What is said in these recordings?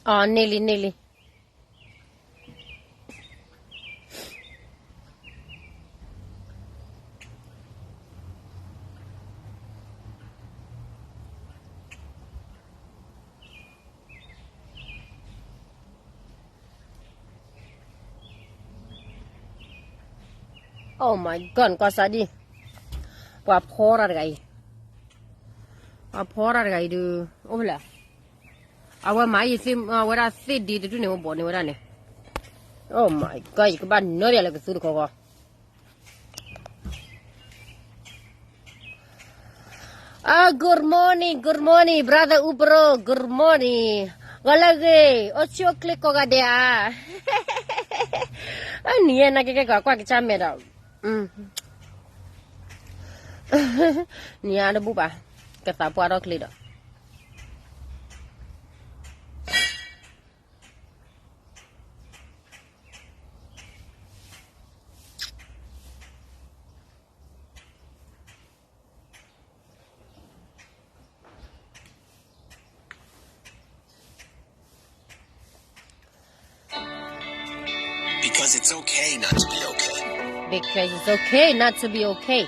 အီၤ န့ၢ်လံ န့ၢ်လံ. Oh my God, ကွၢ်စးဒံး, ပှၤဖီတၢ်တဂၤအံၤ, ပှၤဖီတၢ်တဂၤအံၤဒုး, အိၣ်ဖဲလဲၣ်, အဝဲမၤယသ့ၣ်, အဝဲဒၣ်သ့ၣ်ဒ့တဒုန့ၣ် အိၣ်ဘီန့ၢ်ဝဲဒၣ်န့ၣ်, Oh my God, ယကဘၣ်နၢဘၣ်လၢကသူတခီခီ Ah, good morning, good morning, brother Ubro, good morning. ဂီၤလၢအဂ့ၤ, အိၣ်ဆူၣ်အိၣ်ချ့ကိးဂၤဒဲးဧါ. အနံၤညါနာ်က့ကဲကီးကွၢ်ကစၢ်မဲာ်ဒီး, နံၤညါတဘူၣ်ဘၣ်, ကသးပှၢ်ထီၣ်ချ့ဒီး Because it's okay not to be okay. Because it's okay not to be okay.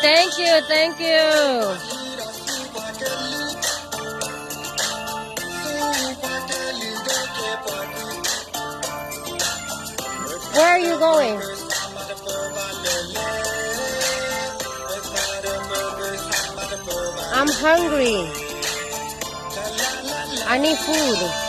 Thank you, thank you. Where are you going? I'm hungry. I need food.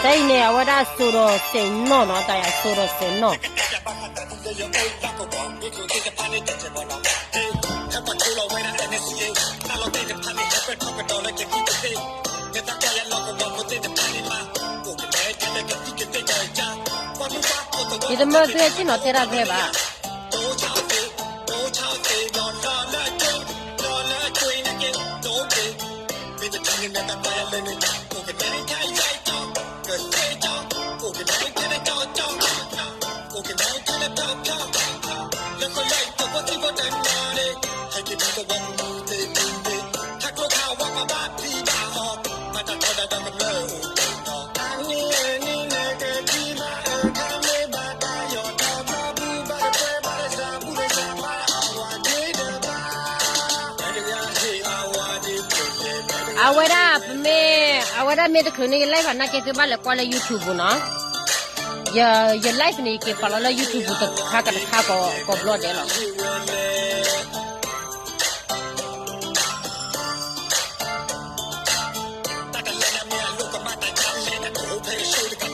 တၢ်အံၤန့ၣ် အဝဲဒၣ်စိာ်ဒီးစဲးနီၣ်နီၤ, တၢ်ယၤစိာ်ဒီးစဲးနီၣ်. ယတမၢသုဟဲဆ့ၣ်နီၤတဲတၢ်ဖဲဘၣ်. အါန့ၢ်န့ၣ်နကထံၣ်ဘၣ်အၢခါမ့ၢ်ဘၣ် အဝဲဒၣ်ပမ့ၢ်, အဝဲဒၣ်မ့ၢ်တချုးန့ၣ် ယ live နာ်က့ သုဘၣ်လဲၤကွၢ်လၢ YouTube ပူၤနီၤ. ယ ယ live န့ၣ် ယက့ၤပာ်လီၤလၢ YouTube ပူၤတခါကတခါကီးဘျီဒဲးလီၤ. ယကၠီမူဂ့ၤ အက့ၤအိၣ်လၢသုးက့ဃုလံ, ယကၠီမူအိၣ်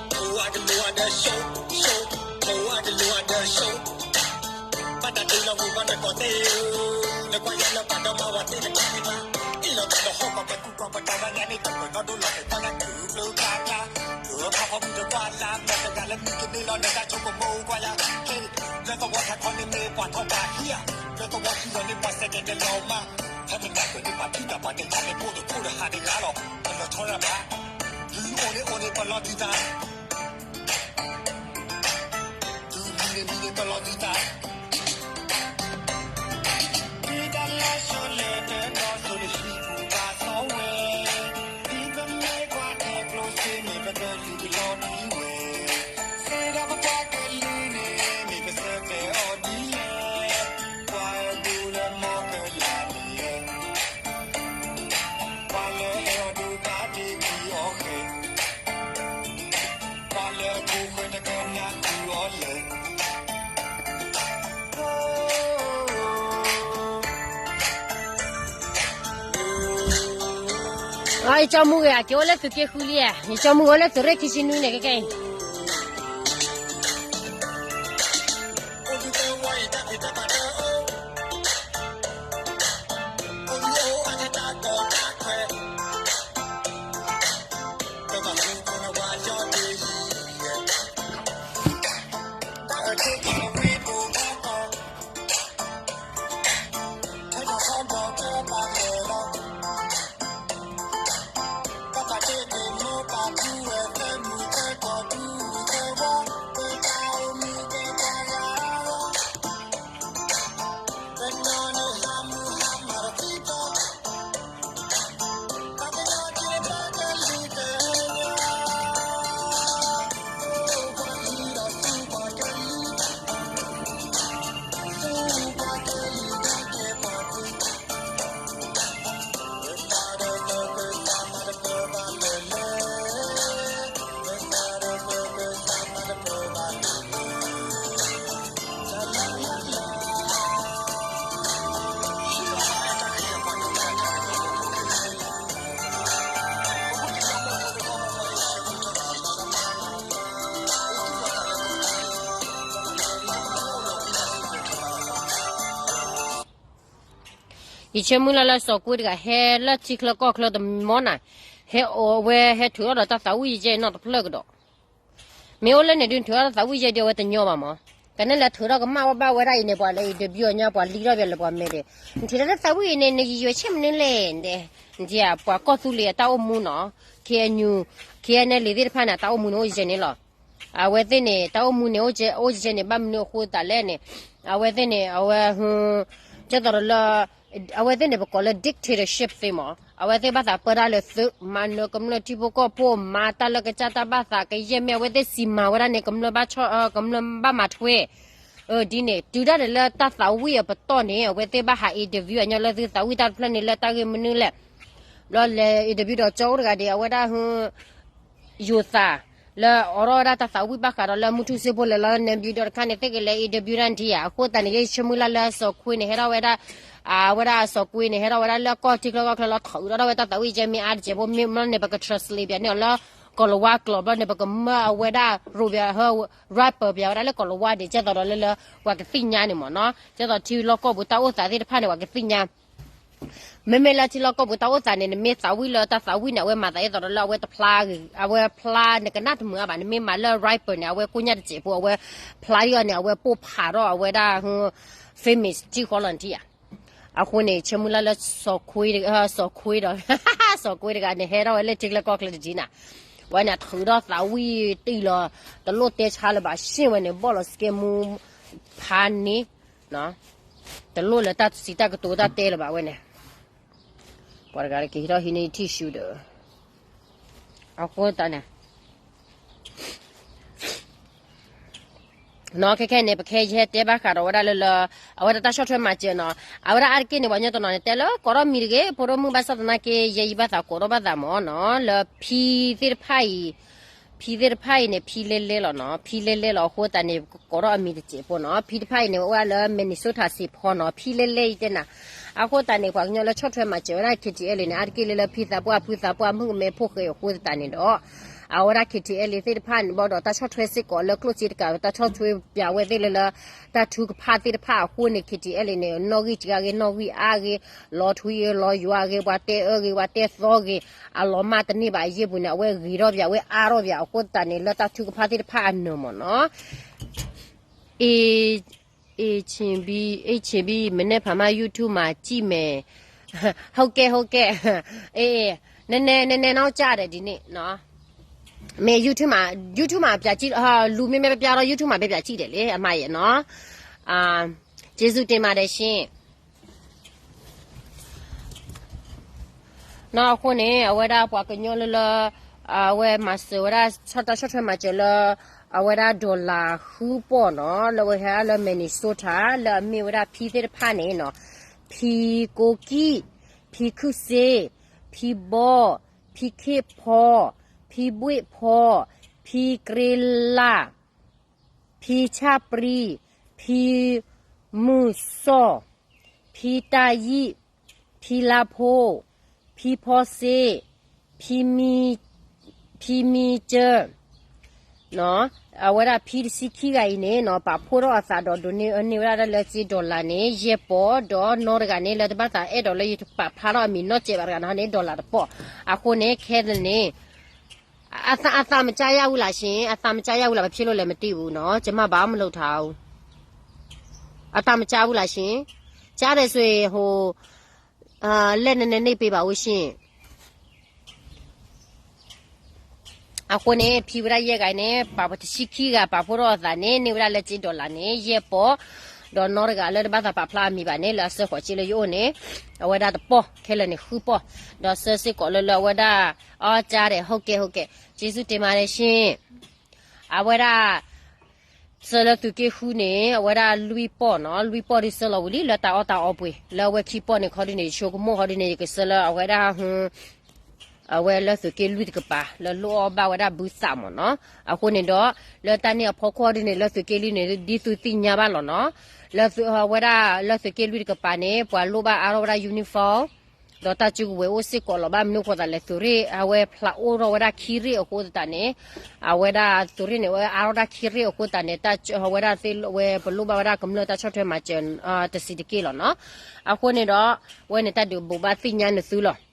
လၢသုးရ့ၣ်ခံဆံနွံန့ၣ် ခဲကဲအံၤ ယဆၢမုၢ်လၢ်လၢစီၤကွ့တဂၤ ဟဲလၢထံချၢကီၢ်ချၢတမီနၤ, ဟဲအဝဲဟဲထုးထီၣ်ဒီးတၢ်သးဝံၣ်ယဲနီၢ်တဖျၢၣ်ကဒီး, မ့ၢ်အိၣ်လၢန့ၣ်ဒုး ထုးထီၣ်တၢ်သးဝံၣ်ယဲဒုး အဝဲတညီဘၣ်မး, ကနဲလဲၤထုးထီၣ်ကမၣ်ဝဲဘၣ်ဝဲဒၣ်အံၤန့ၣ် ပှၤလၢ interview အီၤညါ ပှၤလံထီၣ်ပှၤလၢပှၤမဲာ်ဒီး, နထုးထီၣ်တၢ်သးဝံၣ်အံၤန့ၣ် နကယွဲဆ့ၣ်မနုၤလဲၣ်, နတဲ, ပှၤကီၢ်သူလ့ၤအတၢ်အိၣ်မူနီၤ, KNU, KNLA သ့ၣ်တဖၣ်န့ၣ် တၢ်အိၣ်မူန့ၣ်အိၣ်ယဲန့ၣ်လီၤ. အဝဲသ့ၣ်န့ၣ် တၢ်အိၣ်မူန့ၣ် အိၣ်ယဲန့ၣ် ဘၣ်မနုၤအဃိသတးလဲၣ်န့ၣ်, အဝဲသ့ၣ်န့ၣ် အဝဲ ကဲသိးဒီးလၢ အဝဲသ့ၣ်န့ၣ် ပကိးလၢ dictatorship သ့မး, အဝဲသ့ၣ်ဘၣ်သးပၢတၢ်လၢသုး မၤနၢၤကမျၢၢ်ထံဖိကီၢ်ဖိ မၤတၢ်လၢကစၢ်တၢ်ဘၣ်သးကယဲၢ်မ့ၢ် အဝဲသ့ၣ်စံးမၤဝဲဒၣ်န့ၣ် ကမျၢၢ်ဘၣ်ဆီၣ် ကမျၢၢ်ဘၣ်မၤထွဲ ဒ်န့ၣ် တုၤဒၣ်န့ၣ်လၢတၢ်သးဝံၣ်အပတီၢ်န့ၣ် အဝဲသ့ၣ်ဘၣ်ဟး interview အညီလၢသုသးဝံၣ်တၢ်တဖျၢၣ်န့ၣ်လၢတၢ်ဂ့ၢ်မနုၤလဲၣ်, ဘျီလဲၤ interview ဒီးကၠီအိၣ်တဂၤဒံး အဝဲဒၣ်ဟ ယိၤသး လၢအိးထီၣ်ဝဲဒၣ်တၢ်သးဝံၣ်ဘၣ်ဃးဒီးလၢမုၢ်ထူၣ်စ့ဖိလဲၤလီၤလၢ နဲဘံဒီးတခါန့ၣ် သ့ၣ်ကလဲၤ interview ဒၣ်ထံဧါ, အဃိသတးန့ၣ် ယဲယဆၢမုၢ်လၢ်လၢစီၤခွ့န့ၣ် ဟဲထီၣ်ဝဲဒၣ်, အဝဲဒၣ်စီၤခွ့န့ၣ် ဟဲထီၣ်ဝဲဒၣ်လၢကီၢ်ထံချၢကီၢ်ချၢလီၤ ထုးထီၣ်ဝဲတၢ်သးဝံၣ်ကဲမ့ၢ်အါတစဲးဖိ မ့ၢ်ဘျီန့ၣ် ပက translate ပၠးန့ၢ်အီၤလၢ ကီၤလၤဝါကျိာ် ဘျီန့ၣ် ပကမၢအဝဲဒၣ်ရိၣ်ပၠးဟ rapper ပၠးဝဲဒၣ်လၢကီၤလၤဝါဒံး ကဲသိးဒီးလၢလၢ ပှၤကသ့ၣ်ညါန့ၣ်မ့ၢ်နီၤ, ကဲသိးထံလီၢ်ကီၢ်ပူၤတၢ်အိၣ်သးသ့ၣ်တဖၣ်န့ၣ် ပှၤကသ့ၣ်ညါ မ့မ့ၢ်လၢထံလီၢ်ကီၢ်ပူၤတၢ်အိၣ်သးန့ၣ် နမ့ၢ်သးဝံၣ်လၢတၢ်သးဝံၣ်န့ၣ် အဝဲမၤသးဒ်သိးဒီးလၢအဝဲတဖျါဂ့ၤ အဝဲဖျါနကနၣ်တမုာ်အါဘၣ် နမ့ၢ်မၤလၢ rapper န့ၣ် အဝဲကိညၣ်တစဲးဖိ အဝဲဖျါဒ်အီၤန့ၣ် အဝဲပိၢ်ဖးထီၣ်အဝဲဒၣ် famous ထံဃီလီၤနထံၣ်ဧါ. အဃိန့ၣ် ဆၢမုၢ်လၢ်လၢစီၤခွ့, စီၤခွ့ဒီး စီၤခွ့တဂၤန့ၣ် ဟဲထီၣ်ဝဲလၢထံချၢကီၢ်ချၢတဒ်နၤ, ဝဲန့ၣ်ထုးထီၣ်သးဝံၣ်တံၢ်လီၤ တလိၣ်တဲဆါလၢၤဘၣ် ရှ့ၣ်ဝဲန့ၣ် ဘီၣ်လီၤစကဲမူ ဖးန့ၣ် တလိၣ်လၢတၢ်စံးတၢ်ကတိၤတၢ်တဲလၢၤဘၣ်ဝဲန့ၣ်, ပှၤတဂၤက့ၤဟံးထီၣ်ဟံးန့ၢ် tissue ဒီး အဃိသတးန့ၣ် အဃိသတးန့ၣ် ခဲခဲန့ၣ် ပခဲယဟဲတဲဘၣ်ဃးဒီးဝဲဒၣ်လၢလၢ အဝဲဒၣ်တၢ်ဆီၣ်ထွဲမၤစၢၤနီၤ, အဝဲဒၣ်အါတက့ၢ်န့ၣ် ပှၤကညီတနီၤန့ၣ် တဲလၢကိးထီၣ်မံၤတဂ့ၤ ဖိဒိၣ်မုၣ် ဘၣ်ဆၣ်သနာ်က့ ယဲယဘၣ်သးကိးထီၣ်ဘၣ်သးမ့ၢ်နီၤ, လၢဖံသ့ၣ်တဖၣ်အံၤ ဖံသ့ၣ်တဖၣ်အံၤန့ၣ် ဖံလဲလဲလီၤနီၤ, ဖံလဲလဲလီၤအဃိသတးန့ၣ် ကိးထီၣ်အမံၤတစဲးဖိနီၤ, ဖံတဖၣ်အံၤန့ၣ် အိၣ်ဝဲလၢ Minnesota စံးဖီနီၤ, ဖံလဲလဲအံၤတဲနၤ, အဃိသတးန့ၣ် ပှၤကညီလၢဆီၣ်ထွဲမၤစၢၤဝဲဒၣ် KTLA န့ၣ် အါတက့ၢ်လၢလၢဖံသးပှၢ်ဖုသးပှၢ်မုၣ်ကမဲဖိဃဲအဃိသတးန့ၣ်ဒီး အဝဲဒၣ် KTLA သ့ၣ်တဖၣ်န့ၣ်ဘၣ်ဒီး တၢ်ဆီၣ်ထွဲစ့ၢ်ကီးလၢကျိၣ်စ့တကး တၢ်ဆီၣ်ထွဲပၠးဝဲသ့ၣ်လၢလၢ တၢ်ထုကဖၣ်သ့ၣ်တဖၣ်အဃိန့ၣ် KTLA န့ၣ် နီၣ်ဂံၢ်စှၤဂ့ၤ နီၣ်ဂံၢ်အါဂ့ၤ လီၤထွံဂ့ၤ လီၤယွၤဂ့ၤ ပှၤတဲအၢဂ့ၤ ပှၤတဲသီဂ့ၤ အလီၤမၢ်တန့ၢ်ဘၣ်အယ့ၢ်ပူၤန့ၣ် အဝဲဂ့ၤထီၣ်ပၠး အဝဲအါထီၣ်ပၠးအဃိသတးန့ၣ် လၢတၢ်ထုကဖၣ်သ့ၣ်တဖၣ်အနၢၤမ့ၢ်နီၤ A, A ချံဘံ A ချံဘံ မနက်ဖန်မ YouTube မှာကြည့်မယ် ဟုတ်ကဲ့ ဟုတ်ကဲ့ အေး နည်းနည်း နည်းနည်းနောက်ကျတယ်ဒီနေ့နော် မ့ၢ် YouTube မှာ YouTube မှာပြကြည့် လူမင်းမဲပပြတော့ YouTube မှာပဲပြကြည့်တယ်လေ အမရဲ့နော် အာ ကျေးဇူးတင်ပါတယ်ရှင် နီၢ်အဃိန့ၣ် အဝဲဒၣ်ပှၤကညီလၢလၢ အဝဲမၤစၢၤဝဲဒၣ် ဆီၣ်တၢ်ဆီၣ်ထွဲမၤစၢၤလၢ အဝဲဒၣ် dollar ဃုပီၢ်နီၤ လၢဝဲဟဲလၢ Minnesota လၢအမ့ၢ်ဝဲဒၣ်ဖံသ့ၣ်တဖၣ်န့ၣ်နီၤ ဖံကိကံၣ် ဖံခုၣ်စ့ ဖံဘီ ဖံခ့ၣ်ဖီ ဖံဘှ့ၣ်ဖီ ဖံကြ့လၢ် ဖံဆၣ်ပြံ ဖံမုၢ်စီၣ် ဖံတၢ်ယံၣ် ဖံလါဖိ ဖံဖီစ့ ဖံမံ ဖံမံကၢ အဝဲဒၣ်ဖံတဆံခံဂၤအံၤန့ၣ်နီၤ ပာ်ဖှိၣ်ထီၣ်အသးဒီးဒိးန့ၢ်အန့ၢ်ဝဲဒၣ်လၢစ့ dollar န့ၣ် ယဲၢ်ပီၢ် ဒီးနီၢ်တဂၤန့ၣ် လၢတဘၣ်သးအဲၣ်ဒိးလၢယတပာ်ဖျါထီၣ်အမံၤနီတစဲးဘၣ်တဂၤန့ၣ် dollar တပီၢ် အဃိန့ၣ် ခဲလၢာ်န့ၣ် အသး အသးမကြားရဘူးလားရှင် အသးမကြားရဘူးလား ဘာဖြစ်လို့လဲမသိဘူးနော် ကျွန်မဘာမှမလုပ်ထားဘူး အသးမကြားဘူးလားရှင် ကြားတယ်ဆိုရင်ဟို အာ လက်နည်းနည်းနှိပ်ပေးပါဦးရှင် အဃိန့ၣ် ဖံဝဲဒၣ်ယဲၢ်ဂၤန့ၣ် ပာ်ပတဆံခံဂၤ ပာ်ဖှိၣ်ထီၣ်အသးန့ၣ် န့ၢ်ဝဲဒၣ်လၢစ့ dollar န့ၣ် ယဲၢ်ပီၢ် ဒီးနီၢ်တဂၤလၢတဘၣ်သးပာ်ဖျါအမံၤဘၣ်န့ၣ် လၢအစၢဃီၤစ့လၢယအိၣ်န့ၣ် အဝဲဒၣ်တပီၢ် ခဲလၢာ်န့ၣ်ဃုပီၢ် ဒီးဆၢစ့ၢ်ကီးလၢလၢအဝဲဒၣ် အီၣ်ကၠါဒီး ဟုတ်ကဲ့ ဟုတ်ကဲ့ ကျေးဇူးတင်ပါတယ်ရှင် အဝဲဒၣ် ဆၢလၢသုးက့ဃုန့ၣ် အဝဲဒၣ်လွံၢ်ပီၢ်နီၤ လွံၢ်ပီၢ်ဒ်ဆၢလီၤဝံၤလံ လၢတၢ်အီၣ်တၢ်အီပှ့ၤ လၢအဝဲခံပီၢ်န့ၣ် ခီဒ်န့ၣ် ယဆိကမိၣ်ခီဒ်န့ၣ် ယကဆၢလၢအဝဲဒၣ် အဝဲလၢသုးက့လွံၢ်တကပၤ လၢလိၣ်အီၣ်ဘၣ်ဝဲဒၣ်ဘုသးမ့ၢ်နီၤ အဃိန့ၣ်ဒီး လၢတၢ်န့ၣ်အဖီခိၣ်ဒ်န့ၣ် လၢသုးက့လွံၢ်န့ၣ် ဒ်သုသ့ၣ်ညါဘၣ်လီၤနီၤ လၢသုး အဝဲဒၣ်လၢသုးက့လွံၢ်တကပၤန့ၣ် ပှၤလိၣ်ဘၣ်အါထီၣ်ဝဲဒၣ် uniform ဒီးတၢ်စုကဝဲၤအိၣ်စ့ၢ်ကီးလီၤ ဘၣ်မနုၤအဃိသတးလဲၣ် သုးရ့ၣ် အဝဲဖျးအိၣ်ထီၣ်ဝဲဒၣ်ခံရ့ၣ်အဃိသတးန့ၣ် အဝဲဒၣ်သုးရ့ၣ်န့ၣ် အဝဲအါထီၣ်တၢ်ခံရ့ၣ်အဃိသတးန့ၣ် အဝဲဒၣ်သ့ၣ်ဝဲပလိၣ်ဘၣ်ဝဲဒၣ်ကမျၢၢ်တၢ်ဆီၣ်ထွဲမၤစၢၤ တဆံးတက့ၢ်လီၤနီၤ အဃိန့ၣ်ဒီး ဝဲန့ၣ်တၢ်ဒုးဘိးဘၣ်သ့ၣ်ညါနသုလီၤ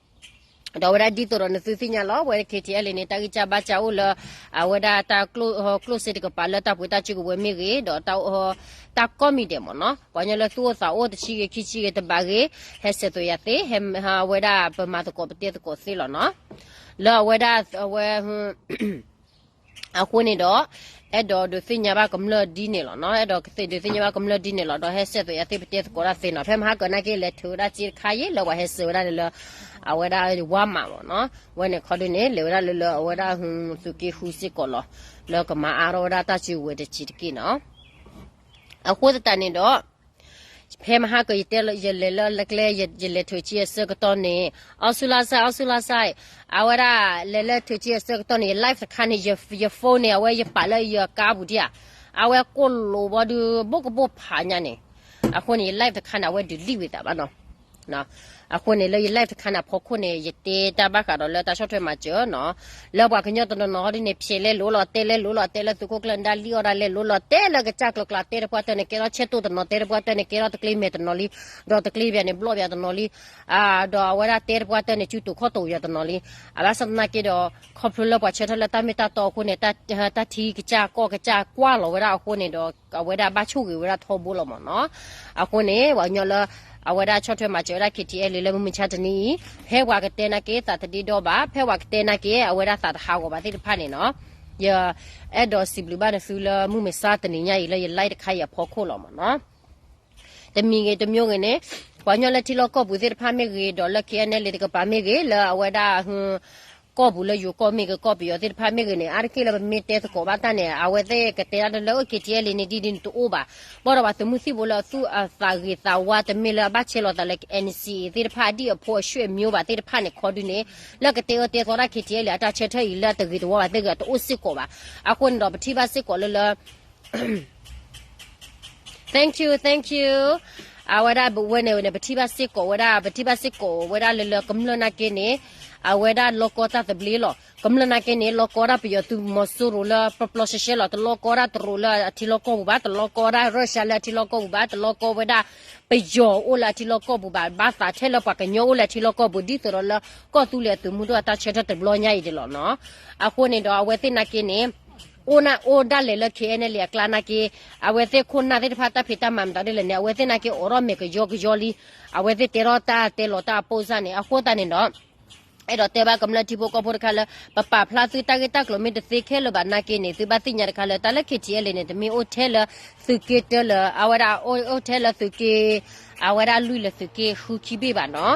ဒီးဝဲဒၣ်ဒ်သိးဒီးနသုသ့ၣ်ညါလီၤ ဝဲ KTLA န့ၣ် တၢ်ဂံၢ်စၢ်ဘါစၢ်အိၣ်လၢ အဝဲဒၣ်တၢ်ကျိၣ်စ့တကပၤလၢတၢ်ပှ့ၤတၢ်စုကဝဲၤမ့ၢ်ဂ့ၤ ဒီးတၢ် တၢ်ကိးမံၤဒဲးမ့ၢ်နီၤ ပှၤကညီလၢသူၣ်အိၣ်သးအိၣ်တဆံးဂ့ၤခံဆံးဂ့ၤတဘၣ်ဂ့ၤ ဟဲဆဲးသိးယၤသ့ ဟဲဝဲဒၣ်ပမၤသကိးပတဲသကိးသ့လီၤနီၤ လၢအဝဲဒၣ်အဝဲ အဃိန့ၣ်ဒီး အဲၣ်ဒိးဒုးသ့ၣ်ညါဘၣ်ကမျၢၢ်ဒ်န့ၣ်လီၤနီၤ အဲၣ်ဒိးကသ့ၣ်ဒုးသ့ၣ်ညါဘၣ်ကမျၢၢ်ဒ်န့ၣ်လီၤ ဒီးဟဲဆဲးသိးယၤသ့ပတဲသကိးတၢ်သ့နီၤ ဖဲမဟါကၢန့ၣ်က့ လဲၤထုးဝဲဒၣ်စ့တခါယ့ၣ် လၢပှၤဟဲဆှၢဝဲဒၣ်န့ၣ်လၢ အဝဲဒၣ်ဝါမးမ့ၢ်နီၤ ဝဲန့ၣ်ခီဒ်န့ၣ် လဲၤဝဲဒၣ်လၢလၢအဝဲဒၣ်သုးက့ဃုစ့ၢ်ကီးလီၤ လၢကမၤအါထီၣ်ဝဲဒၣ်တၢ်စုကဝဲၤတဆံးတက့ၢ်နီၤ အဃိသတးန့ၣ်ဒီး ဖဲမဟါကၢ ယတဲလၢ ယလဲၤလၢကျဲ ယလဲၤထုးဆံအဆၢကတီၢ်န့ၣ် အီစူလါစၢ် အီစူလါစၢ် အဝဲဒၣ်လဲၤလၢထုးဆံအဆၢကတီၢ်န့ၣ် ယ live တခါန့ၣ် ယ phone န့ၣ် အဝဲယပာ်လၢယကါပူၤဒံးဧါ အဝဲကိၣ်လိာ်ဘီဒုး ဘိၣ်ကဘိၣ်ဖးညါန့ၣ် အဃိန့ၣ် ယ live တခါန့ၣ် အဝဲဒုးလံၣ်ဝံၤသးဘၣ်နီၤ အဃိန့ၣ် လၢယ live တခါန့ၣ် အဖီခိၣ်န့ၣ် ယတဲတၢ်ဘၣ်ဃးဒီးလၢတၢ်ဆီၣ်ထွဲမၤစၢၤနီၤ လၢပှၤကညီတနီၤနီၤဟီဒ်န့ၣ် ဖျဲးလဲလိာ်လီၤ တဲလဲလိာ်လီၤ တဲလၢသုးခိၣ်ကျၢၢ်နဒါလံၣ်အီၣ်ဒၣ်လဲလိာ်လီၤ တဲလၢကစၢ်ကျိၤကျါ တဲတပှၢ်တၢၢ်န့ၣ် ကဲထီၣ်ဆဲးတိၢ်တနီၤ တဲတပှၢ်တၢၢ်န့ၣ် ကဲထီၣ်တကျ့မဲာ်တနီၤလံ ဒီးတကျ့ပၠးန့ၣ် ဘျီၣ်ပၠးတနီၤလံ ဒီးအဝဲဒၣ်တဲတပှၢ်တၢၢ်န့ၣ် စုတိာ်ခီၣ်တိာ်ပၠးတနီၤလံ အဘၣ်ဆၣ်သနာ်က့ဒီး ခီဖျိလၢပှၤဆၢထၢၣ်လၢတၢ်မ့ၢ်တၢ်တီအဃိန့ၣ် တၢ်ထံကစၢ်ကီၢ်ကစၢ်ကွၢ်လီၤဝဲဒၣ်အဃိန့ၣ်ဒီး အဝဲဒၣ်ဘၣ်ဆိၣ်ဂ့ၤဝဲဒၣ်ထီဘိလီၤမ့ၢ်နီၤ အဃိန့ၣ် ပှၤကညီလၢ အဝဲဒၣ်ဆီၣ်ထွဲမၤစၢၤဝဲဒၣ် KTLA လၢမုၢ်မဆါတနံၤအံၤ ဖဲပှၤကတဲနာ်က့ သးတဒ့ဒီဘၣ် ဖဲပှၤကတဲနာ်က့ အဝဲဒၣ်သးတဟးဂီၤဘၣ်သ့ၣ်တဖၣ်န့ၣ်နီၤ ယအဲၣ်ဒိးစံးဘျုးဘၣ်နသုလၢမုၢ်မဆါတနံၤညါအံၤလၢယ live တခါအံၤအဖီခိၣ်လီၤမ့ၢ်နီၤ တမံၤဂ့ၤတမံၤဂ့ၤန့ၣ် ပှၤကညီလၢထံလီၢ်ကီၢ်ပူၤသ့ၣ်တဖၣ်မ့ၢ်ဂ့ၤ ဒီးလၢ KNLA တကပၤမ့ၢ်ဂ့ၤ လၢအဝဲဒၣ် ကီၢ်ပူၤလၢယိၤကီၢ်မ့ၢ်ဂ့ၤ ကီၢ်ပယီၤသ့ၣ်တဖၣ်မ့ၢ်ဂ့ၤန့ၣ် အါတက့ၢ်လၢပမ့ၢ်တဲသကိးဘၣ်တၢ်န့ၣ် အဝဲသ့ၣ်ကတဲဒၣ်လၢ အိၣ် KTLA န့ၣ် ဒ်ဒ်န့ၣ်တအိၣ်ဘၣ်. ဘၣ်ဒီးပှၤသုးမုၢ်သံၣ်ဘိလၢအသူၣ်အသးဂ့ၤသးဝါ တမ့ၢ်လၢအဘၣ်ဆဲးလီၤသးလၢ NCA သ့ၣ်တဖၣ် အဒံၣ်အဖိအဆွေမျိုးဘၣ်သ့ၣ်တဖၣ်န့ၣ် ခီဒုန့ၣ် လၢကတဲအၢတဲသီဒၣ် KTLA အတၢ်ဆၢထၢၣ်အံၤလၢအတဂ့ၤတဝါဘၣ်သ့ၣ်ဂ့ၤ တအိၣ်စ့ၢ်ကီးဘၣ်. အဃိန့ၣ်ဒီး ပထံၣ်ဘၣ်စ့ၢ်ကီးလၢလၢ Thank you, thank you. အဝဲဒၣ်ဝဲန့ၣ်န့ၣ် ပထံၣ်ဘၣ်စ့ၢ်ကီးဝဲဒၣ် ပထံၣ်ဘၣ်စ့ၢ်ကီးဝဲဒၣ်လၢလၢကမျၢၢ်နာ်က့န့ၣ် အဝဲဒၣ်လီကီတၢ်သဘျ့လီၤ. ကမျၢၢ်နာ်က့န့ၣ် လီကီဒၣ်ပယီၤသုးမီၤစိရိၤလၢပျီပျီရှဲရှဲလီၤ. တလီကီဒၣ်တရူးလၢအထံလီၢ်ကီၢ်ပူၤဘၣ်, တလီကီဒၣ်ရၢၡါလၢအထံလီၢ်ကီၢ်ပူၤဘၣ်, တလီကီဝဲဒၣ်ပယီၤအိၣ်လၢအထံလီၢ်ကီၢ်ပူၤဘၣ်, ဘၣ်သးထဲလၢပှၤကညီအိၣ်လၢအထံလီၢ်ကီၢ်ပူၤ ဒ်သိးဒီးလၢကီၢ်သူလ့ၤအသုးမုၢ်ဒိၣ်အတၢ်ဆၢထၢၣ်တဘျီညါအံၤဒ်လီၤနီၤ. အဃိန့ၣ်ဒီးအဝဲသ့ၣ်နာ်က့န့ၣ် အိၣ်နၢ်အိၣ်ဒၣ်လဲာ်လၢ KNLA အကျါနာ်က့, အဝဲသ့ၣ်ခိၣ်နၢ်သ့ၣ်တဖၣ်တၢ်ဖံးတၢ်မၤမတၤဒ်လဲၣ်န့ၣ် အဝဲသ့ၣ်နာ်က့အိးထီၣ်မဲာ်ကယီကယီလံ. အဝဲသ့ၣ်တဲထီၣ်တၢ်တဲလီၤတၢ်အပိၢ်စၢ်န့ၣ် အဃိသတးန့ၣ်ဒီး အဲၣ်ဒိးတဲဘၣ်ကမျၢၢ်ထံဖိကီၢ်ဖိတခါလၢ ပပာ်ဖျါသုတၢ်ဂ့ၢ်တၢ်ကျိၤမ့ၢ်တသ့ခဲလၢာ်ဘၣ်နာ်က့န့ၣ် သုဘၣ်သ့ၣ်ညါတခါလၢ တၢ်လၢ KTLA န့ၣ် တမ့ၢ်အိၣ်ထဲလၢသုးက့တၢလၢ အဝဲဒၣ်အိၣ်ထဲလၢသုးက့ အဝဲဒၣ်လွံၢ်လၢသုးက့ဃုခံဘ့ၣ်ဘၣ်နီၤ.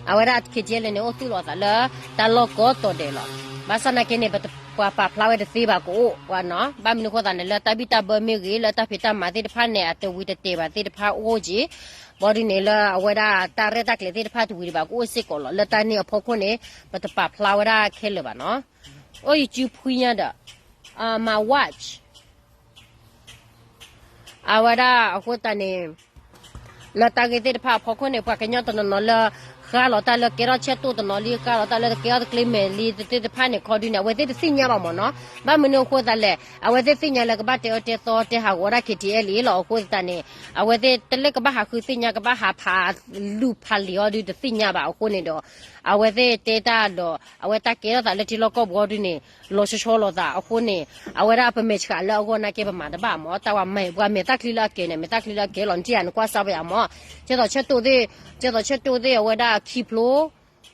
အဝဲဒၣ် KTLA န့ၣ် အိၣ်သူၣ်လီၤသးလၢတၢ်လီၢ်ကိးတီၤဒဲးလီၤ. ဘၣ်ဆၣ်နာ်က့န့ၣ် ပှၤပာ်ဖျါဝဲတသ့ဘၣ်ကအိၣ်နီၤ. ဘၣ်မနုၤအဃိသတးန့ၣ် လၢတၢ်ဘံၣ်တၢ်ဘၢမ့ၢ်ဂ့ၤ လၢတၢ်ဖံးတၢ်မၤသ့ၣ်တဖၣ်န့ၣ် အတဝံၤတတဲာ်ဘၣ်သ့ၣ်တဖၣ်အိၣ်က့ၤ ဘီဒုန့ၣ်လၢအဝဲဒၣ်တၢ်ရဲၣ်တၢ်ကျဲၤသ့ၣ်တဖၣ်တဝံၤဒံးဘၣ်ကအိၣ်စ့ၢ်ကီးလီၤ. လၢတၢ်န့ၣ်အဖီခိၣ်န့ၣ် ပတပာ်ဖျါဝဲဒၣ်ခဲလၢာ်ဘၣ်နီၤ. အိၣ်ယစုဖှံညါဒီး my watch အဝဲဒၣ်အဃိသတးန့ၣ် လၢတၢ်ဂ့ၢ်သ့ၣ်တဖၣ်အဖီခိၣ်န့ၣ် ပှၤကညီတနီၤနီၤလၢ ဃါလီၤတၢ်လၢကဲထီၣ်ဆဲးတိၢ်တနီၤလံ ဃါလီၤတၢ်လၢကဲထီၣ်တကျ့မဲာ်လံသ့ၣ်တဖၣ်န့ၣ် ခီဒုန့ၣ် အဝဲသ့ၣ်တသ့ၣ်ညါဘၣ်မ့ၢ်နီၤ. ဘၣ်မနုၤအဃိသတးလဲၣ် အဝဲသ့ၣ်သ့ၣ်ညါလၢကဘၣ်တဲအၢတဲသီတဲဟးဂီၤဒၣ် KTLA လီၤ. အဃိသတးန့ၣ် အဝဲသ့ၣ်တလၢကဘၣ်ဟးဃုသ့ၣ်ညါ ကဘၣ်ဟးဖးလူၤဖးလံၤအီၤဒုတသ့ၣ်ညါဘၣ်အဃိန့ၣ်ဒီး အဝဲသ့ၣ်တဲတၢ်ဒီး အဝဲတၢ်ကဲထီၣ်သးလၢထံလီၢ်ကီၢ်ပူၤအီၤဒုန့ၣ် လီၤဆီဆီလိာ်သးအဃိန့ၣ် အဝဲဒၣ်ပမဲာ်ဆှးလၢအဂီၢ်နာ်က့ပမၤတဘၣ်မ့ၢ် တၢ်ဝဲမ့ၢ်ပှၤမဲာ်တၢ်ချံလၢအကဲၤန့ၣ် မဲာ်တၢ်ချံလၢအကဲၤလီၤ နထံၣ်ဧါ နကွၢ်စၢ်ဝဲယၤမ့ၢ် ကဲသိးဆဲးတိၢ်သ့ၣ် ကဲသိးဆဲးတိၢ်သ့ၣ်အဝဲဒၣ်ခံဖျိ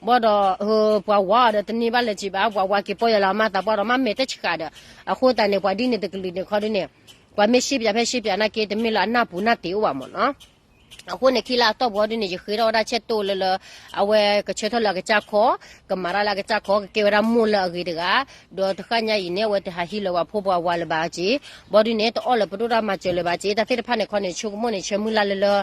ဘၣ်ဒီး ပှၤဝါအီၤဒီးတန့ၢ်ဘၣ်လၢၤဘၣ် ပှၤဝါက့ၤပီၢ်ယၤလၢအမၤသးပှၢ်ဒီးမ့ၢ်မဲာ်တဲဆှးဒီး အဃိသတးန့ၣ် ပှၤဒ်န့ၣ်တကလုာ်န့ၣ်ခီဒုန့ၣ် ပှၤမ့ၢ်ရှ့ပၠးဖဲရှ့ပၠးနာ်က့ တမ့ၢ်လၢအနၢ်ပူၤနၢ်တ့ၢ်အိၣ်ဘၣ်မ့ၢ်နီၤ. အဃိန့ၣ် ခံလါအတီၢ်ပူၤအီၤဒုန့ၣ် ယဃ့ထီၣ်ဝဲဒၣ်ဆဲးတိၢ်လၢလၢ အဝဲကဆၢထၢၣ်လၢအကစၢ်ခီ ကမၤတၢ်လၢအကစၢ်ခီ ကကဲဝဲဒၣ်မိၢ်လၢအဂ့ၤတဂၤ ဒီးတဃၣ်ညါအံၤန့ၣ် အဝဲတဟးဟံးလၢၤပှၤဖိပှၤဝါလၢၤဘၣ်က့ၤ ဘီဒုန့ၣ် တအီၣ်လၢၤပဒိၣ်တၢ်မၤစၢၤလၢၤဘၣ်က့ၤ တၢ်သ့ၣ်တဖၣ်န့ၣ်ခီန့ၣ် ဆိကမိၣ်န့ၣ် ဆၢမုၢ်လၢ်လၢလၢ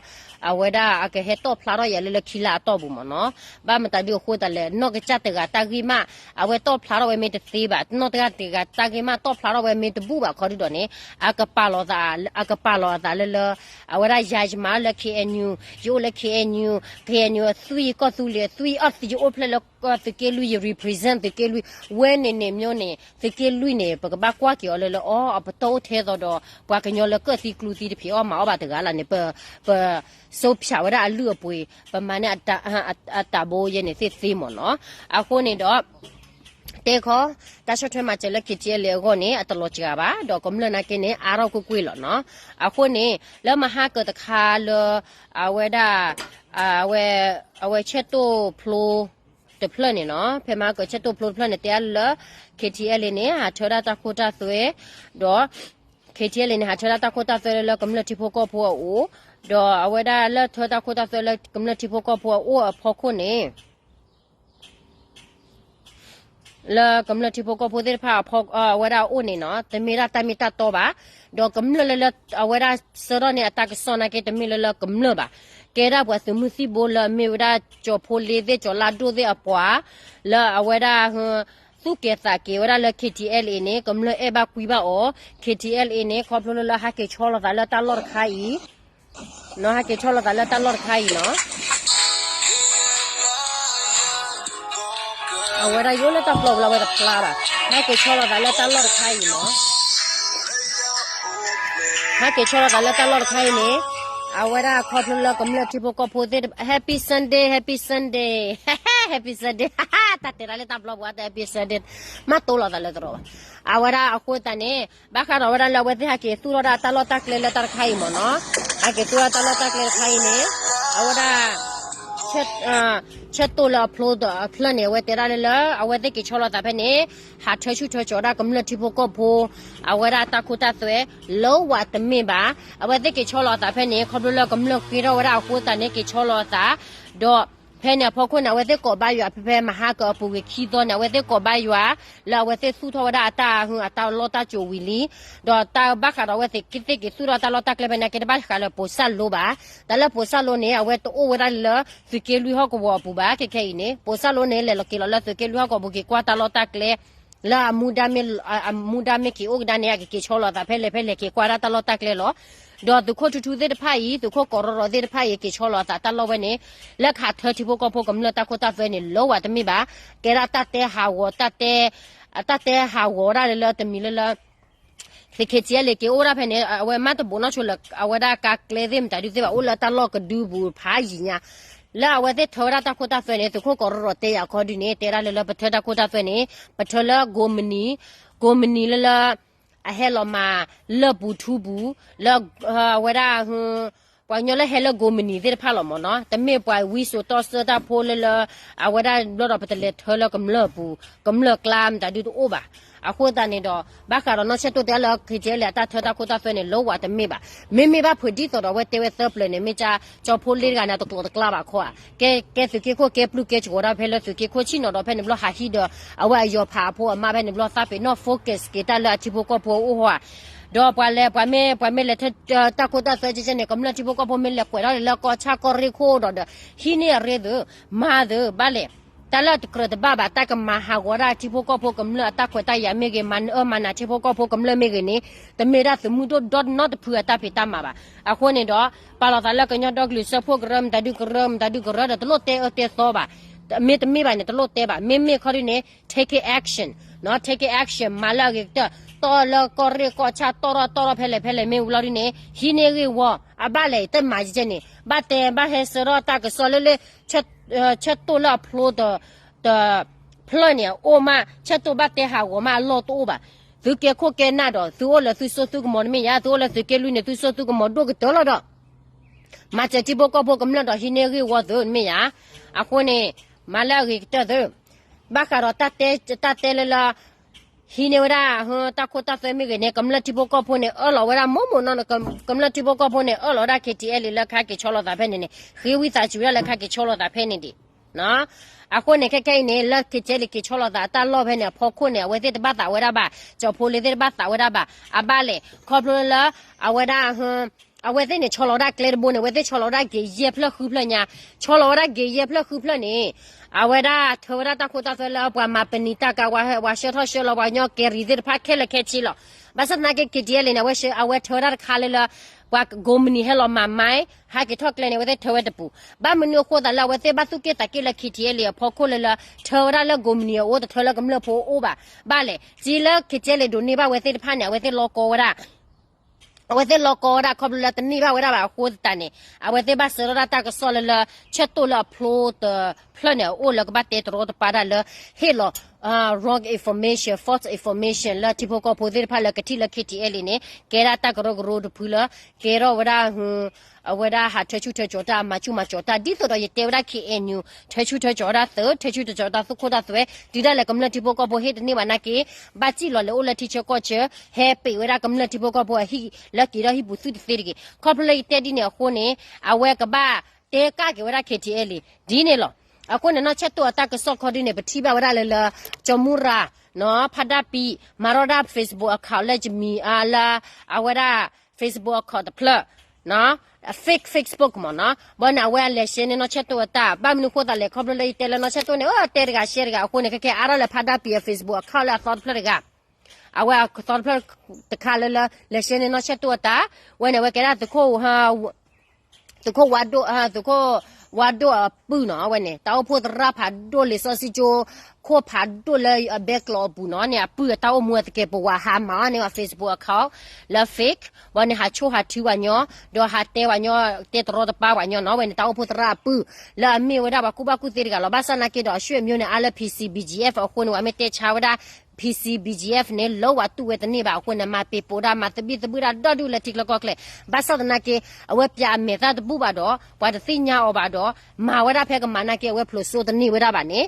အဝဲဒၣ်အကဟဲတီၣ်ဖျါထီၣ်ယၤလၢလၢခံလါအတီၢ်ပူၤမ့ၢ်နီၤ. ဘၣ်မတၤဒုအဃိသတးလဲၣ် နီၢ်ကစၢ်တဂၤတၢ်ဂ့ၢ်မး အဝဲတီၣ်ဖျါထီၣ်ဝဲမ့ၢ်တသ့ဘၣ် နီၢ်ကစၢ်တဂၤတၢ်ဂ့ၢ်မး တီၣ်ဖျါထီၣ်ဝဲမ့ၢ်တဘူၣ်ဘၣ်ခီဒုဒီးန့ၣ် အကပာ်လီၤသး အကပာ်လီၤအသးလၢလၢ အဝဲဒၣ်ယၤယမၤလၢ KNU ယအိၣ်လၢ KNU KNU အသွံၣ် ကီၢ်သူလ့ၤအသွံၣ် အီၣ်သံယအိၣ်ဖျဲၣ်လၢကီၢ်သုးက့လွံၢ် ယ represent သုးက့လွံၢ် ဝဲန့ၣ်န့ၣ် မျိုးန့ၣ် သုးက့လွံၢ်န့ၣ် ပကဘၣ်ကွၢ်က့ၤအီၤလၢလၢအီၤ အပတီၢ်အိၣ်ထဲသိးဒီး ပှၤကညီလၢကၢၣ်သံကျူသံတဖံးအီၣ်မၤအီၣ်ဘၣ်တဂၤလၢ်န့ၣ် ပ ပ စိဖၠးဝဲဒၣ်အလုၢ်အပှ့ၤ ပမၤန့ၢ်အတၢ်ဘိယဲန့ၣ်သ့ၣ်သ့မ့ၢ်နီၤ. အဃိန့ၣ်ဒီး တဲခီ တၢ်ဆီၣ်ထွဲမၤစၢၤလၢ KTLA အဂီၢ်န့ၣ် အတလီၤစှၤဘၣ် ဒီးကမျၢၢ်နာ်က့န့ၣ် အါထီၣ်ကွ့ၢ်ကွ့ၢ်လီၤနီၤ. အဃိန့ၣ် လၢမဟါကၢၤတခါလၢ အဝဲဒၣ် အဝဲ အဝဲဆဲးတိၢ်ဖျိတဖျၢၣ်န့ၣ်နီၤ ဖဲမဟါကၢၤဆဲးတိၢ်ဖျိတဖျၢၣ်န့ၣ် တဲလၢ KTLA န့ၣ် ဟးထၢဒၣ်တၢ်ခိတၢ်သွဲ ဒီး KTLA န့ၣ် ဟးထၢဒၣ်တၢ်ခိတၢ်သွဲလၢလၢကမျၢၢ်ထံဖိကီၢ်ဖိအအိၣ် ဒီးအဝဲဒၣ်လၢထၢတၢ်ခိတၢ်သွဲလၢကမျၢၢ်ထံဖိကီၢ်ဖိအအိၣ်အဖီခိၣ်န့ၣ် လၢကမျၢၢ်ထံဖိကီၢ်ဖိသ့ၣ်တဖၣ်အဖီ အဝဲဒၣ်အအိၣ်န့ၣ်နီၤ တမ့ၢ်ဒၣ်တၢ်မ့ၢ်တၢ်တီဘၣ်. ဒီးကမျၢၢ်လၢလၢအဝဲဒၣ်ဆှၢထီၣ်န့ၢ်အတၢ်ကစီၣ်နာ်က့ တမ့ၢ်လၢလၢကမျၢၢ်ဘၣ်. ကဲဒၣ်ပှၤသုးမုၢ်သံၣ်ဘိလၢအမ့ၢ်ဝဲဒၣ် ကၠီၤဖိလ့သ့ၣ် ကၠီၤလါဒိၣ်သ့ၣ်အပှၤ လၢအဝဲဒၣ် သူၣ်ကဲၤသးကဲၤဝဲဒၣ်လၢ KTLA န့ၣ် ကမျၢၢ်အဲၣ်ဘၣ်ကွံဘၣ်အီၤ KTLA န့ၣ် ခီဖျိလၢလၢဟးက့ၤဆီလီၤသးလၢတၢ်လီၢ်တခါအံၤ ဟးက့ၤဆီလီၤသးလၢတၢ်လီၢ်တခါအံၤနီၤ. အဝဲဒၣ်ယိလၢတၢ်ပျီပူၤလၢအဝဲတဖျါဘၣ်. ဟဲက့ၤဆီလီၤသးလၢတၢ်လီၢ်တခါအံၤနီၤ. ဟဲက့ၤဆီလီၤသးလၢတၢ်လီၢ်တခါအံၤန့ၣ် အဝဲဒၣ်ခီဖျိလၢကမျၢၢ်ထံဖိကီၢ်ဖိသ့ၣ် Happy Sunday, Happy Sunday, Happy Sunday, တၢ်တဲဒၣ်လၢတၢ်ပျီပူၤ Happy Sunday မၤတိလီၤသးလၢသရိာ်ဘၣ်. အဝဲဒၣ်အဃိသတးန့ၣ် ဘၣ်ဃးဒီးဝဲဒၣ်လၢအဝဲသ့ၣ်ဟဲက့ၤသူၣ်ထီၣ်ဒၣ်တၢ်လီၢ်တၢ်ကျဲလၢတၢ်တခါအံၤမ့ၢ်နီၤ. ဟဲက့ၤသူၣ်ထီၣ်တၢ်လီၢ်တၢ်ကျဲတခါအံၤန့ၣ် အဝဲဒၣ် ဆဲးတိၢ်လၢအဖျိအဖျၢၣ်န့ၣ် အဝဲတဲဒၣ်လၢလၢ အဝဲသ့ၣ်က့ၤဆီလီၤသးဖဲန့ၣ် ဟးထၢဆူၣ်ထၢကၠီၤဒၣ်ကမျၢၢ်ထံဖိကီၢ်ဖိ အဝဲဒၣ်တၢ်ခိတၢ်သွဲ လၢဝဲတမ့ၢ်ဘၣ်. အဝဲသ့ၣ်က့ၤဆီလီၤသးဖဲန့ၣ် ခီဖျိလၢကမျၢၢ်ဃ့ထီၣ်ဝဲဒၣ်အဃိသတးန့ၣ် က့ၤဆီလီၤသး ဒီး ဖဲန့ၣ်အဖီခိၣ်န့ၣ် အဝဲသ့ၣ်ကိးဘၣ်ယွၤ ဖဲဖဲမဟါကအပူၤကွံာ်ခံသီန့ၣ် အဝဲသ့ၣ်ကိးဘၣ်ယွၤ လၢအဝဲသ့ၣ်သူၣ်ထီၣ်ဝဲဒၣ်အတၢ်ဟုအတၢ်လီၢ်တၢ်ကၠိဝံၤလံ, ဒီးတၢ်ဘၣ်ဃးဒီးအဝဲသ့ၣ်ကသ့ၣ်က့ၤသူၣ်ထီၣ်တၢ်လီၢ်တၢ်ကျဲဖဲန့ၣ် ကဲတဘၣ်ဃးလၢပိာ်စၢ်လိဘၣ်. တၢ်လၢပိာ်စၢ်လိန့ၣ် အဝဲတအိၣ်ဝဲဒၣ်လၢသုးက့လွံၢ်ဟီၣ်ကဝီၤအပူၤဘၣ်. ခဲခဲအံၤန့ၣ် ပိာ်စၢ်လိန့ၣ် လဲၤလီၤက့ၤလီၤလၢသုးက့လွံၢ်ဟီၣ်ကဝီၤအပူၤ က့ၤကွၢ်တၢ်လီၢ်တၢ်ကျဲ လၢအမူဒါမ့ၢ်က့ၤအိၣ်ကဒါန့ၣ် အကက့ၤဆီလီၤအသးဖဲလဲၣ်ဖဲလဲၣ် က့ၤကွၢ်ဒၣ်တၢ်လီၢ်တၢ်ကျဲလီၤ. ဒီးသုးခိၣ်ထူထူသ့ၣ်တဖၣ်အံၤ သုးခိၣ်ကိးရီရီသ့ၣ်တဖၣ်အံၤ က့ၤဆီလီၤအသးတၢ်လီၢ်ဝဲန့ၣ် လၢခးထၢထံဖိကီၢ်ဖိကမျၢၢ်တၢ်ခိတၢ်သွဲန့ၣ် လၢဝဲတမ့ၢ်ဘၣ်. ကဲဒၣ်တၢ်တဲဟးဂီၤ တၢ်တဲဟးဂီၤဒၣ်လၢတမံၤလၢလၢ သုး ခ့ထံအဲလ့း က့ၤအိၣ်ဒၣ်ဖဲန့ၣ် အဝဲမ့ၢ်တဘိးနီၣ်ဆိလၢ အဝဲဒၣ်ကါကျဲသ့ၣ်မတၤဒုသ့ၣ်ဘၣ် အိၣ်လၢတၢ်လီၢ်ကဒုပူၤဖးယံၤညါ လၢအဝဲသ့ၣ်ထၢဝဲဒၣ်တၢ်ခိတၢ်သွဲန့ၣ် သုးခိၣ်ကိးရီရီတဲယၤခီဒုန့ၣ် တဲဒၣ်လၢလၢပထၢတၢ်ခိတၢ်သွဲန့ၣ် ပထၢလၢကိးမုၢ်နံၤ ကိးမုၢ်နံၤလၢလၢ အဟဲလီၤမၤလၢၢ်ပူၤထူပူၤ လၢ အဝဲဒၣ် ပှၤကညီလၢဟဲလၢကိးမုၢ်နံၤသ့ၣ်တဖၣ်လီၤမ့ၢ်နီၤ တမ့ၢ်ပှၤဝံစိာ်တီဆှၢတၢ်ဖိလၢလၢ အဝဲဒၣ်ဘျီဒီးပတလဲၤထၢလၢကမျၢၢ်ပူၤ ကမျၢၢ်ကျါမတၤဒုတအိၣ်ဘၣ်. အဃိသတးန့ၣ်ဒီး ဘၣ်ဃးဒီးနီၢ်ဆဲၣ်တိၢ်တဲလၢ ခ့ထံအဲလ့း အတၢ်ထၢတၢ်ခိတၢ်သွဲန့ၣ် လၢဝဲတမ့ၢ်ဘၣ်. မ့မ့ၢ်ဘၣ်ဖုးဒ်သိးဒီးအဝဲတဲဝဲသၢပျၢၤန့ၣ် မ့ၢ်ကၠၢဖိလ့တဂၤန့ၣ် တကျိၤတကျါဘၣ်ခီဧါ ကဲ ကဲသုးက့ခိၣ်ကဲပျုၢ်ကဲကဝီၤဒၣ်ဖဲလၢသုးက့ခိၣ်ဆ့ၣ်နီၤဒီးဖဲန့ၣ်ဘျီဟးဟံးဒီး အဝဲအယီၤဖးအဖိအမါဖဲန့ၣ်ဘျီသးပ့ၤနီၣ် focus က့ၤတၢ်လၢအထံဖိကီၢ်ဖိအအိၣ်ဟီဧါ ဒီးပှၤလဲၤ ပှၤမ့ၢ် ပှၤမ့ၢ်လဲၤထၢ တၢ်ခိတၢ်သွဲကဲကဲန့ၣ် ကမျၢၢ်ထံဖိကီၢ်ဖိမ့ၢ်လဲၤကွဲးထီၣ်လၢကီၢ်ဆၣ်ကီၢ်ရ့ၣ်ခိၣ်ဒီးဒီး ဟံးန့ၢ်အရ့သုး မၤသုး ဘၣ်လဲၣ် တၢ်လၢတကြၢးတဘၣ်ဘၣ် တၢ်ကမၤဟးဂီၤဒၣ်ထံဖိကီၢ်ဖိကမျၢၢ်အတၢ်ခွဲးတၢ်ယာ်မ့ၢ်ဂ့ၤ မၤနၢၤမၤနၤထံဖိကီၢ်ဖိကမျၢၢ်မ့ၢ်ဂ့ၤန့ၣ် တမ့ၢ်ဒၣ်သုးမုၢ်ဒိၣ်ဒီနီတဖုအတၢ်ဖံးတၢ်မၤဘၣ်. အဃိန့ၣ်ဒီး ပာ်လီၤသးလၢကညီဒီကလုာ်စၢဖှိၣ်ကရၢ မတၤဒုကရၢ မတၤဒုကရၢဒီးတလိၣ်တဲအၢတဲသီဘၣ်. မ့တမ့ၢ်ဘၣ်န့ၣ် တလိၣ်တဲဘၣ်. မ့မ့ၢ်ခီဒုန့ၣ် take action နီၤ take action မၤလၢအဂ့ၤကတၢၢ် တီၢ်လၢကီၢ်ရ့ၣ်ကီၢ်ဆၣ် တီၢ်ထီၣ်တီၢ်ထီၣ်ဖဲလဲၣ်ဖဲလဲၣ်မ့ၢ်ဝံၤလီၤဒုန့ၣ် ဟံးန့ၢ်ဂ့ၢ်ဝီ အဘၣ်လဲၣ် တမၤကဲကဲန့ၣ် ဘၣ်တဲဘၣ်ဟဲဆှၢထီၣ်တၢ်ကစီၣ်လၢလၢ ဆၢတိၢ်လၢအဖျိ တဖျၢၣ်န့ၣ် အအိၣ်မး ဆၢတိၢ်ဘၣ်တဲဟးဂီၤမးအလီၢ်တအိၣ်ဘၣ်. သုကဲခိၣ်ကဲနၢ်ဒီး သုအိၣ်လၢသုစိသုကမီၤတမ့ၢ်ဧါ, သုအိၣ်လၢသုးက့လွံၢ်န့ၣ် သုစိသုကမီၤဒိၣ်ကတၢၢ်လီၤဒီး မၤစၢၤထံဖိကီၢ်ဖိကမျၢၢ်ဒီးဟံးန့ၢ်ဂ့ၢ်ဝီသုတမ့ၢ်ဧါ. အဃိန့ၣ် မၤလၢအဂ့ၤကတၢၢ်သု ဘၣ်ဃးဒီးတၢ်တဲ တၢ်တဲလၢလၢ ဟံးန့ၢ်ဝဲဒၣ် တၢ်ခိတၢ်သွဲမ့ၢ်ဂ့ၤန့ၣ် ကမျၢၢ်ထံဖိကီၢ်ဖိန့ၣ် အၢၣ်လီၤဝဲဒၣ်မိၢ်မိၢ်နီၢ်နီၢ် ကမျၢၢ်ထံဖိကီၢ်ဖိန့ၣ် အၢၣ်လီၤဝဲဒၣ် ခ့ထံအဲလ့း လၢခါက့ၤဆီလီၤသးဖဲန့ၣ်န့ၣ် ဃ့ဝံသးစူၤဝဲဒၣ်လၢခါက့ၤဆီလီၤသးဖဲန့ၣ်ဒံး အဃိန့ၣ် ခဲခဲအံၤန့ၣ် လၢခ့ထံအဲလ့းက့ၤဆီလီၤသးအတၢ်လီၢ်ဖဲန့ၣ် အဖီခိၣ်န့ၣ် အဝဲသ့ၣ်တဘၣ်သးဝဲဒၣ်ဘၣ်, ကၠီၤဖိလ့သ့ၣ်တဘၣ်သးဝဲဒၣ်ဘၣ်, အဘၣ်လဲၣ် ခီဖျိလၢ အဝဲဒၣ် အဝဲသ့ၣ်န့ၣ် ဆီလီၤဝဲဒၣ်ကျဲတဘိန့ၣ် အဝဲသ့ၣ်ဆီလီၤဝဲဒၣ်က့ၤယဲၢ်ဖျၢၣ်ဃုဖျၢၣ်ညါ, ဆီလီၤဝဲဒၣ်က့ၤယဲၢ်ဖျၢၣ်ဃုဖျၢၣ်န့ၣ် အဝဲဒၣ်ထၢဝဲဒၣ်တၢ်ခိတၢ်သွဲလၢပှၤမၤပနံာ်တၢ်ကါ ပှၤဆှၢထီၣ်ဆှၢလီၤ ပှၤကညီကဲရံၤသ့ၣ်တဖၣ်ခဲလၢာ်ခဲဆ့လီၤ. ဘၣ်ဆၣ်သနာ်က့ ခ့ထံအဲလ့းန့ၣ် အဝဲထၢဝဲဒၣ်တခါလၢလၢ ပှၤကိးမုၢ်နံၤဟဲလီၤမၤမါ ဟဲက့ၤထီၣ်ကျဲန့ၣ် အဝဲသ့ၣ်ထၢဝဲတပူၤ, ဘၣ်မနုၤအဃိသးလၢအဝဲသ့ၣ်ဘၣ်သူၣ်က့ၣ်သးက့ၣ်လၢ ခ့ထံအဲလ့း အဖီခိၣ်လၢလၢ ထၢဝဲဒၣ်လၢကိးမုၢ်နံၤအအိၣ် တထၢလၢကမျၢၢ်ဖိအအိၣ်ဘၣ်, ဘၣ်လဲၣ် စ့လၢခ့ထံအဲလ့းဒိးန့ၢ်ဘၣ်အဝဲသ့ၣ်တဖၣ်န့ၣ် အဝဲသ့ၣ်လီကီဝဲဒၣ် အဝဲသ့ၣ်လီကီဝဲဒၣ် ခီဖျိလၢတန့ၢ်ဘၣ်ဝဲဒၣ်ဘၣ်အဃိသတးန့ၣ် အဝဲသ့ၣ်ဘၣ်စၢၤထီၣ်ဒၣ်တၢ်ကစီၣ်လၢလၢ ဆၢတိၢ်လၢအဖျိတဖျၢၣ်န့ၣ် အအိၣ်လၢကဘၣ်တဲတရီတပါဒၣ်လၢ ဟ့ၣ်လီၤ wrong information, false information လၢထံဖိကီၢ်ဖိသ့ၣ်တဖၣ်လၢကထံၣ်လၢ ခ့ထံအဲလ့း န့ၣ် ကဲဒၣ်တၢ်ကရၢကရိတဖုလၢ ကဲထီၣ်ဝဲဒၣ် အဝဲဒၣ်ဟးထၢဆူၣ်ထၢကၠီၤတၢ် မၤဆူၣ်မၤကၠီၤတၢ် ဒ်သိးဒီးယတဲဝဲဒၣ် ခ့အဲၣ်ယူၣ် ထၢဆူၣ်ထၢကၠီၤဝဲဒၣ်သုး ထၢဆူၣ်ထၢကၠီၤတၢ်သူၣ်ခိၣ်တၢ်သွဲ တုၤဒၣ်လဲာ်ကမျၢၢ်ထံဖိကီၢ်ဖိဟ့ၣ်တန့ၢ်ဘၣ်နာ်က့ ဘၣ်စံၣ်လီၤလဲၤအိၣ်လၢထံဆၢကီၢ်ဆၢ ဟဲပ့ၤဝဲဒၣ်ကမျၢၢ်ထံဖိကီၢ်ဖိအဟံၣ်လၢက့ၤဒီးဟံၣ်ပူၤသုတသ့တဂ့ၤ. ခီဖျိလၢယတဲဒ်န့ၣ်အဃိန့ၣ် အဝဲကဘၣ်တဲကၣ်က့ၤဝဲဒၣ် ခ့ထံအဲလ့း ဒ်န့ၣ်လီၤ. အဃိန့ၣ် နီၢ်ဆဲၣ်တိၢ်အတၢ်ကစီၣ်ခီဒ်န့ၣ် ပထံၣ်ဘၣ်ဝဲဒၣ်လၢလၢ ကၠီၤမူရၤ ဖးဒၣ်ပံး မၤထီၣ်ဒၣ် Facebook account လၢကမံၤအါလၢ အဝဲဒၣ် Facebook account တဖျၢၣ် fake Facebook မ့ၢ်နီၤ ဘၣ်န့ၣ် အဝဲအလဲၤ share န့ၢ်နီၢ်ဆဲၣ်တိၢ်အတၢ် ဘၣ်မနုၤဃိသးလဲၣ် ခီဖျိလၢယတဲလၢနီၢ်ဆဲၣ်တိၢ်န့ၣ် အၢ တဲတဂၤ share တဂၤအဃိန့ၣ် ခဲခဲအါထီၣ်လၢဖးဒၣ်ပံးအ Facebook account လၢအသီတဖျၢၣ်တဂၤ အဝဲအသီတဖျၢၣ်တခါလၢလၢ လဲၤ share န့ၢ်နီၢ်ဆဲၣ်တိၢ်အတၢ် ဝဲန့ၣ် အဝဲကဲဒၣ်သုးခိၣ် သုးခိၣ်ဝါဒိၣ် သုးခိၣ်ဝါဒိၣ်အပုၢ်နီၤ အဝဲန့ၣ် တၢ်အိၣ်ဖှိၣ်သရၣ်ဖးဒိၣ် လံာ်စီဆှံကၠိ ခိၣ်ဖးဒိၣ်လၢအဘဲကျိးအပူၤနီၤ န့ၣ် အပုၢ်အတၢ်အိၣ်မူအသကဲးပဝး ဟးမၤအီၤန့ၢ်ဝဲ Facebook account လၢ fake ဘၣ်န့ၣ် ဟးဆိၣ်ဟးထုပှၤညီ ဒီးဟးတဲပှၤညီ တဲတရီတပါပှၤညီနီၤ ဝဲန့ၣ် တၢ်အိၣ်ဖှိၣ်သရၣ်အပုၢ် လၢအမ့ၢ်ဝဲဒၣ်ပှၤကူၣ်ဘၣ်ကူၣ်သ့တဂၤလီၤ. ဘၣ်ဆၣ်သနာ်က့ဒီး အဆွေမျိုးန့ၣ် အါလၢ P C B G F အဃိန့ၣ် ပှၤမ့ၢ်တဲဆါဝဲဒၣ် P C B G F န့ၣ် လၢဝဲတူၢ်ဝဲတန့ၢ်ဘၣ်အဃိန့ၣ် မၤပ့ၤပိာ်ဒၣ် မၤသဘံၣ်သဘုၣ်ဒၣ်ဒီဒူၣ်လၢထံချၢကီၢ်ချၢ ဘၣ်ဆၣ်သနာ်က့ အဝဲပျးအမဲာ်သၣ်တဘူၣ်ဘၣ်ဒီး ပှၤတသ့ၣ်ညါအီၤဘၣ်ဒီး မၤဝဲဒၣ်ဖဲကမၤနာ်က့ အဝဲဖျိးစိတန့ၢ်ဝဲဒၣ်ဘၣ်န့ၣ်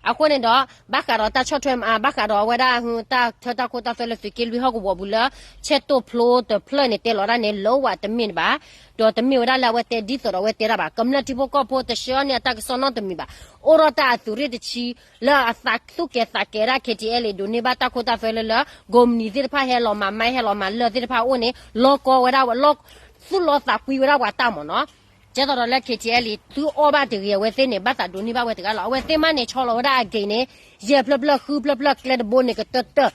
အဃိန့ၣ်ဒီး ဘၣ်ဃးဒီးတၢ်ဆီၣ်ထွဲ ဘၣ်ဃးဒီးအဝဲဒၣ် တၢ်ထၢတၢ်ခိတၢ်သွဲလၢသုးက့လွံၢ်ဟီၣ်ကဝီၤပူၤလၢ ဆဲၣ်တိၣ်ဖျိတဖျၢၣ်န့ၣ် တဲလီၤဒၣ်န့ၣ် လၢဝးတမ့ၢ်တဘၣ်, ဒီးတမ့ၢ်ဝဲဒၣ်လၢအဝဲတဲဒ်သိးဒီးအဝဲတဲတၢ်ဘၣ်. ကမျၢၢ်ထံဖိကီၢ်ဖိတဆှၢန့ၢ်အတၢ်ကစီၣ်နီတမံၤဘၣ်. အိၣ်ထီၣ်တၢ်အသုးရ့ၣ်တဆံ လၢအသူၣ်ကဲၤသးကဲၤဒၣ် KTLA ဒိးန့ၢ်ဘၣ်တၢ်ခိတၢ်သွဲလၢလၢ ကိးမုၢ်နံၤသ့ၣ်တဖၣ်ဟဲလီၤမၤ မၤဟဲလီၤမၤလၢာ်သ့ၣ်တဖၣ်အိၣ်န့ၣ် လီၤကီဝဲဒၣ် သူၣ်လီၤသးကွံဝဲဒၣ်ပှၤတၢ်မၢ်နီၤ. ကဲသိးဒီးလၢ KTLA သုအီၣ်ဘၣ်တဂ့ၤ အဝဲသ့ၣ်န့ၣ် ဘၣ်သးဒိးန့ၢ်ဘၣ်ဝဲတဂၤလီၤ. အဝဲသ့ၣ်မးန့ၣ် ဆီလီၤဝဲဒၣ်အဂ့ၤန့ၣ် ယဲၢ်ဖျၢၣ်ဖျၢၣ် ဃုဖျၢၣ်ဖျၢၣ် ကျဲတဘိန့ၣ် ကတၢၢ်တၢၢ်,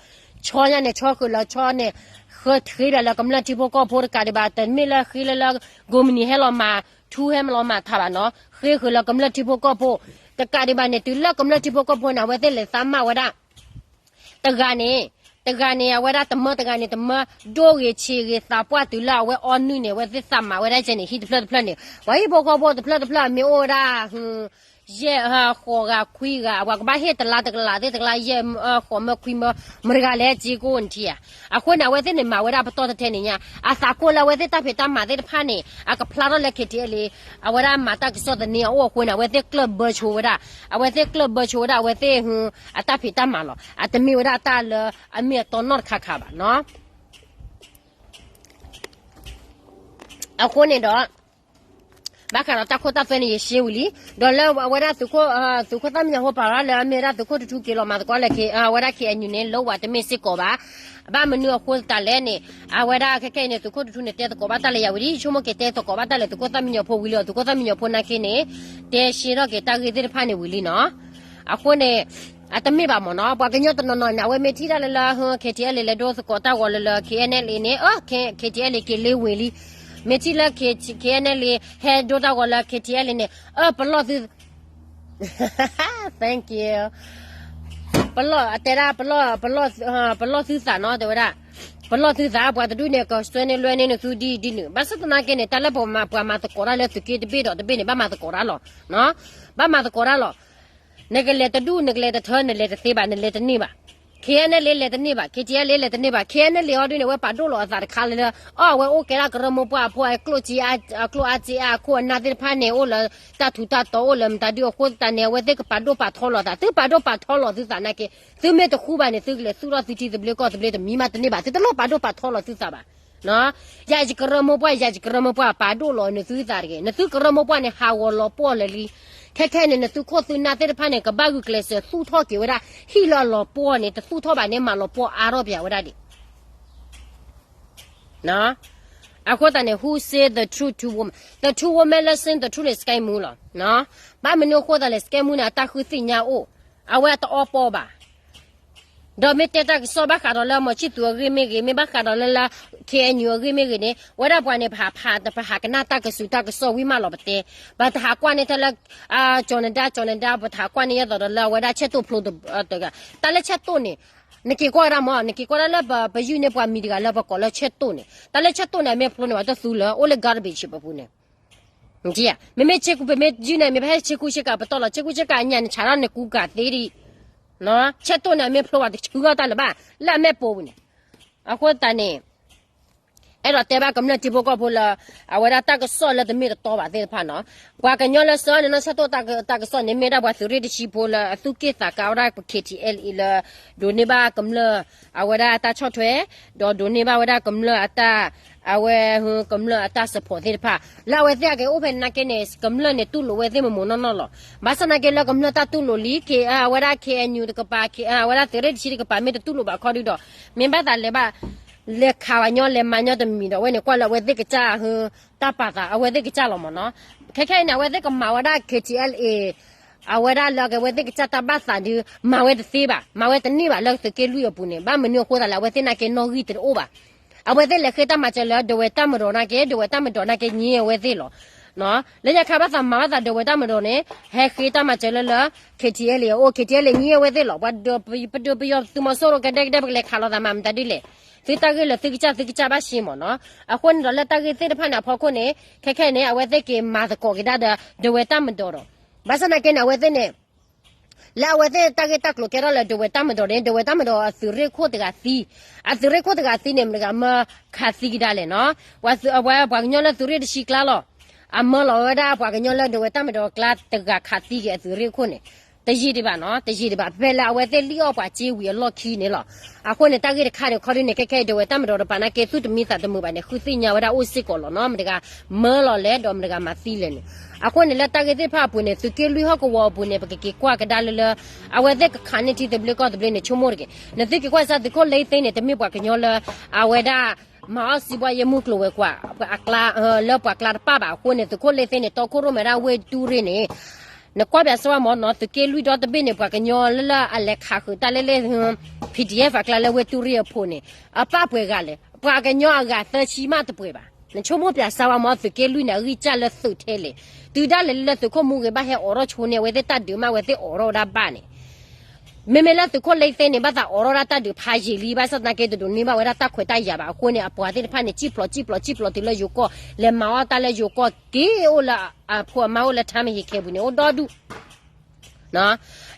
ဆီညါန့ၣ် ဆီဃုာ်လၢဆီန့ၣ် ဃ့ထံဘၣ်လၢကမျၢၢ်ထံဖိကီၢ်ဖိတကးဒံးဘၣ်, တမ့ၢ်လၢဃ့လၢလၢ ကိးမုၢ်နံၤဟဲလီၤမၤ ထူဟဲလီၤမၤထးဘၣ်နီၤ, ဃ့ဃုာ်လၢကမျၢၢ်ထံဖိကီၢ်ဖိ တကးဒံးဘၣ်န့ၣ် တုၤလၢကမျၢၢ်ထံဖိကီၢ်ဖိန့ၣ် အဝဲသ့ၣ်လဲၤသးမၤဝဲဒၣ် တဂၤန့ၣ်, တဂၤန့ၣ် အဝဲဒၣ်တမၢတဂၤန့ၣ် တမၢဒိၣ်ဂ့ၤဆံးဂ့ၤသးပှၢ်တုၤလၢအဝဲအီနုၢ်န့ၣ် အဝဲသ့ၣ်သးမၤဝဲဒၣ်ကဲန့ၣ် ဟံၣ်တဖျၢၣ်တဖျၢၣ်န့ၣ် ပှၤဟံၣ်ဖိဃီဖိတဖျၢၣ်တဖျၢၣ်အမ့ၢ်အိၣ်ဝဲဒၣ် ယဲၢ် ဃိးဂၤခွံဂၤ ပှၤကဘၣ်ဟ့ၣ်တလါတကလးသ့ၣ်တကလါ ယဲၢ် ဃိးမၢခွံမၢ မတဂၤလဲၣ် စ့ကိၣ်နထံဧါ. အဃိန့ၣ် အဝဲသ့ၣ်န့ၣ် မၤဝဲဒၣ်ပတီၢ်ထဲထဲန့ၣ်ညါ အသးကိၢ်လၢအဝဲသ့ၣ်တၢ်ဖံးတၢ်မၤသ့ၣ်တဖၣ်န့ၣ် အကဖျါထီၣ်လၢ KTLA အဝဲဒၣ်မၤတၢ်ကစီၣ်သန့အအိၣ်အဃိန့ၣ် အဝဲသ့ၣ်ကျၢၢ်ဘၢဆိဝဲဒၣ်, အဝဲသ့ၣ်ကျၢၢ်ဘၢဆိဝဲဒၣ် အဝဲသ့ၣ် အတၢ်ဖံးတၢ်မၤလီၤ. အတမ့ၢ်ဝဲဒၣ်တၢ်လၢအမ့ၢ်အတီနီတခါခါဘၣ်နီၤ. အဃိန့ၣ်ဒီး ဘၣ်ဃးဒီးတၢ်ခိတၢ်သွဲန့ၣ် ယရှင်းဝံၤလံ, ဒီးလၢအဝဲဒၣ်သုးခိၣ်, သုးခိၣ်သၣ်မံညီၤဖိပာ်လီၤလၢအမ့ၢ်ဝဲဒၣ်သုးခိၣ်တထူက့ၤလီၤမၤသကိးလၢ အဝဲဒၣ် KNU န့ၣ် လၢဝးတမ့ၢ်စ့ၢ်ကီးဘၣ်. ဘၣ်မနုၤအဃိသတးလဲၣ်န့ၣ် အဝဲဒၣ်ခဲခဲအံၤန့ၣ် သုးခိၣ်တထူန့ၣ် တဲသကိးဘၣ်တၢ်လၢယၤဝံၤလံ, ဆိကမိၣ်က့ၤတဲသကိးဘၣ်တၢ်လၢသုးခိၣ်သၣ်မံညီၤဖိဝံၤလံ, သုးခိၣ်သၣ်မံညီၤဖိနာ်က့န့ၣ် တဲရှင်းထီၣ်က့ၤတၢ်ဂ့ၢ်သ့ၣ်တဖၣ်န့ၣ်ဝံၤလံနီၤ. အဃိန့ၣ် အတမ့ၢ်ဘၣ်မၢ်နီၤ, ပှၤကညီတနီၤနီၤန့ၣ် အဝဲမ့ၢ်ထံၣ်တၢ်လၢလၢ KTLA လဲၤဒိသကိးတၢ်ဂီၤလၢလၢ KNLA န့ၣ် အ KTLA က့ၤလ့ဝံၤလံ, မ့ၢ်ထံၣ်လၢ KNLA ဟဲဒိတၢ်ဂီၤလၢ KTLA န့ၣ် အ ပလီၢ်သု thank you ပလီၢ် အတဲဒၣ် ပလီၢ် ပလီၢ်သုသးနီၤ တဲဝဲဒၣ်, ပလီၢ်သုသး ပှၤတဒူၣ်န့ၣ် ကစွဲန့ၢ်လွဲန့ၢ်နသုဒ်အံၤဒ်နုၤ, ဘၣ်ဆၣ်သနာ်က့န့ၣ် တၢ်လၢပမၤပှၤမၤသကိးတၢ်လၢသုးက့တဘ့ၣ်ဒီးတဘ့ၣ်န့ၣ် ဘၣ်မၤသကိးတၢ်လီၤ, ဘၣ်မၤသကိးတၢ်လီၤ. နကလဲၤတဒူၣ် နကလဲၤတထၢ နလဲၤတသ့ဘၣ် နလဲၤတန့ၢ်ဘၣ်. KNLA လဲၤတန့ၢ်ဘၣ်, KTLA လဲၤတန့ၢ်ဘၣ်, KNLA အီၤဒ်န့ၣ် အဝဲပာ်ဒိၣ်လီၤအသးတခါလၢလၢ အီၤ အဝဲအိၣ်ကဲဒၣ်ကရၢမိၢ်ပှၢ်အဖိ အကျိၣ်စ့အါ အကျိၣ်အါစ့အါ အခိၣ်အနၢ်သ့ၣ်တဖၣ်န့ၣ် အိၣ်လၢတၢ်ထူးတၢ်တီၤ အိၣ်လၢမတၤဒုအဃိသတးန့ၣ် အဝဲသ့ၣ်ကပာ်ဒိၣ်ပာ်ထီလီၤအသး, သုပာ်ဒိၣ်ပာ်ထီလီၤသုသးနာ်က့, သုမ့ၢ်တဃူဘၣ်န့ၣ် သုကလဲၤသူၣ်ထီၣ်သုထံသဘျ့ကီၢ်သဘျ့တမံၤမးတန့ၢ်ဘၣ်, သုတလိၣ်ပာ်ဒိၣ်ပာ်ထီလီၤသုသးဘၣ်. ယၤယကရၢမိၢ်ပှၢ် ယၤယကရၢမိၢ်ပှၢ်ပာ်ဒိၣ်လီၤနသုသးတဂ့ၤ, နသုကရၢမိၢ်ပှၢ်န့ၣ် ဟးဂီၤလီၤပှီၢ်လၢာ်လံ. ခဲခဲအံၤန့ၣ် နသုခိၣ်သုနၢ်သ့ၣ်တဖၣ်န့ၣ် ကဘၣ်ဂုာ်ကျဲးစၢးသူၣ်ထီၣ်က့ၤဝဲဒၣ် ဟံၣ်လၢအလီၤပှီၢ်န့ၣ် တသူၣ်ထီၣ်ဘၣ်န့ၣ် မၤလီၤပှီၢ်အါထီၣ်ပှၤဝဲဒၣ်ဒံး အဃိသတးန့ၣ် who say the truth to woman, the two woman လၢ sing the truth န့ၣ် စကဲမူလီၤ. ဘၣ်မနုၤအဃိသတးလဲၣ် စကဲမူန့ၣ် အတၢ်ဃုသ့ၣ်ညါအိၣ်, အဝဲအတအီပီဘၣ်. ဒီးမ့ၢ်တဲတၢ်ကစီၣ်ဘၣ်ဃးဒီးလၢမီၤဆံၣ်သူးအဂ့ၢ်မ့ၢ်ဂ့ၤ, မ့ၢ်ဘၣ်ဃးဒီးလၢလၢ KNU အဂ့ၢ်မ့ၢ်ဂ့ၤန့ၣ် ဝဲဒၣ်ပှၤန့ၣ် ပဟးဖး ပဟးကနၣ်တၢ်ကစူၤတၢ်ကစီၣ်ဝံၤမးလီၤပတဲ, ပတဟးကွၢ်န့ၢ်တၢ်လၢ ကၠီၤနဒါ ကၠီၤနဒါ ပတဟးကွၢ်န့ၢ်ယဲသိးဒီးလၢအဝဲဒၣ်ဆဲၣ်တိၣ်ဖျိတဂၤ, တၢ်လၢဆဲၣ်တိၣ်န့ၣ် နက့ၤကွၢ်ဝဲဒၣ်မၢ်, နက့ၤကွၢ်ဒၣ်လၢပယုၢ်န့ၢ်ပှၤမံၤတဂၤလၢပကိးလၢဆဲၣ်တိၣ်န့ၣ်, တၢ်လၢဆဲၣ်တိၣ်န့ၣ် အမ့ၢ်ဖျိန့ၣ် ပှၤတသူလၢ အိၣ်လၢ garbage ပူၤန့ၣ် မ့မ့ၢ်ဆ့ကူ ပမ့ၢ်ယုၢ်န့ၣ် မ့ၢ်ဖဲဆ့ကူဆ့ကၤပတီၢ်လီၤ, ဆ့ကူဆ့ကၤအညၣ်န့ၣ် ဆးထီၣ်န့ၣ်ကူကၤသ့ဒံး, ဆဲၣ်တိၣ်န့ၣ် အမ့ၢ်ဖျိပှၤတဆှုဂီၢ်တၢ်လၢၤဘၣ် လၢအမဲာ်ပိာ်ပူၤန့ၣ်. အဃိသတးန့ၣ် အဲၣ်ဒိးတဲဘၣ်ကမျၢၢ်ထံဖိကီၢ်ဖိလၢ အဝဲဒၣ်တၢ်ကစီၣ်လၢတမ့ၢ်တတီဘၣ်သ့ၣ်တဖၣ်နီၤ, ပှၤကညီလၢဆှၢန့ၢ်နီၢ်ဆဲၣ်တိၣ်တၢ်ကစီၣ်န့ၣ် မ့ၢ်ဒၣ်ပှၤသုးရ့ၣ်တဆံဖိလၢအသူၣ်က့ၣ်သးကါဝဲဒၣ် KTLA လၢ ဒိးန့ၢ်ဘၣ်ကမျၢၢ် အဝဲဒၣ်တၢ်ဆီၣ်ထွဲ ဒီးဒိးန့ၢ်ဘၣ်ဝဲဒၣ်ကမျၢၢ်အတၢ် အဝဲ ကမျၢၢ်အတၢ် support သ့ၣ်တဖၣ် လၢအဝဲသ့ၣ်အက့ၤအိၣ်ဖဲနာ်က့န့ၣ် ကမျၢၢ်န့ၣ်တူၢ်လိာ်ဝဲသ့ၣ်မ့ၢ်မ့ၢ်နီၢ်နီၢ်လီၤ. ဘၣ်ဆၣ်နာ်က့လၢကမျၢၢ်တၢ်တူၢ်လိာ်လံ အဝဲဒၣ် KNU တကပၤ အဝဲဒၣ်သုးရ့ၣ်တဆံတကပၤ မ့ၢ်တတူၢ်လိာ်ဘၣ်ခီဒုဒီး မ့ၢ်ဘၣ်သးလဲၤဘၣ် လဲၤခးဝဲညီ လဲၤမၤညီတမံၤဒီး အဝဲန့ၣ်ကွၢ်လၢအဝဲသ့ၣ်ကစၢ် တၢ်ပာ်သးအဝဲသ့ၣ်ကစၢ်လီၤမ့ၢ်နီၤ. ခဲခဲအံၤန့ၣ် အဝဲသ့ၣ်ကမၤဝဲဒၣ် KTLA အဝဲဒၣ်လၢအကဝဲသ့ၣ်ကစၢ်တၢ်ဘၣ်သးဒုး မၤဝဲတသ့ဘၣ်, မၤဝဲတန့ၢ်ဘၣ်လၢသုးက့လွံၢ်အပူၤန့ၣ် ဘၣ်မနုၤအဃိသတးလဲၣ် အဝဲသ့ၣ်နာ်က့နီၣ်ဂံၢ်တအိၣ်ဘၣ်. အဝဲသ့ၣ်လဲၤဃ့တၢ်မၤစၢၤလၢ ဒဝဲတၢ်မၤဒီးနာ်က့ ဒဝဲတၢ်မၤဒီးနာ်က့ ငြိမ်အဝဲသ့ၣ်လီၤ. လၢညါခါဘၣ်သးမၤဘၣ်သးဒဝဲတၢ်မၤဒီးန့ၣ် ဟဲဃ့တၢ်မၤစၢၤလၢလၢ KTLA အအိၣ် KTLA ငြိမ်အဝဲသ့ၣ်လီၤ. ပှၤဒုးပယီၤသုးမီၤစိရိၤကဒဲကဒဲ ပကလဲၤခးလိာ်သးမၤမတၤဒ်လဲၣ်. သုတၢ်ဂ့ၢ်လၢသုကစၢ်သုကစၢ်ဘၣ်ရှဲမ့ၢ်နီၤ. အဃိန့ၣ်ဒီးလၢတၢ်ဂ့ၢ်သ့ၣ်တဖၣ်န့ၣ်အဖီခိၣ်န့ၣ် ခဲခဲအံၤန့ၣ် အဝဲသ့ၣ်က့ၤမၤသကိးက့ၤဒၣ်ဒီး ဒဝဲတၢ်မၤဒီးဒီး ဘၣ်ဆၣ်နာ်က့န့ၣ် အဝဲသ့ၣ်န့ၣ် လၢအဝဲသ့ၣ်တၢ်ဂ့ၢ်တၢ်ကျိၤကဲထီၣ်လၢဒဝဲတၢ်မၤဒီးန့ၣ် ဒဝဲတၢ်မၤဒီးအသုးရ့ၣ်ခိၣ်တဂၤသံ, အသုးရ့ၣ်ခိၣ်တဂၤသံန့ၣ် မတၤဂၤမၢခးသံကဒါလဲၣ်နီၤ. ပှၤသုး အဝဲပှၤကညီလၢသုးရ့ၣ်တဆံကျါလီၤ. အမၢလီၤဝဲဒၣ်ပှၤကညီလၢဒဝဲတၢ်မၤဒီးကျါတဂၤခးသံက့ၤအသုးရ့ၣ်ခိၣ်န့ၣ် တယံာ်ဒံးဘၣ်နီၤ, တယံာ်ဒံးဘၣ် ဖဲလၢအဝဲသ့ၣ်လံၣ်အီၣ်ပှၤစ့ဝံၤအလီၢ်ခံန့ၣ်လီၤ. အဃိန့ၣ် တၢ်ဂ့ၢ်တခါန့ၣ် ခီဒုန့ၣ် ခဲခဲအံၤ ဒဝဲတၢ်မၤဒီးတပၤနာ်က့ သူၣ်တမံသးတမုာ်ဘၣ်န့ၣ် ဃုသ့ၣ်ညါဝဲဒၣ်အိၣ်စ့ၢ်ကီးလီၤနီၤ, မတဂၤမၢလီၤလဲၣ် ဒီးမတဂၤမၤသံလဲၣ်န့ၣ်. အဃိန့ၣ် လၢတၢ်ဂ့ၢ်သ့ၣ်တဖၣ်အပူၤန့ၣ် သုးက့လွံၢ်ဟီၣ်ကဝီၤအပူၤန့ၣ် ပကက့ၤကွၢ်ကဒါလၢလၢ အဝဲသ့ၣ်ကခးန့ၢ်ထံသဘျ့ကီၢ်သဘျ့န့ၣ် ဆိကမိၣ်တက့ၢ်. နသုက့ၤကွၢ်စၢ်သုးခိၣ်လ့သ့န့ၣ် တမ့ၢ်ပှၤကညီလၢ အဝဲဒၣ် မၤအီၣ်စံးဘှါယဲမုၢ်ကျိၤဝဲၤကွာ် အကျါ လၢပှၤကျါတပၣ်ဘၣ်အဃိန့ၣ် သုးခိၣ်လ့သ့န့ၣ် တီခိၣ်ရိၣ်မဲဒၣ်ဝ့ၢ်တူၢ်ရ့ၣ်န့ၣ် နကွၢ်ပၠးစၢၤဝဲမ့ၢ်နီၤ သုးက့လွံၢ်ဒီတဘ့ၣ်န့ၣ် ပှၤကညီလၢလၢအလဲၤခးဃုာ်တၢ်လၢလၢ P D F အကျါလၢဝ့ၢ်တူၢ်ရ့ၣ်အဖိန့ၣ် အပၣ်ပှဲၤဂၤလဲၣ်. ပှၤကညီအဂၤသၢဆံမးတပှဲၤဘၣ်. နဆိကမိၣ်ပၠးစၢၤဝဲမ့ၢ် သုးက့လွံၢ်န့ၣ် အဂံၢ်စၢ်လၢသုးထဲလဲၣ်. တုၤဒၣ်လဲာ်လၢသုးခိၣ်မူဂ့ၤဘၣ်ဟဲအိးထီၣ်ဆိန့ၣ် အဝဲသ့ၣ်တၢ်ဒုးမး အဝဲသ့ၣ်အိးထီၣ်ဝဲဒၣ်ဘၣ်န့ၣ် မ့မ့ၢ်လၢသုးခိၣ်လ့သ့န့ၣ် ဘၣ်သးအိးထီၣ်ဒၣ်တၢ်ဒုးဖးယံာ်လံ ဘၣ်ဆၣ်သနာ်က့ တဒိးန့ၢ်ဘၣ်ဝဲဒၣ်တၢ်ခွဲးတၢ်ယာ်ဘၣ်အဃိန့ၣ် အပှၤသ့ၣ်တဖၣ်န့ၣ် စံၣ်ဖျိးစံၣ်ဖျိးစံၣ်ဖျိးတုၤလၢယိၤကီၢ် လဲၤမၤအီၣ်တၢ်လၢယိၤကီၢ် က့ၤအိၣ်လၢအဖိအမါအိၣ်လၢထါမဟ့ၤခဲပူၤန့ၣ် အိၣ်ဒီဒူၣ်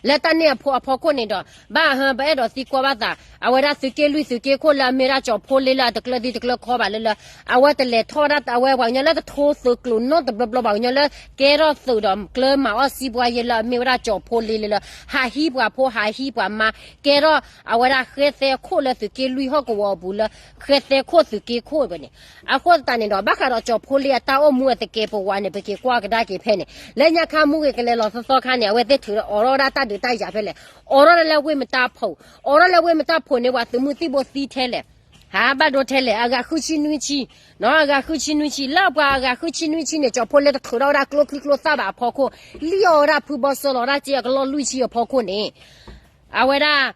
လၢတၢ်န့ၣ်အဖီခိၣ်န့ၣ်ဒီး ဘၣ်ဟၢ ပအဲၣ်ဒိးသံကွၢ်ဘၣ်သး အဝဲဒၣ်သုးက့လွံၢ်သုးက့ခိၣ်လၢအမ့ၢ်ဒၣ်ကၠီၤဖိလ့လၢအတကျၢၤသံတကျၢၤခီဘၣ်လၢလၢ အဝဲတလဲၤထီၣ်ဒၣ် အဝဲပှၤကညီလၢတထိသုးကျိၤနီတဘျီဘျီ ပှၤကညီလၢကဲထီၣ်သုးဒီးကျၢၤမၤအီၣ်စံးဘှါယဲလၢအမ့ၢ်ဝဲဒၣ်ကၠီၤဖိလ့လၢလၢ ဟးဟံးပှၤဖိဟးဟံးပှၤမါ ကဲထီၣ်အဝဲဒၣ်ဃဲသဲခိၣ်လၢသုးက့လွံၢ်ဟီၣ်ကဝီၤအပူၤလၢ ဃဲသဲခိၣ်သုးက့ခိၣ်ဝဲန့ၣ် အဃိသတးန့ၣ်ဒီး ဘၣ်ဃးဒီးကၠီၤဖိလ့အတၢ်အိၣ်မူအသကဲးပဝးန့ၣ် ပက့ၤကွၢ်ကဒါက့ၤဖဲန့ၣ် လၢညါခါမူဂ့ၤကလဲၤလီၤသီသီခါန့ၣ် အဝဲသ့ၣ်ထုးဒီးအိးထီၣ်ဝဲဒၣ်တၢ်ဒုးတၢ်ယၤဖဲလဲၣ် အိးထီၣ်လၢလၢဝ့ၢ်မတါဖိ အိးထီၣ်လၢဝ့ၢ်မတါဖိန့ၣ် ပှၤသုးမုၢ်သံၣ်ဘိသံထဲလဲၣ် ဟးဘၣ်ဒိထဲလဲၣ် အဂၤဃုဆံနွံဆံ အဂၤဃုဆံနွံဆံ လၢပှၤအဂၤဃုဆံနွံဆံန့ၣ် ကၠီၤဖိလ့တထုးထီၣ်ဝဲဒၣ်ကျိချံကျိသၣ်ဘၣ်အဖီခိၣ် လံၣ်အီၣ်ဝဲဒၣ်ဖုဘီစၢလီၤဒၣ်က့အကလီၢ်လွံၢ်ဆံအဖီခိၣ်န့ၣ် အဝဲဒၣ်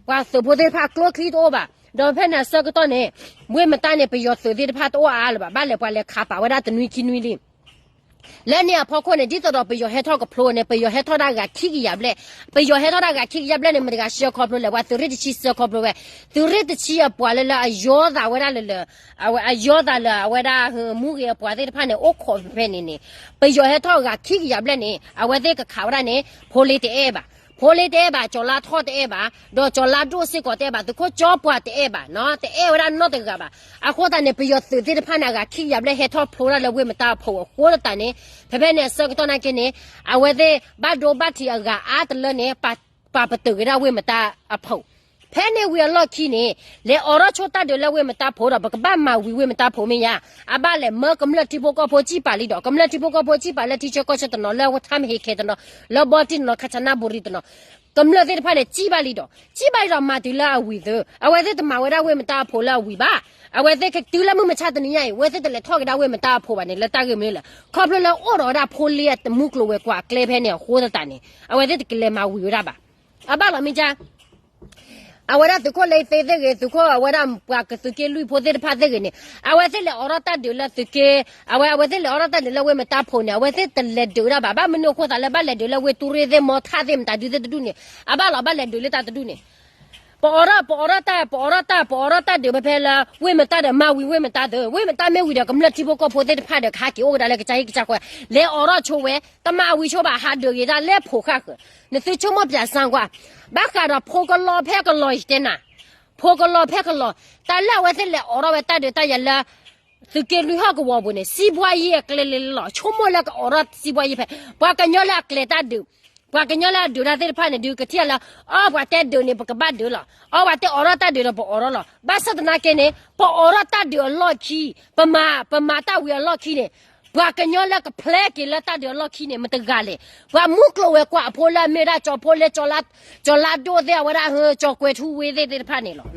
ပှၤသုးဖိသ့ၣ်တဖၣ်ကျိချံတအိၣ်ဘၣ် ဒီးဖဲန့ၣ်အဆၢကတီၢ်န့ၣ် ဝ့ၢ်မတါန့ၣ် ပယီၤသုးသ့ၣ်တဖၣ်တအိၣ်အါလၢၤဘၣ် ဘၣ်လဲၤပှၤလဲၤခးပာ်ဝဲဒၣ်တနွံခံနွံလံ လၢန့ၣ်အဖီခိၣ်န့ၣ် ဒ်သိးဒီးပယီၤဟဲထီၣ်ကဖျိန့ၣ် ပယီၤဟဲထီၣ်ဒၣ်ဂၤခံကယၤဘျဲၣ် ပယီၤဟဲထီၣ်ဒၣ်ဂၤခံကယၤဘျဲၣ်န့ၣ် မတၤဂၤဆှၢခီဖျိလဲၣ် ပှၤသုးရ့ၣ်တဆံဆှၢခီဖျိဝဲ သုးရ့ၣ်တဆံအပှၤလၢလၢအယီသးဝဲဒၣ်လၢလၢ အဝဲအယီသးလၢအဝဲဒၣ် မူဂ့ၤအပှၤသ့ၣ်တဖၣ်န့ၣ် အိၣ်ခိးဖဲန့ၣ်န့ၣ် ပယီၤဟဲထီၣ်ဂၤခံကယၤဘျဲၣ်န့ၣ် အဝဲသ့ၣ်ကခးဝဲဒၣ်န့ၣ် ဖိလ့တအဲၣ်ဘၣ် ဖိလ့တအဲၣ်ဘၣ် ကၠီၤလါထီၣ်တအဲၣ်ဘၣ် ဒီးကၠီၤလါဒိၣ်စ့ၢ်ကီးတအဲၣ်ဘၣ် သုးခိၣ်ကၠီပှၤတအဲၣ်ဘၣ်နီၤ တအဲၣ်ဝဲဒၣ်နီတဂၤဘၣ်. အဃိသတးန့ၣ် ပယီၤသုးသ့ၣ်တဖၣ်န့ၣ် အဂၤခံကယၤဘျဲၣ်ဟဲထီၣ်ဖျိဒၣ်လၢဝ့ၢ်မတါအဖီအဃိသတးန့ၣ် ဖဲဖဲန့ၣ်အဆၢကတီၢ်နာ်က့န့ၣ် အဝဲသ့ၣ်ဘၣ်ဒိဘၣ်ထံးအဂၤအါတလၢန့ၣ် ပာ်ပတုာ်က့ၤဒၣ်ဝ့ၢ်မတါအဖီ ဖဲန့ၣ်ဝံၤအလီၢ်ခံန့ၣ် လဲၤအိးထီၣ်ဆိတၢ်ဒုးလၢဝ့ၢ်မတါဖိဒီး ပကဘၣ်မၤဝံၤဝ့ၢ်မတါဖိမ့ၢ်ယါ အဘၣ်လဲၣ်မၢကမျၢၢ်ထံဖိကီၢ်ဖိစံၣ်ပာ်လံဒီး ကမျၢၢ်ထံဖိကီၢ်ဖိစံၣ်ပာ်လၢထံဆၢကီၢ်ဆၢတနီၤ လၢထါမဟ့ၤခဲတနီၤ လၢဘီတံၢ်တနီၤ ခၣ်ဆၣ်နၢ်ဘူရံၤတနီၤ ကမျၢၢ်သ့ၣ်တဖၣ်န့ၣ် စံၣ်ဘၣ်လံဒီး စံၣ်ဘၣ်လံဒီးမၤတုၤလၢအဝံၤသု အဝဲသ့ၣ်တမၤဝဲဒၣ်ဝ့ၢ်မတါအဖိလၢအဝံၤဘၣ်. အဝဲသ့ၣ်တုၤလၢမုၢ်မဆါတနံၤညါအံၤ အဝဲသ့ၣ်တလဲၤထီၣ်က့ၤဒၣ်ဝ့ၢ်မတါအဖိဘၣ်န့ၣ် လၢတၢ်ဂ့ၢ်မနုၤလဲၣ် ခီဖျိလၢအိၣ်ဒီးဝဲဒၣ်ဖိလ့အမူကျိၤဝဲၤကွာ်အကျဲဖဲန့ၣ်အဃိသတးန့ၣ် အဝဲသ့ၣ်တကလဲၤမၤဝံၤဝဲဒၣ်ဘၣ်. အဘၣ်လီၤမ့ၢ်ကါ အဝဲဒၣ်သုးခိၣ်လ့သ့သ့ၣ်ဂ့ၤ သုးခိၣ်အဝဲဒၣ်ပှၤကသုးက့လွံၢ်ဖိသ့ၣ်တဖၣ်သ့ၣ်ဂ့ၤန့ၣ် အဝဲသ့ၣ်လဲၤအိးထီၣ်တၢ်ဒုးလၢသုးက့ အဝဲ အဝဲသ့ၣ်လဲၤအိးထီၣ်တၢ်ဒုးလၢဝ့ၢ်မတါဖိန့ၣ် အဝဲသ့ၣ်တလဲၤဒုးဒၣ်ဘၣ် ဘၣ်မနုၤအဃိသးလၢဘၣ်လဲၤဒုးလၢဝ့ၢ်တူၢ်ရ့ၣ်သ့ၣ်မီထၣ်သ့ၣ်မတၤဒုသ့ၣ်တဒူၣ်န့ၣ် အဘၣ်လီၤဘၣ်လဲၤဒုးလၢတၢ်တဒူၣ်န့ၣ် ပအိးထီၣ် ပအိးထီၣ်တၢ် ပအိးထီၣ်တၢ် ပအိးထီၣ်တၢ်ဒုးဖဲဖဲလၢ ဝ့ၢ်မတါဒီးမၤဝံၤဝ့ၢ်မတါသု ဝ့ၢ်မတါမ့ၢ်ဝံၤဒီး ကမျၢၢ်ထံဖိကီၢ်ဖိသ့ၣ်တဖၣ်ဒီး ကဟးက့ၤအိၣ်ကဒါလၢကစၢ်ဟံၣ်ကစၢ်ဃီ လဲၤအိးထီၣ်ဆိဝဲ တမၤဝံၤဆိဘၣ် ဟးဒုးက့ၤတၢ်လၢဖိဃၣ်ဃၢၤ နသုဆိကမိၣ်ပၠးစၢ်ကွၢ် ဘၣ်ဃးဒီးဖိကလီဖဲကလီယတဲနၤ ဖိကလီဖဲကလီ တၢ်လၢအဝဲသ့ၣ်လဲၤအိးထီၣ်ဝဲတၢ်ဒုးတၢ်ယၤလၢ သုးက့လွံၢ်ဟီၣ်ကဝီၤပူၤန့ၣ် စံးဘှါယံၤအကျဲလၢလီၤ ဆိကမိၣ်လၢကအိးထီၣ်စံးဘှါယံၤဖဲ ပှၤကညီလၢအကျဲၤတၢ်ဒုး ပှၤကညီလၢအဒုးတၢ်သ့ၣ်တဖၣ်န့ၣ် ဒုးကထံၣ်လၢ အီ ပှၤတဲဒုးန့ၣ် ပကဘၣ်ဒုးလီၤ အီ ပှၤတဲအိးထီၣ်တၢ်ဒုးဒီးပအိးထီၣ်လီၤ ဘၣ်ဆၣ်သနာ်က့န့ၣ် ပအိးထီၣ်တၢ်ဒုးအလီၢ်ခံ ပမၤ ပမၤတၢ်ဝံၤအလီၢ်ခံန့ၣ် ပှၤကညီလၢကဖျဲက့ၤလၢတၢ်ဒုးအလီၢ်ခံန့ၣ် မတဂၤလဲၣ် ပှၤမူကျိၤဝဲၤကွာ်အဖိလၢအမ့ၢ်ဒၣ်ကၠီၤဖိလ့ ကၠီၤလါဒိၣ်သ့ၣ် အဝဲဒၣ် ကၠီၤကွဲၤထူဝ့သ့ၣ်သ့ၣ်တဖၣ်န့ၣ်လီၤ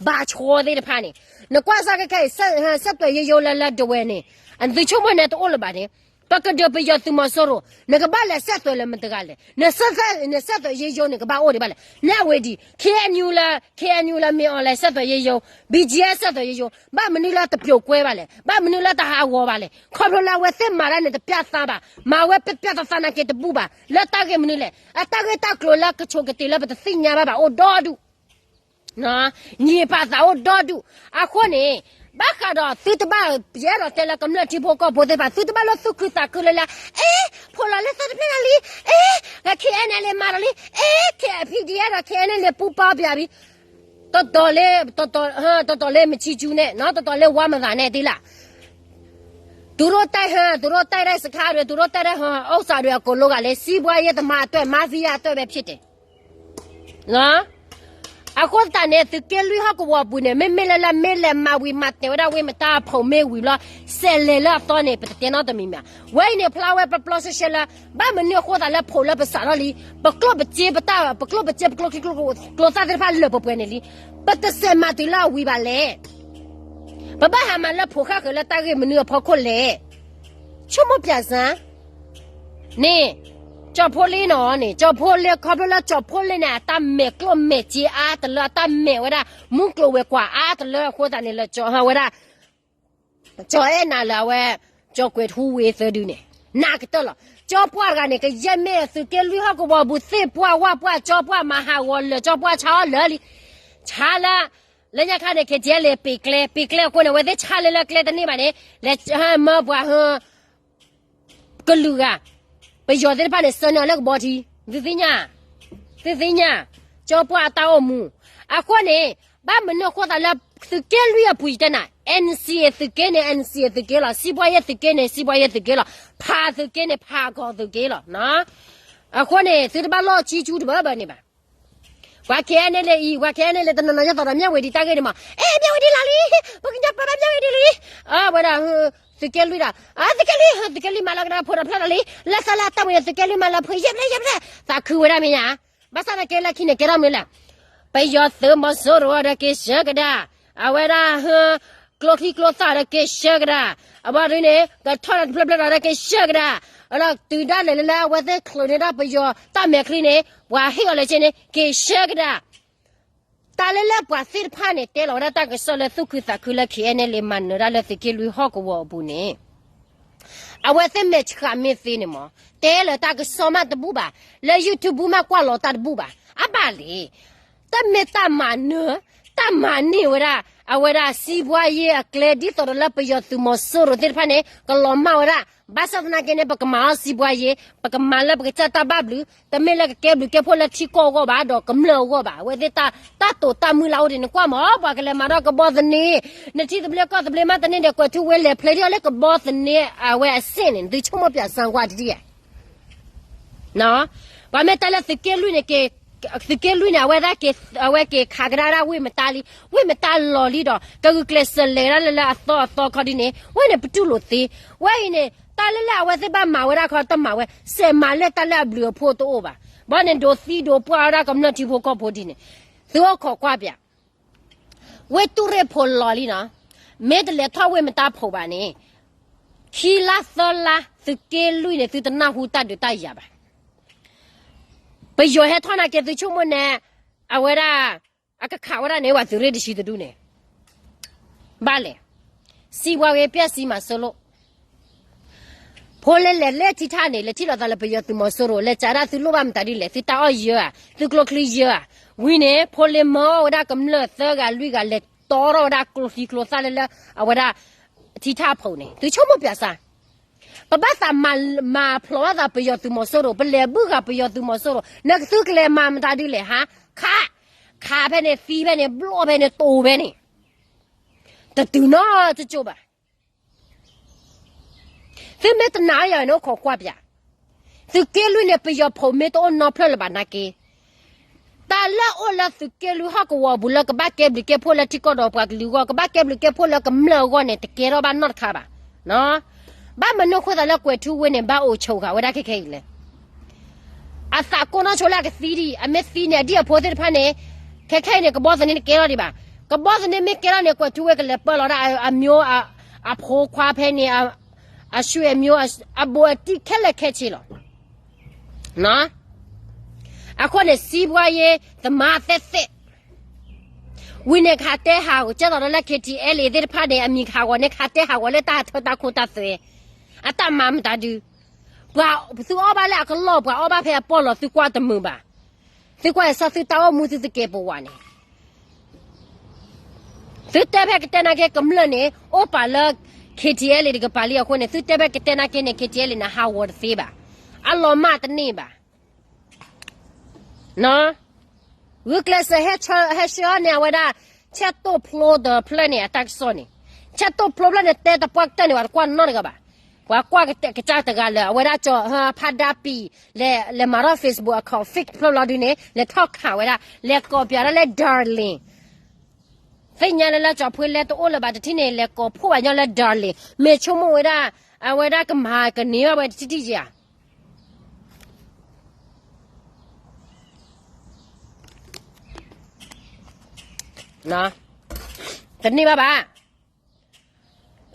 ဘၣ်ဆိသ့ၣ်တဖၣ်န့ၣ် နကွၢ်စၢ်ခဲခဲအံၤ ဆက်သွယ်ရေးရုံးလၢလၢဒဝဲန့ၣ် အသုဆိကမိၣ်န့ၣ်တအိၣ်လၢၤဘၣ်န့ၣ် ပကဒုးပယီၤသုးမီၤစိရိၤ နကဘၣ်လဲၤဆက်သွယ်လၢမတဂၤလဲၣ် နဆက်သွယ်ရေးရုံးန့ၣ် ကဘၣ်အိၣ်ဒံးဘၣ်လဲၣ် နအဝဲဒ် ခ့ၣ်အဲၣ်ယူၣ်လၢ ခ့ၣ်အဲၣ်ယူၣ်လၢ မင်းအောင်လှိုင် ဆက်သွယ်ရေးရုံး ဘီၣ်ကၠံ ဆက်သွယ်ရေးရုံး ဘၣ်မနုၤလၢတပျိာ်ကွဲဘၣ်လဲၣ် ဘၣ်မနုၤလၢတဟးဂီၤဘၣ်လဲၣ် ခီဖျိလၢအဝဲသ့ၣ်မၤတၢ်န့ၣ် တပျၢ်သးဘၣ် မၤဝဲပျၢ်ပျၢ်သးသးနာ်က့တဘူၣ်ဘၣ် လၢတၢ်ဂ့ၢ်မနုၤလဲၣ် အတၢ်ဂ့ၢ်တၢ်ကျိၤလၢကဆိးကတ့ၤလၢပတသ့ၣ်ညါဘၣ်ဘၣ်အိၣ်ဒီဒူၣ် ညံၤပာ်သးအိၣ်ဒီဒူၣ် အဃိန့ၣ် ဘၣ်ဃးဒီးသုတဘၣ် ယအဲၣ်ဒိးတဲလၢကမျၢၢ်ထံဖိကီၢ်ဖိသ့ၣ်တဖၣ် သုတဘၣ်လၢသူၣ်ခုသးခုလၢလၢ အ့ ဖိလီၤလၢသၢတဖျၢၣ်လံ အ့ KNLA မၤဒီးလံ အ့ K PDF ဒီး KNLA ပူၤပီပၠးဘံ တတီၤလၢ တတီၤလၢမဆံကၠူန့ၣ် တတီၤလၢဝါမသးန့ၣ်သ့လၢ သူတို့တိုက်ဟန် သူတို့တိုက်တဲ့စခန်းတွေ သူတို့တိုက်တဲ့ဟန် ဥစ္စာတွေအကုန်လုံးကလည်း စီးပွားရေးသမားအတွက် mafiaအတွက်ပဲဖြစ်တယ်. အဃိသတးန့ၣ် သုးက့လွံၢ်ဟီၣ်ကဝီၤအပူၤန့ၣ် မ့မ့ၢ်လၢလၢမ့ၢ်လဲၤမၤဝံၤမၤတဲာ်ဝဲဒၣ်ဝ့ၢ်မတါအဖိးမ့ၢ်ဝံၤလီၤ စဲးလဲၤလၢအသီန့ၣ် ပတတဲနီတမံၤမ့ၢ်ဧါ. ဝဲအံၤန့ၣ် ဖျါဝဲပျီပျီရှဲရှဲလၢ ဘၣ်မနုၤအဃိသတးလၢဖိးလၢပစးထီၣ်လံ ပကျိၣ်ပစ့ပတၢ် ပကျိၣ်ပစ့ပကျိချံကျိသၣ်သ့ၣ်တဖၣ်လၢာ်ပှဲၤပှဲၤန့ၣ်လံ. ပတစဲးမၤတုၤလၢအဝံၤဘၣ်လဲၣ်. ပဘၣ်ဟးမၤလၢဖိးဃၣ်ဃၢၤလၢတၢ်ဂ့ၢ်မနုၤအဖီခိၣ်လဲၣ်. ဆိကမိၣ်ပၠးစၢ် န့ၣ် ကၠီဖီလ့နီၤန့ၣ် ကၠီဖီလ့ ခီဖျိလၢကၠီဖီလ့န့ၣ် အတၢ်မဲာ်ကျိၣ်မဲာ်စ့အါတလၢ အတၢ်မဲာ်ဝဲဒၣ် မူကျိၤဝဲၤကွာ်အါတလၢအဃိသတးန့ၣ်လၢ ကၠီဟဝဲဒၣ် ကၠီအဲၣ်နၤလၢအဝဲ ကၠီကွဲၤထူဝ့သၢဒုန့ၣ် နးကတၢၢ်လီၤ. ကၠီပှၢ်တဂၤန့ၣ် ကယဲၢ်မ့ၢ်သုးက့လွံၢ်ဟီၣ်ကဝီၤပူၤသ့ၣ်ပှၢ်ဝၣ်ပှၢ် ကၠီပှၢ်မၤဟးဂီၤလၢာ် ကၠီပှၢ်ဆါအီၣ်လၢာ်လံ ဆါလၢ လၢညါခါန့ၣ် KTLA ပ့ၤကျဲ ပ့ၤကျဲအဃိန့ၣ် အဝဲသ့ၣ်ဆါလၢလၢကျဲတန့ၢ်ဘၣ်န့ၣ် လဲၤဟဲမၢပှၤဟ ကလုာ်ဂၤ ပယီၤသ့ၣ်တဖၣ်န့ၣ် ဆှၢန့ၢ်အီၤလၢကဘီထံ သုသ့ၣ်ညါ သုသ့ၣ်ညါ ကၠီပှၢ်အတၢ်အိၣ်မူ အဃိန့ၣ် ဘၣ်မနုၤအဃိသတးလၢ သုးက့လွံၢ်အပူၤယတဲနၤ NCA သုးက့န့ၣ် NCA သုးက့လီၤ စီးပွားရေးသုးက့န့ၣ် စီးပွားရေးသုးက့လီၤ ဖးသုးက့န့ၣ် ဖးကီၢ်သုးက့လီၤ အဃိန့ၣ် သုတဘၣ်လီၢ်ဆံဆူတဘၢဘၢန့ၣ်ဘၣ် ပှၤ KNLA အံၤ ပှၤ KNLA တနီၤနီၤ ယသးဒီး မြဝတီ တၢ်ဂ့ၢ်န့ၣ်မး အဲ မြဝတီ လီၤလံ ပကညီပှၤဘၣ် မြဝတီ လံ အဝဲဒၣ် သုးက့လွံၢ်ဒီး သုးက့လွံၢ် သုးက့လွံၢ်မၤလီၤကဒါဖိဒီးဖျၢၣ်ဒီးလံ လၢသးလၢတၢ်ဝဲန့ၣ် သုးက့လွံၢ်မၤလီၤဖိ ယဲၢ်ဖျၢၣ် ယဲၢ်ဖျၢၣ် သးခုဝဲဒၣ်မ့ၢ်ညါ ဘၣ်ဆၣ်သနာ်က့လၢခံန့ၣ် ကဲထီၣ်မနုၤလဲၣ် ပယီၤသုးမီၤစိရိၤဒီးက့ၤဆှၢကဒါ အဝဲဒၣ် ကျိချံကျိသၣ်ဒီးက့ၤဆှၢကဒါ အဝဲဒၣ်န့ၣ် ကထီၣ်ဒီးတဖျၢၣ်ဖျၢၣ်ဒီးက့ၤဆှၢကဒါ ဒီးတုၤဒၣ်လဲာ်လၢလၢအဝဲသ့ၣ်ချုးန့ၢ်ဒၣ်ပယီၤတၢ်မဲာ်ချံန့ၣ် ပှၤဟ့ၣ်အီၤလၢစ့န့ၣ် က့ၤဆှၢကဒါ တၢ်လၢလၢပှၤသ့ၣ်တဖၣ်န့ၣ် တဲလီၤဝဲဒၣ်တၢ်ကစီၣ်လၢသူၣ်ခုသးခုလၢ KNLA မၤနၢၤတၢ်လၢသုးက့လွံၢ်ဟီၣ်ကဝီၤအပူၤန့ၣ် အဝဲသ့ၣ်မဲာ်ဆှးမ့ၢ်သ့န့ၣ်မး တဲလၢတၢ်ကစီၣ်မးတဘူၣ်ဘၣ်, လၢ YouTube မးကွၢ်လီၤတၢ်တဘူၣ်ဘၣ်, အဘၣ်လံ. တၢ်မ့ၢ်တၢ်မၤနၢၤ, တၢ်မၤန့ၢ်ဝဲဒၣ် အဝဲဒၣ် စံးဘှါယ့အကျဲ ဒ်သိးဒီးလၢပယီၤသုးမီၤစိရိၤသ့ၣ်တဖၣ်န့ၣ် ကလီၤမၢ်ဝဲဒၣ်, ဘၣ်ဆၣ်သနာ်က့န့ၣ် ပကမၤအီၤစံးဘှါယ့, ပကမၤလၢပကစၢ်တၢ်ဘၣ်ဘျုး, တမ့ၢ်လၢကကဲဘျုးကဲဖှိၣ်လၢထံကီၢ်အဂီၢ်ဘၣ် ဒီးကမျၢၢ်အဂီၢ်ဘၣ်. အဝဲသ့ၣ်တၢ်တိာ်တၢ်မုၢ်လၢ်အိၣ်ဒံးန့ၣ် ကွၢ်မး ပှၤကလဲၤမၤထီၣ်ကဘီသန့, နထံသဘျ့ကီၢ်သဘျ့မးတန့ၢ်ဒီး ကွဲးထူဝ့လဲၤဖျဲးထီၣ်လၢ ကဘီသန့ အဝဲအဆင့်န့ၣ် သုဆိကမိၣ်ပၠးစၢကွၢ်တဒ်ဧါ. ပှၤမ့ၢ်တဲလၢသုးက့လွံၢ်န့ၣ် သုးက့လွံၢ်န့ၣ် အဝဲဒၣ်က့ၤ အဝဲက့ၤခးကဒါဒၣ်ဝ့ၢ်မတါလံ, ဝ့ၢ်မတါလီၤလံဒီး ကဂုာ်ကျဲးစၢးလဲၤဒၣ်လၢလၢအသီအသီခီဒ်န့ၣ် ဝဲန့ၣ်ပတူၢ်လိာ်သ့. ဝဲအံၤန့ၣ် တၢ်လၢလၢအဝဲသ့ၣ်ဘၣ်မၤဝဲဒၣ်ခီတမၤဝဲ, စဲးမၤလၢတၢ်လၢအဘျုးအဖှိၣ်တအိၣ်ဘၣ်. ဘီန့ၣ်ဒိးသံဒိးပှၢ်ဝဲဒၣ်ကမျၢၢ်ထံဖိကီၢ်ဖိဒ်န့ၣ်, သုအိၣ်ခိးကွၢ်ပၠး ဝ့ၢ်တူၢ်ရ့ၣ်ဖိးလီၤလံနီၤ, မ့ၢ်တလဲၤထီၣ်ဝ့ၢ်မတါဖိးဘၣ်န့ၣ်, ခံလါသၢလါ သုးက့လွံၢ်န့ၣ် သုတနၢ်ဟူတၢ်ဒုးတၢ်ယၤဘၣ်. ပယီၤဟဲထီၣ်နာ်က့သုဆိကမိၣ်န့ၣ်, အဝဲဒၣ် အကခးဝဲဒၣ်န့ၣ် ပှၤသုးရ့ၣ်တဆံတဒူၣ်န့ၣ်, ဘၣ်လဲၣ်, စံးဝဲပျဲၢ်စံးမၤစိလိၣ် ဖိလ့လဲၤလၢထံထၣ်န့ၣ် လဲၤထံၣ်လိာ်သးလၢပယီၤသုးမီၤစိရိၤ လဲၤစးဒၣ်သုလိၣ်ဘၣ်မတၤဒ်လဲၣ်, သုတၢ်အီၣ်ယၢၤဧါ, သုကျိချံယၢၤဧါ. ဝံၤန့ၣ် ဖိလ့မၢအီၣ်ဝဲဒၣ်ကမျၢၢ်သၢဂၤလွံၢ်ဂၤ လဲၤတီထီၣ်ဝဲဒၣ်ကျိချံကျိသၣ်လၢလၢ အဝဲဒၣ် ထံထၣ်အဖိးန့ၣ် သုဆိကမိၣ်ပၠးစၢ် ပဘၣ်သးမၤဖျိးဘၣ်သးပယီၤသုးမီၤစိရိၤ, ပလဲၤဘုၣ်ဃာ်ပယီၤသုးမီၤစိရိၤ, နသုကလဲၤမၤမတၤဒ်လဲၣ်ဟါ, ခး, ခးဖဲန့ၣ် သံဖဲန့ၣ် ဘျီၣ်ဖဲန့ၣ် တိၤဖဲန့ၣ်, တတုၤနီတကၠိဘၣ်. သုမ့ၢ်တနာ်ယၤန့ၣ် အိၣ်ခိးကွၢ်ပၠး, သုးက့လွံၢ်န့ၣ် ပယီၤဖိးမ့ၢ်တအိၣ်နီဖျၢၣ်လၢၤဘၣ်နာ်က့ တၢ်လၢအိၣ်လၢသုးက့လွံၢ်ဟီၣ်ကဝီၤအပူၤလၢကဘၣ်ကဲဘျုးကဲဖှိၣ်လၢထံကီၢ်ဒီးပှၤကလုာ်အဂီၢ်, ကဘၣ်ကဲဘျုးကဲဖှိၣ်လၢကမျၢၢ်အဂီၢ်န့ၣ် တကဲထီၣ်ဘၣ်နီတခါဘၣ်. ဘၣ်မနုၤအဃိသတးလၢကွဲးထူဝ့န့ၣ် ဘၣ်အိၣ်ဆိးဃာ်ဝဲဒၣ်ခဲခဲအံၤလဲၣ်. အသးကိၢ်နီၢ်ဆိလၢအကသံဒံး, အမ့ၢ်သံန့ၣ် အဒံၣ်အဖိသ့ၣ်တဖၣ်န့ၣ်, ခဲခဲအံၤန့ၣ် ကဘီသန့တကဲထီၣ်ဒံးဘၣ်. ကဘီသန့မ့ၢ်ကဲထီၣ်န့ၣ် ကွဲးထူဝ့ကလဲၤပၢလီၤဒၣ် အမျိုး, အဖိခွါဖဲန့ၣ်, အဆွေအမျိုး, အဘူးအတံၢ်ခဲလၢာ်ခဲဆ့လီၤ. အဃိန့ၣ် စံးဘှါယ့ သမါသဲးသဲး ဝံၤန့ၣ် ကဟးတဲဟးဂီၤ ကဲသိးဒီးလၢ KTLA သ့ၣ်တဖၣ်န့ၣ် အမံၤကဟးဂီၤန့ၣ် ကဟးတဲဟးဂီၤလၢတၢ်ထၢတၢ်ခိတၢ်သွဲ, အတၢ်မၤမတၤဒု, ပှၤသုအီၣ်ဘၣ်လၢအကလီၢ် ပှၤအီၣ်ဘၣ်ဖဲအပီၢ်လီၤ သုကွၢ်တမုာ်ဘၣ်. သုကွၢ်အဆၢသုတၢ်အိၣ်မူသုသကဲးပဝးန့ၣ် သုတဲဖဲကတဲနာ်က့ကမျၢၢ်န့ၣ် အိၣ်ပာ်လၢ KTLA တကပၤလံအဃိန့ၣ် သုတဲဖဲကတဲနာ်က့န့ၣ် KTLA န့ၣ် ဟးဂီၤတသ့ဘၣ်, အလီၤမၢ်တန့ၢ်ဘၣ်. ဂုာ်ကျဲးစၢးဟဲဆှၢအီၤန့ၣ် အဝဲဒၣ် ဆဲးတိၣ်ဖျိဒီးဖျၢၣ်န့ၣ် အတၢ်ကစီၣ်န့ၣ်, ဆဲးတိၣ်ဖျိဖျၢၣ်န့ၣ် တဲတပှၢ်ကတၢၢ်န့ၣ် ပှၤတကွၢ်နီတဂၤဘၣ်. ပှၤကွၢ်ကစၢ်တဂၤလၢ အဝဲဒၣ်ကၠီၤဖးဒါပံၤ လဲၤမၤထီၣ် Facebook account fake ဖျိလီၤဒုန့ၣ် လဲၤထီၣ်ခးဝဲဒၣ် လဲၤကိးပၠးဒၣ်လၢ darling သ့ၣ်ညါလၢလၢကၠီၤဖှ့လဲတအိၣ်လၢၤဘၣ်တထံၣ်န့ၣ် လဲၤကိးဖှိၣ်ဘၣ်ညီလၢ darling မ့ၢ်ဆိကမိၣ်ဝဲဒၣ် အဝဲဒၣ်ကမၤကန့ၢ်ဘၣ်ဝဲတထံၣ်ထံၣ်ဧါ တန့ၢ်ဘၣ်ဘၣ်.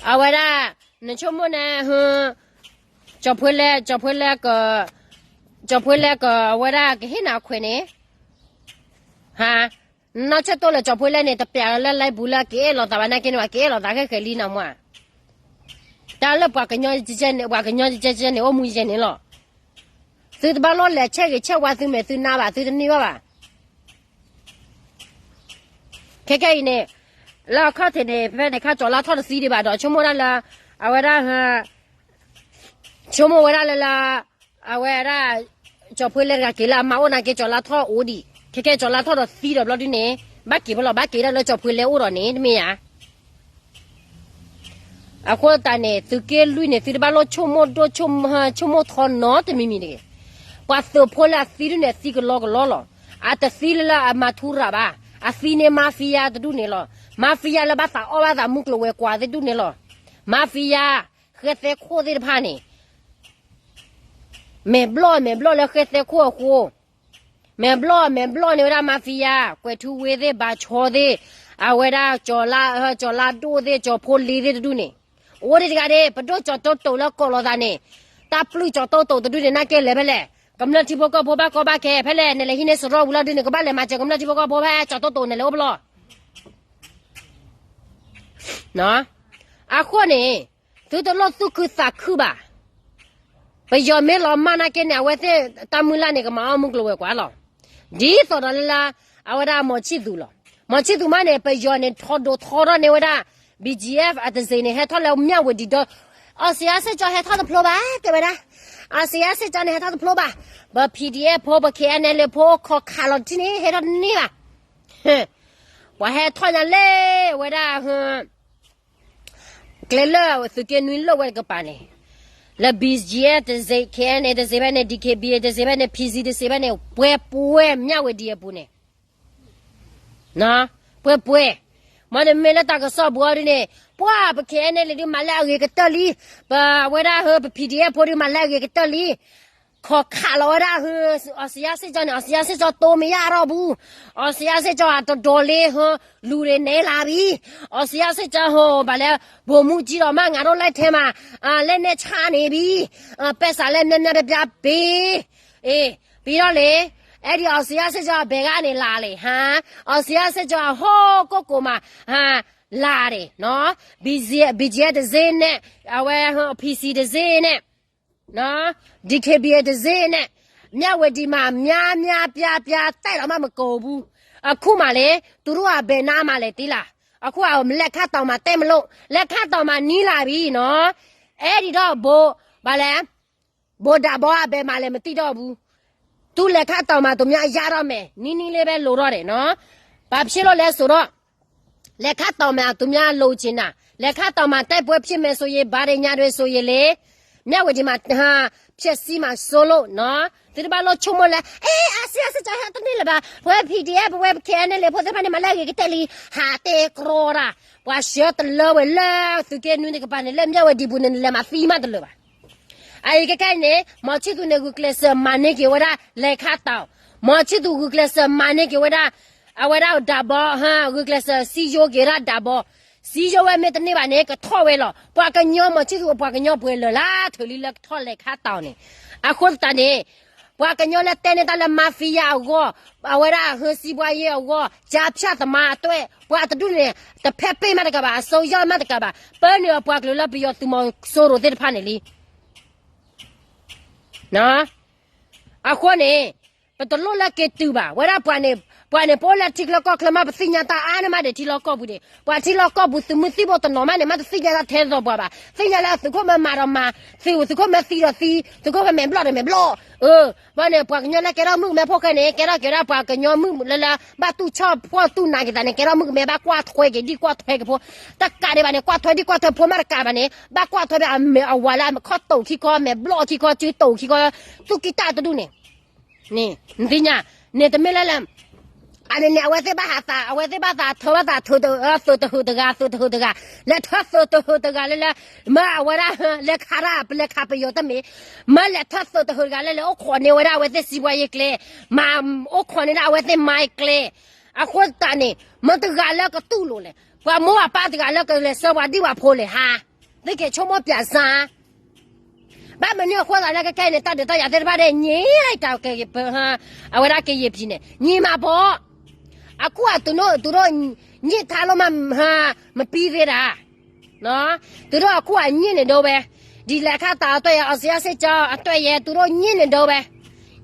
အဝဲဒၣ် နဆိကမိၣ်န့ၣ် ကၠီၤဖှ့လဲ ကၠီၤဖှ့လဲ ကၠီၤဖှ့လဲက အဝဲဒၣ်ကဟ့ၣ်နၤခွဲးန့ၣ် ဟါ နီၢ်ဆၢၣ်တိၢ်လၢကၠီၤဖှ့လဲန့ၣ် တပျးလီၤလၢ live ပူၤလၢကအဲၣ်လိာ်သးဘၣ်နာ်က့န့ၣ် ပှၤကအဲၣ်လိာ်သးဃဲဃဲလံနီၤမၢ် တၢ်လၢပှၤကညီန့ၣ် ပှၤကညီကဲကဲန့ၣ် အိၣ်မူယဲန့ၣ်လီၤ. သုတဘၣ်လီၢ်လဲၤဆဲးဂ့ၤဆဲးဝါသုမဲာ်သုနါဘၣ် သုတန့ၢ်ဘၣ်ဘၣ်. ခဲခဲအံၤန့ၣ် လၢအခီၣ်ထံးန့ၣ် ဖဲန့ၣ်ခါကၠီၤလါထီၣ်တသံဒံးဘၣ်ဒီး ဆိကမိၣ်ဒၣ်လၢ အဝဲဒၣ် ဆိကမိၣ်ဝဲဒၣ်လၢလၢ အဝဲဒၣ် ကၠီၤဖှ့လဲတဂၤက့ၤလၢအမါအိၣ်နာ်က့ ကၠီၤလါထီၣ်အိၣ်ဒံး ခဲခဲကၠီၤလါထီၣ်ဒီးသံဒီးဘျီဒုန့ၣ် ဘၣ်က့ၤဖဲလီၤ ဘၣ်က့ၤဒၣ်လၢကၠီၤဖှ့လဲအိၣ်ဒီးန့ၣ် တမ့ၢ်ဧါ. အဃိသတးန့ၣ် သုးက့လွံၢ်န့ၣ် သုတဘၣ်လိၣ်ဆိကမိၣ်ဒိၣ် ဆိကမိၣ်ထီနီတမံၤမံၤတဂ့ၤ. ပှၤသုးဖိလၢအသံဒုန့ၣ် အသံကလီကလီလီၤ. အတသံလၢလၢအမၤထူရၤဘၣ်. အသံန့ၣ် mafia တဒူၣ်န့ၣ်လီၤ. mafia လၢဘၣ်သးအီၣ်ဘၣ်သးမုၢ်ကျိၤဝဲၤကွာ်သ့ၣ်ဒူၣ်န့ၣ်လီၤ. mafia ဃဲသဲခိၣ်သ့ၣ်တဖၣ်န့ၣ် မဲာ်ဘျီၣ်မဲာ်ဘျီၣ်လၢဃဲသဲခိၣ်အဃိ မဲာ်ဘျီၣ်မဲာ်ဘျီၣ်န့ၢ်ဝဲဒၣ် mafia ကွဲးထူဝ့သ့ၣ် ဘၣ်ဆီသ့ၣ် အဝဲဒၣ် ကၠီၤလါဒိၣ်သ့ၣ် ကၠီၤဖိလ့သ့ၣ်တဒူၣ်န့ၣ် အိၣ်ဒံးတဂၤဒ့ ပဒိၣ်ကၠီၤတိတိာ်လၢကိးလိာ်သးန့ၣ် တၢ်ပျုၢ်ကၠီၤတိတိာ်တဒူၣ်န့ၣ် နာ်က့လဲၤဖဲလဲၣ် ကမျၢၢ်ထံဖိကီၢ်ဖိဘၣ်ကီဘၣ်ခဲဖဲလဲၣ် နလဲၤဟံးန့ၢ်စရီပူၤလီၤဒုန့ၣ် ကဘၣ်လဲၤမၤစၢၤကမျၢၢ်ထံဖိကီၢ်ဖိဖဲကၠီၤတိတိာ်န့ၣ်လဲၤအိၣ်ဖဲလီၤ အဃိန့ၣ် သုတလိၣ်သူၣ်ခုသးခုဘၣ်. ပယီၤမ့ၢ်လီၤမၢ်နာ်က့န့ၣ် အဝဲသ့ၣ်တၢ်မုၢ်လၢ်န့ၣ် ကမၤအီၣ်မုၢ်ကျိၤဝဲၤကွာ်လီၤ. ဒ်သိးဒီးလၢလၢ အဝဲဒၣ်မီၤဆံၣ်သူလီၤ. မီၤဆံၣ်သူမးန့ၣ် ပယီၤန့ၣ် ထီဒိထီထီၣ်န့ၢ်ဝဲဒၣ် BGF အတစ့န့ၣ် ဟဲထီၣ်လၢမၠၣ်ဝတံၤဒီး အီစံးအါစ့ၢ်ကီးဟဲထီၣ်တဖျိဘၣ် တဲဝဲဒၣ်. အီစံးအါစ့ၢ်ကီးန့ၣ် ဟဲထီၣ်တဖျိဘၣ်. ပ PDF ဖိ ပ KNLA ဖိ ခီၣ်ခးလီၤတထံၣ်န့ၣ် ဟဲထီၣ်တန့ၢ်ဘၣ်. ပှၤဟဲထီၣ်ညါလဲၣ် ဝဲဒၣ် ကျဲလၢသုးက့နွံလိာ်ဝဲတကပၤန့ၣ် လၢ BGF တစ့ KNA တစ့ဖဲန့ၣ် DKBA တစ့ဖဲန့ၣ် PC တစ့ဖဲန့ၣ် ပှဲၤပှဲၤမၠၣ်ဝတံၤအပူၤန့ၣ် ပှဲၤပှဲၤ မ့တမ့ၢ်လၢတၢ်ကစီၣ်ပူၤအီၤဒုန့ၣ် ပှၤ ပ KNLA ဒုးမၤလၢအဂ့ၤကတၢၢ်လံ, ပဝဲဒၣ်ဟၢ ပ PDF ဖိဒုးမၤလၢအဂ့ၤကတၢၢ်လံ, ခီၣ်ခးလီၤဝဲဒၣ်ဟၢ အီစံးအါစ့ၢ်ကီးန့ၣ် အီစံးအါစ့ၢ်ကီးတိမ့ၢ်ယၢ်အရီၣ်ဘူး, အီစံးအါစ့ၢ်ကီးအတဒီးလ့ဟၢ လူၤန့ၣ်နဲလၢဘံ, အီစံးအါစ့ၢ်ကီးဟိဘၣ်လဲၣ်, ဘိၣ်မူကၠံဒီးမး ငါဒိၣ်လဲၣ်ထဲမး, လဲၣ်နဲၣ်ဆါန့ၣ်ဘံ, ပဲၢ်စးလဲၣ် မၠၢ်မၠၢ်ပျါပျါပ့ၤ, အ့ ပံၤထီၣ်လံ, အဲဒံးအီစံးအါစ့ၢ်ကီးအဘဲၤဂၤန့ၣ်လၢ်လံ, အီစံးအါစ့ၢ်ကီးအဟီၣ်ကိၣ်ကိၣ်မး, လၢ်န့ၣ်, BGF တစ့န့ၣ်, အဝဲ PC တစ့န့ၣ် DKBA တစ့န့ၣ်, မၠၣ်ဝတံၤမး မၠၢ်မၠၢ်ပျါပျါ တဲလီၤမးမကိာ်ပူၤ, အခုမးလံ, တူၢ်ရူၢ်အဘဲၤနါမးလဲၤတ့လၢ်, အခုအလဲၤခါတီၤမးတဲမလိၣ်, လဲၤခါတီၤမးနံၤလၢ်ဘံနီၤ, အဲဒံးဒီးဘိး, ဘၣ်လဲၣ်, ဘိးဒၣ်ဘီအဘဲၤမးလဲၤမတံၢ်ဒီးပူၤ, တူၢ်လဲၤခါတီၤမး တုၤမၠၣ်ယါထီၣ်မဲာ်, နံၤနံၤလၢဖဲလိၤထီၣ်န့ၣ်နီၤ, ပာ်ဖျ့လိာ်လဲၤစိာ်ဒီး လဲၤခါတီၤမး တုၤမၠၣ်လိၤက့ၤနၤ, လဲၤခါတီၤမး တဲပှဲၤဖျ့မဲာ်စိၤယ့ၤ ဘၣ်ဒ့ညါဒွဲစိၤယ့ၤလံ, မၠၣ်ဝတံၤမး ဖျဲးစံမးစိလိၣ်နီၤ, သုတဘၣ်လိၣ်ဆိကမိၣ်လၢ အဲ အီစံးအါစ့ၢ်ကီးဟဲတန့ၢ်လၢၤဘၣ်, ပဝဲ PDF ပဝဲ KNLA ဖိသ့ၣ်တဖၣ်န့ၣ် မၤလၢအဂ့ၤကတၢၢ်လံ, ဟးတဲကြီတၢ်, ပှၤဆှၢတလၢဝဲလၢသုးက့နွံတကပၤန့ၣ် လၢမၠၣ်ဝတံၤပူၤန့ၣ် နလဲၤမၤသံမးတလၢၤဘၣ်. အအံၤခဲခဲအံၤန့ၣ် မီၤဆံၣ်သူန့ၣ် ဂုာ်ကျဲးစၢးမၤန့ၢ်က့ၤဝဲဒၣ် လဲၤခါတီၤ, မီၤဆံၣ်သူဂုာ်ကျဲးစၢးမၤန့ၢ်က့ၤဝဲဒၣ်, အဝဲဒၣ်ဒၣ်ဘီ, ဂုာ်ကျဲးစၢးစံယိက့ၤဒၣ်ဒၣ်ဘီ, စံယိဝဲမ့ၢ်တန့ၢ်ဘၣ်န့ၣ် ကထီၣ်ဝဲလီၤ. ပှၤကညီမီၤဆံၣ်သူ ပှၤကညီပှဲၤလၢာ်လၢထုးလံလၢကထီၣ်လဲၤခါတီၤန့ၣ်, အဃိသတးန့ၣ် ပှၤကညီလၢတဲန့ၢ်တၢ်လၢ mafia အဂီၢ်, အဝဲဒၣ်ဟၢစံးပှၤယ့အဂီၢ်, ကျားဖြန့်သမားအသွဲၣ်, ပှၤတဒူၣ်န့ၣ် တဖဲပ့ၢ်မးတကးဘၣ်, အစိယီၢ်မးတကးဘၣ်, ပၢနုာ်အပှၤကလုာ်လၢပယီၤသုးမီၤစိရိၤသ့ၣ်တဖၣ်န့ၣ်လံ. အဃိန့ၣ် ပတလိၣ်လၢက့ၤတုၤဘၣ်, ဝဲဒၣ်ပှၤန့ၣ် ပှၤန့ၣ် ပအိၣ်လၢထံချၢကီၢ်ချၢမး ပသ့ၣ်ညါတၢ်အါန့ၢ်မးဒီးထံလီၢ်ကီၢ်ပူၤဒံး, ပှၤထံလီၢ်ကီၢ်ပူၤ သုးမုၢ်သံၣ်ဘိတနီၤမးန့ၣ် မ့ၢ်တသ့ၣ်ညါတၢ်ထဲသိးပှၤဘၣ်, သ့ၣ်ညါလၢသုးခိၣ်မ့ၢ်မၤဒီးမၤ, သုး သုးခိၣ်မ့ၢ်သံဒီးသံ, သုးခိၣ်မ့ၢ်မဲာ်ဘျီၣ်ဒီးမဲာ်ဘျီၣ်, အၢ, ဘၣ်န့ၣ် ပှၤကညီလၢကဲထီၣ်မုၣ်ကမဲဖိခဲန့ၣ် ကဲထီၣ်က့ၤဒၣ်ပှၤကညီမုၣ်လၢလၢ ဘၣ်တူၢ်ဆီၣ်ဖှီၣ်တူၢ်နးက့ၤသးန့ၣ် ကဲထီၣ်မုၣ်ကမဲ ဘၣ်ကွၢ်ထွဲက့ၤဒံၣ်ကွၢ်ထွဲက့ၤဖိ, တကးဒံးဘၣ်န့ၣ် ကွၢ်ထွဲဒံၣ်ကွၢ်ထွဲဖိမးတကးဘၣ်န့ၣ် ဘၣ်ကွၢ်ထွဲဖဲအဝၤလၢအမဲာ်ခီၣ်တိာ်ခံခီ မဲာ်ဘျီၣ်ခံခီ စုတိာ်ခံခီ, သူၣ်ကံၢ်တၢ်တဒူၣ်န့ၣ် န့ၣ် နသ့ၣ်ညါ, န့ၣ်တမ့ၢ်လၢလၢ အန့ၣ်န့ၣ် အဝဲသ့ၣ်ဘၣ်ဟးသး အဝဲသ့ၣ်ဘၣ်သးထၢဘၣ်သးထၢ သုးတဟုးတဂၤ သုးတဟုးတဂၤ, လဲၤထၢသုးတဟုးတဂၤလၢလၢ, မ့ၢ်အဝဲဒၣ် လဲၤခးတၢ် လဲၤခးပယီၤတမ့ၢ်, မ့ၢ်လဲၤထၢသုးတဟုးတဂၤလၢလဲၤအိၣ်ခိးန့ၢ်ဝဲဒၣ်အဝဲသ့ၣ်စံးပှၤယ့ကျဲ, မ့ၢ်အိၣ်ခိးန့ၢ်ဒၣ်အဝဲသ့ၣ်မါယ့ကျဲ, အဃိသတးန့ၣ် မ့ၢ်တဂၤလၢကတူၢ်လိာ်လဲၣ်, ပှၤမိၢ်ပၢ်တဂၤလၢကလဲၤဆှၢပှၤဒံၣ်ပှၤဖိလဲၣ်ဟါ, သုက့ၤဆိကမိၣ်ပၠးစၢ် ဘၣ်မနုၤအဃိသးလၢကခဲအံၤန့ၣ် တၢ်ဒုးတၢ်ယၤသ့ၣ်တဖၣ်န့ၣ် ညံတၢ်က့ၤ အဝဲဒၣ်က့ၤယံာ်ပံၤန့ၣ် ညံမးဘီ, အခိၣ်အတုၤ တုၤဒိၣ်ညံၣ်ထါလိာ်မး မပံသ့ဒၣ်, တုၤဒိၣ်အခိၣ်အညံၣ်န့ၣ်ဒိဝဲ, ဒ်လဲၣ်ခါသးအတၢ်ယၤ အီစံယါစ့ၢ်ကီး အတၢ်ယၤ တုၤဒိၣ်ညံၣ်န့ၣ်ဒိဝဲ,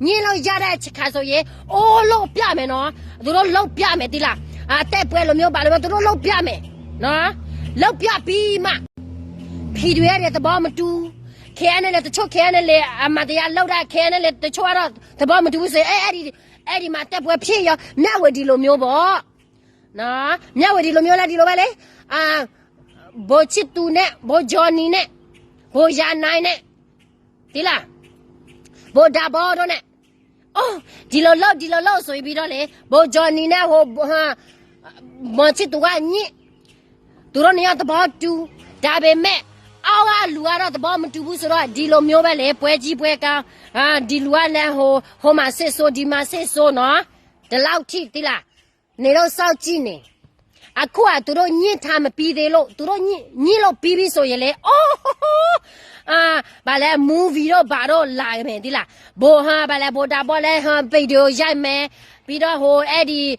ညံၣ်လိာ်ယၤဒၣ်ဆခါစိၤယ့ၤ အိၣ်လိာ်ပၠးမဲာ်နီၤ, တုၤဒိၣ်လိာ်ပၠးမဲာ်တံၢ်လၢ်, အတဲပှဲၤလိာ်မ့ၢ်ဘၣ်လိာ်မ့ၢ် တုၤဒိၣ်လိာ်ပၠးမဲာ်, လိာ်ပၠးပံမး ဖံးဒုးအဲၣ်ဒံးသဘီမတူၤ, ခဲအံၤန့ၣ်လဲၤတဆိၣ် ခဲအံၤန့ၣ်လဲၤ အမၤတယါလိာ်ဒၣ် ခဲအံၤန့ၣ်လဲၤတဆိၣ်အါထီၣ် သဘီမတူၤပူၤစ့ၢ် အဲၣ်ဒံး အဲၣ်ဒံးမၤတဲပှဲၤဖံးယီၤ မျၢ်ဝဲဒ်လိာ်မ့ၢ်ဘီ, မျၢ်ဝဲဒ်လိာ်မ့ၢ်လၢဒ်လိာ်ဝဲလဲၣ်, ဘိဆံတူၤန့ၣ် ဘိကၠီနံၤန့ၣ် ဘိယါနါန့ၣ် သ့လၢ်, ဘိဒၣ်ဘီဒိၣ်န့ၣ် အိၣ် ဒ်လိာ်လိာ် ဒ်လိာ်လိာ်စိၤအံၤဘံဒီးလဲၣ် ဘိကၠီနံၤန့ၣ် ဘိဆံတူၤဝဲညံၣ်, တုၤဒိၣ်န့ၣ်ယီၤသဘီတူၤ, ဒါပေမဲ့ အီၣ်ဂၢ်လူၤဂၢ်ဒီးသဘီမတူၤဘူးစ့ၢ်ဒီး ဒ်လိာ်မ့ၢ်ဝဲလဲၣ် ပွဲကြီးပွဲကမ်း, ဒ်လူၤဂၢ်လဲၣ် ဟိမၤစ့ၢ်စိၤ ဒ်မၤစ့ၢ်စိၤနီၤ, ဒီးလီၢ်ထံၣ်သ့လၢ်, န့ၣ်ဒိၣ်စီကံၣ်န့ၣ်, အခိၣ်အတုၤဒိၣ်ညံၣ်ထါမပံသ့လိာ် တုၤဒိၣ်ညံၣ်လိာ်ပံဘံစိၤယဲလဲၣ် အိၣ် ဘၣ်လဲၣ် movie ဒီးဘၣ်ဒီးလၢမဲာ်သ့လၢ်, ဘိဟါ ဘၣ်လဲၣ် ဘိဒၣ်ဘီလဲၣ် ဟါ video ယါမဲာ်, ဘံဒီးဟိအဲၣ်ဒံး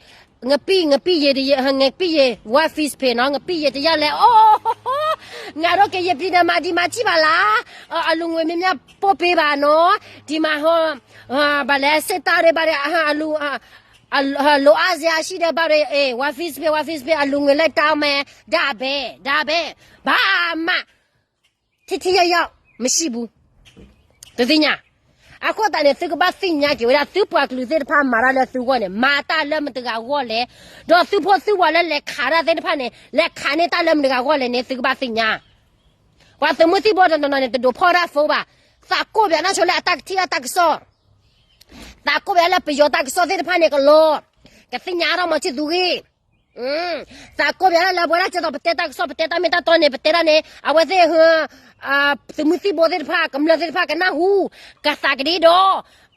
ငပံၢ် ငပံၢ်ယ့ၤ ငပံၢ်ယ့ၤ ဝါ face page နီၤ ငပံၢ်ယ့ၤတယါလဲၣ် အိၣ် ငါတို့ကရင်ပြည်နယ်မှာ ဒီမှာကြည့်ပါလား, အလူငွေများများပို့ပေးပါနော်, ဒီမှာဟိ ဘၣ်လဲၣ် စစ်သားတွေ ဘၣ်ဒီး အလူ လိုအပ်စရာရှိတဲ့ ဘၣ်ဒီး ဝါ face page ဝါ face page အလူငွေလိုက်တောင်းမယ်, ဒါပဲ ဒါပဲ, ဘာမှ ထိထိရောက်ရောက် မရှိဘူး, တသ့ၣ်ညါ, အဃိသတးန့ၣ် သုကဘၣ်သ့ၣ်ညါက့ၤဝဲဒၣ် သုပှၤကလုာ်သ့ၣ်တဖၣ်မၤတၢ်လၢသုဂီၢ်န့ၣ် မၤတၢ်လၢမတဂၤဂီၢ်လဲၣ်, ဒီးသုဖိသုဝၤလၢလဲၤခးတၢ်သ့ၣ်တဖၣ်န့ၣ် လဲၤခးန့ၢ်တၢ်လၢမတဂၤဂီၢ်လဲၣ်န့ၣ် သုကဘၣ်သ့ၣ်ညါ, ပှၤသုးမုၢ်သံၣ်ဘိတနီၤနီၤန့ၣ် တဒိးဖီၣ်တၢ်ဖိဘၣ်, သးကိးပယီၤန့ၣ်ဆိလၢအတၢ်ကထံၣ်ဘၣ်တၢ်ကစီၣ် သးကိးပယီၤလၢပယီၤတၢ်ကစီၣ်သ့ၣ်တဖၣ်န့ၣ်ကလီၤ, ကသ့ၣ်ညါအါထီၣ်မၤဆံၣ်သူဂ့ၤ, သးကိးပယီၤလၢလၢပဝဲဒၣ်ကဲသိးပတဲတၢ်ကစီၣ် ပတဲတၢ်မ့ၢ်တၢ်တီန့ၣ် ပတဲဒၣ်န့ၣ် အဝဲသ့ၣ် သုးမုၢ်သံၣ်ဘိသ့ၣ်တဖၣ် ကမျၢၢ်သ့ၣ်တဖၣ်ကနၢ်ဟူ, ကသးကဒ့ဒီး,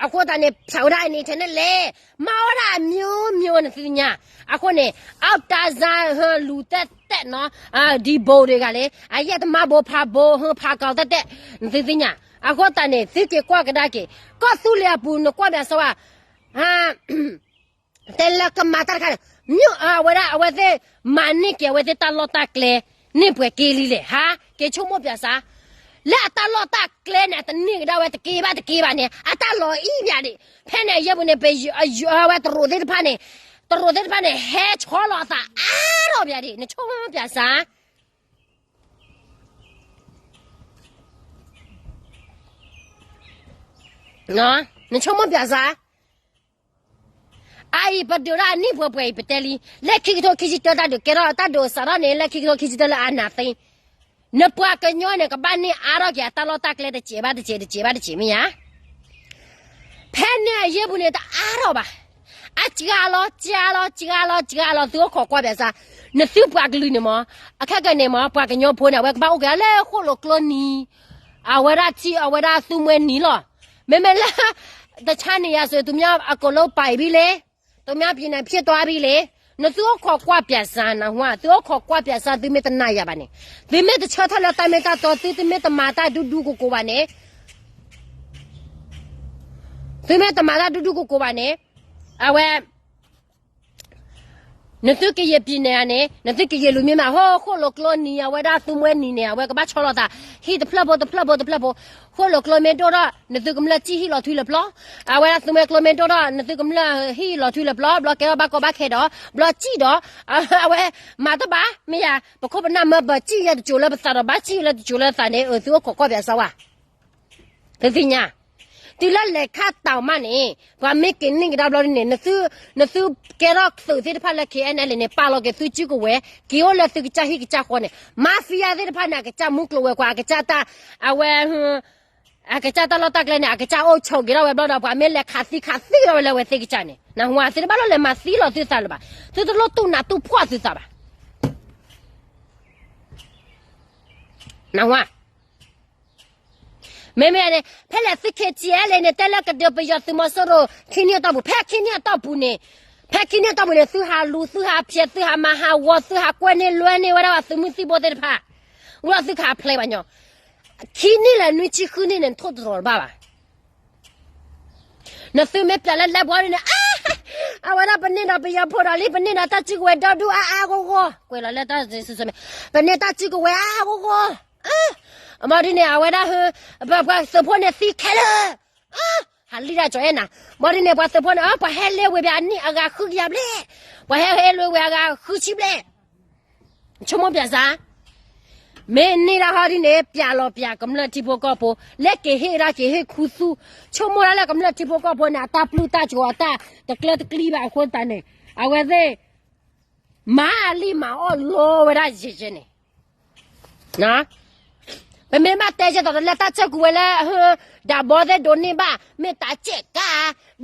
အဃိသတးန့ၣ် ဖျးဝဲဒၣ်အန့ၣ်ထဲန့ၣ်လဲၣ်, မၤဝဲဒၣ်အမျိုးမျိုးန့ၣ်သ့ၣ်ညါ, အဃိန့ၣ် အတၢ်စၢ်ဟၢလူၤတဲတဲနီၤ, ဒံးဘိတဂၤလၢ အယဲၢ်တမါဘိဖးဘိဟၢဖးကီးတဲတဲ, နသုသ့ၣ်ညါ, အဃိသတးန့ၣ် သုက့ၤကွၢ်ကဒါက့ၤ, ကီၢ်သူလ့ၤအပူၤ နကွၢ်ဘၣ်စၢၤဝဲ တဲလၢကမၤတၢ်တခါန့ၣ်, မ့ၢ်အဝဲဒၣ် အဝဲသ့ၣ်မၤန့ၢ်က့ၤအဝဲသ့ၣ်တၢ်လီၢ်တၢ်ကျဲ, န့ၢ်ပှဲၤက့ၤလံလဲၣ်, ဟါ, က့ၤဆိကမိၣ်ပၠးစၢ်, လၢအတၢ်လီၢ်တၢ်ကျဲန့ၣ် အတန့ၢ်ကဒါဝဲတက့ၢ်ဘၣ်တက့ၢ်ဘၣ်န့ၣ် အတၢ်လီၤအံၣ်ပၠးဒံး, ဖဲန့ၣ်အယဲၢ်ပူၤန့ၣ် ပဝဲတရူးသ့ၣ်တဖၣ်န့ၣ်, တရူးသ့ၣ်တဖၣ်န့ၣ် ဟဲဆီလီၤအသးအါထီၣ်ပၠးဒံး, နဆိကမိၣ်ပၠးစၢ် နဆိကမိၣ်ပၠးစၢ်, အအံၤ ပဒုးဒၣ်အနံၣ်ပှဲၤပှဲၤအံၤ ပတဲလံ, လၢခံကထိခံဆံတၢတၢ်ဒုးကဲထီၣ် တၢ်ဒုးစးထီၣ်န့ၣ် လၢခံကထိခံဆံတၢလၢအနးသ့, နပှၤကညီန့ၣ် ကဘၣ်န့ၢ်အါထီၣ်က့ၤအတၢ်လီၢ်တၢ်ကျဲတစဲးဘၣ်တစဲး တစဲးဘၣ်တစဲးမ့ၢ်ဧါ. ဖဲန့ၣ်အယဲၢ်ပူၤန့ၣ် တအါထီၣ်ဘၣ်. အစှၤလီၤ စှၤလီၤ စှၤလီၤ စှၤလီၤ သုအိၣ်ခိးကွၢ်ပၠးစၢ်, နသုပှၤကလုာ်န့ၣ်မ့ၢ်, အခက်အခဲန့ၣ်မ့ၢ် ပှၤကညီဖိန့ၣ် အဝဲကဘၣ်အိၣ်က့ၤလၢဃိၣ်လိာ်ကျိနံၤ, အဝဲဒၣ်ထံ အဝဲဒၣ်သူမှဲနံၤလီၤ. မ့မ့ၢ်လၢ တခြားနေရာဆိုရင် သူများအကုန်လုံးပိုင်ပြီလေ, သူများပြည်နယ်ဖြစ်သွားပြီလေ. နသုအိၣ်ခိးကွၢ်ပၠးစၢ်နဟါ, သုအိၣ်ခိးကွၢ်ပၠးစၢ် သုမ့ၢ်တနာ်ယၤဘၣ်န့ၣ်, သုမ့ၢ်တဆၢထၢၣ်လၢတၢ်မ့ၢ်တၢ်တီ သုသုမ့ၢ်တမၤတၢ်ဒူဒူကိးကိးဘၣ်န့ၣ် သုမ့ၢ်တမၤတၢ်ဒူဒူကိးကိးဘၣ်န့ၣ်, အဝဲ တၢ် နသုကယဲၢ်ပံၤန့ၣ်ဧါန့ၣ် နသုကယဲၢ်လူၤမ့ၢ်မး ဟိ ဃိၣ်လိာ်ကျိနံၤ အဝဲဒၣ်သူမှဲနံၤန့ၣ် အဝဲကဘၣ်ဆီလီၤသး ဟံၣ်တဖျၢၣ်ဖိတဖျၢၣ်ဖိတဖျၢၣ်ဖိ ဃိၣ်လိာ်ကျိမ့ၢ်ဒိၣ်ထီၣ် နသုကမျၢၢ်စံၣ်ဟံၣ်လီၤထွံလၢပျီ အဝဲဒၣ်သူမှဲကျိမ့ၢ်ဒိၣ်ထီၣ် နသုကမျၢၢ်ဟံၣ်လီၤထွံလၢပျီ ဘျီကဲထီၣ်ဘၣ်ကီဘၣ်ခဲဒီး ဘျီစံၣ်ဒီး အဝဲမၤတဘၣ် မ့ၢ်ယၤ ပခိၣ်ပနၢ်မၢပစံၣ်လၢတစိၤလၢပသးဒီး ဘၣ်စံၣ်လၢတစိၤလၢသးန့ၣ် အၢ သုအိၣ်ခိးကီၢ်ပယီၤစၢဝါ သုသ့ၣ်ညါ တုၤလၢလဲၤခါတၢ်မးန့ၣ် ပှၤမ့ၢ်က့ၤန့ၢ်ကဒါဘျီဒ်န့ၣ် နသုကဲထီၣ်သုးသ့ၣ်တဖၣ်လၢ KNLA န့ၣ် ပာ်လီၤက့ၤသုစုကဝဲၤ က့ၤအိၣ်လၢသုကစၢ်ဟံၣ်ကစၢ်ဃီန့ၣ် mafia သ့ၣ်တဖၣ်န့ၣ် အကစၢ်မူကျိၤဝဲၤကွာ် အကစၢ်တၢ် အဝဲ အကစၢ်တၢ်လီၢ်တၢ်ကျဲန့ၣ် အကစၢ်အိၣ်ဆိးက့ၤထီၣ်ဝဲဘျီဒီး ပှၤမ့ၢ်လဲၤခးသံခးသံထီၣ်ဝဲလၢအဝဲသ့ၣ်ကစၢ်န့ၣ် နၢ်ဟူဧါ သုတဘၣ်လီၤလဲၤမၤသံလီၤသုသးလၢၤဘၣ် သုတလိၣ်တူၢ်နးတူၢ်ဖှီၣ်သုသးဘၣ် နၢ်ဟူဧါ မ့မ့ၢ်န့ၣ် ဖဲလဲၣ်သု KTLA န့ၣ် တဲလၢကဒုးပယီၤသုးမီၤစိရိၤ ခံနံၣ်အတီၢ်ပူၤ ဖဲခံနံၣ်အတီၢ်ပူၤန့ၣ် ဖဲခံနံၣ်အတီၢ်ပူၤန့ၣ် သုဟးလူၤ သုဟးဖျဲး သုဟးမၤဟးဂီၤ သုဟးကွဲန့ၢ်လွဲန့ၢ်ဝဲဒၣ်သုးမုၢ်သံၣ်ဘိသ့ၣ်တဖၣ် ဝံၤဒီးသုကဟးဖျဲးဘၣ်ညီ ခံနံၣ်လဲၣ်နွံဆံဃုနံၣ်န့ၣ် နထိၣ်သတြီၤတဘၣ်ဘၣ် နသုမ့ၢ်ပျးလၢလဲၤဘီန့ၣ် အဝဲဒၣ်ပန့ၢ်ဒီးပယီၤဖိဒီးလံ ပန့ၢ်ဒီးတၢ်စုကဝဲၤဒီဒူၣ်အါအါဂီၢ်ဂီၢ် ကွဲးလီၤလၢတၢ်စံးဆၢမ့ၢ် ပန့ၢ်တၢ်စုကဝဲၤအါအါဂီၢ်ဂီၢ် ဘီဒ်န့ၣ် အဝဲဒၣ် ပှၤသုးဖိန့ၣ်သံခဲလၢာ် ဟးလံတၢ်ကၠီၤအဲၣ်နၤ ဘီဒ်န့ၣ် ပှၤသုးဖိန့ၣ် ပှၤဟဲလ့ဝ့ၤဘၣ်အနံၣ်အဂၤဃုကယၤဘျဲၣ် ပှၤဟဲဟဲလ့ဝ့ၤအဂၤဃုဆံဘျဲၣ် ဆိကမိၣ်ပျးစၢ် မ့ၢ်န့ၢ်ဒၣ်ဟီဒ်န့ၣ် ပျးလီၤပျးကမျၢၢ်ထံဖိကီၢ်ဖိ လၢက့ၤဟ့ၣ်ဒၣ်က့ၤဟ့ၣ်ခူသူၣ် ဆိကမိၣ်ဒၣ်လၢကမျၢၢ်ထံဖိကီၢ်ဖိန့ၣ် အတၢ်ပျုၢ်တၢ်ကီၤအတၢ်တကျၢတကျံဘၣ်အဃိသတးန့ၣ် အဝဲသ့ၣ် မၤအလံမၤအီၣ်လီဝဲဒၣ်ယဲၢ်ယဲၢ်န့ၣ် ပမ့ၢ်ဘၣ်တဲကဲသိးတလဲတၢ်ဆၢကွံာ်ဝဲလၢ ဒၣ်ဘီသ့ၣ်ဒိးန့ၢ်ဘၣ် မ့ၢ်တၢ်စဲးကါ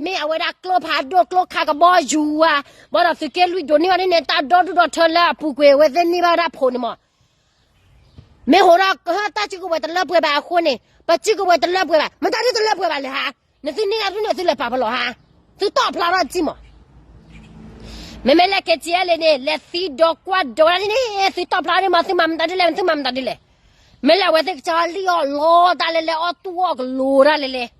မ့ၢ်အဝဲဒၣ်ကျိဖးဒိၣ်ကျိခါကဘီယူၤဧါ ဘၣ်ဒီးသုးက့လွံၢ်ဒိးန့ၢ်ဘၣ်န့ၣ် တၢ်ဒီဒူၣ်ဒီထၢလၢအပူၤကွံာ်အဝဲသ့ၣ်န့ၢ်ဘၣ်ဝဲဒၣ်ဖိန့ၣ်မး မ့ၢ်ဟိးထီၣ်ကဟၢတၢ်စုကဝဲၤတလၢပှဲၤဘၣ်အဃိန့ၣ် ပစုကဝဲၤတလၢပှဲၤဘၣ် မတၤဒ်တလၢပှဲၤဘၣ်လဲၣ်ဟါ နသုန့ၢ်ဂၤဒ်န့ၣ်သုလဲၤပာ်ပလီၢ်ဟါ သုတီၣ်ဖျါထီၣ်တံၢ်မး မ့မ့ၢ်လၢ KTLA န့ၣ် လဲၤသံဒီးကွၢ်ဒီးဝဲဒၣ်န့ၣ် သုတီၣ်ဖျါဒ်မး သုမၤမတၤဒ်လဲၣ် သုမၤမတၤဒ်လဲၣ် မ့ၢ်လၢအဝဲသ့ၣ်ကစၢ်လံၣ်အီၣ်လီတၢ်လဲၤလဲၤ အီၣ်တူၢ်အီၣ်ကလိၤတၢ်လဲၤလဲၤ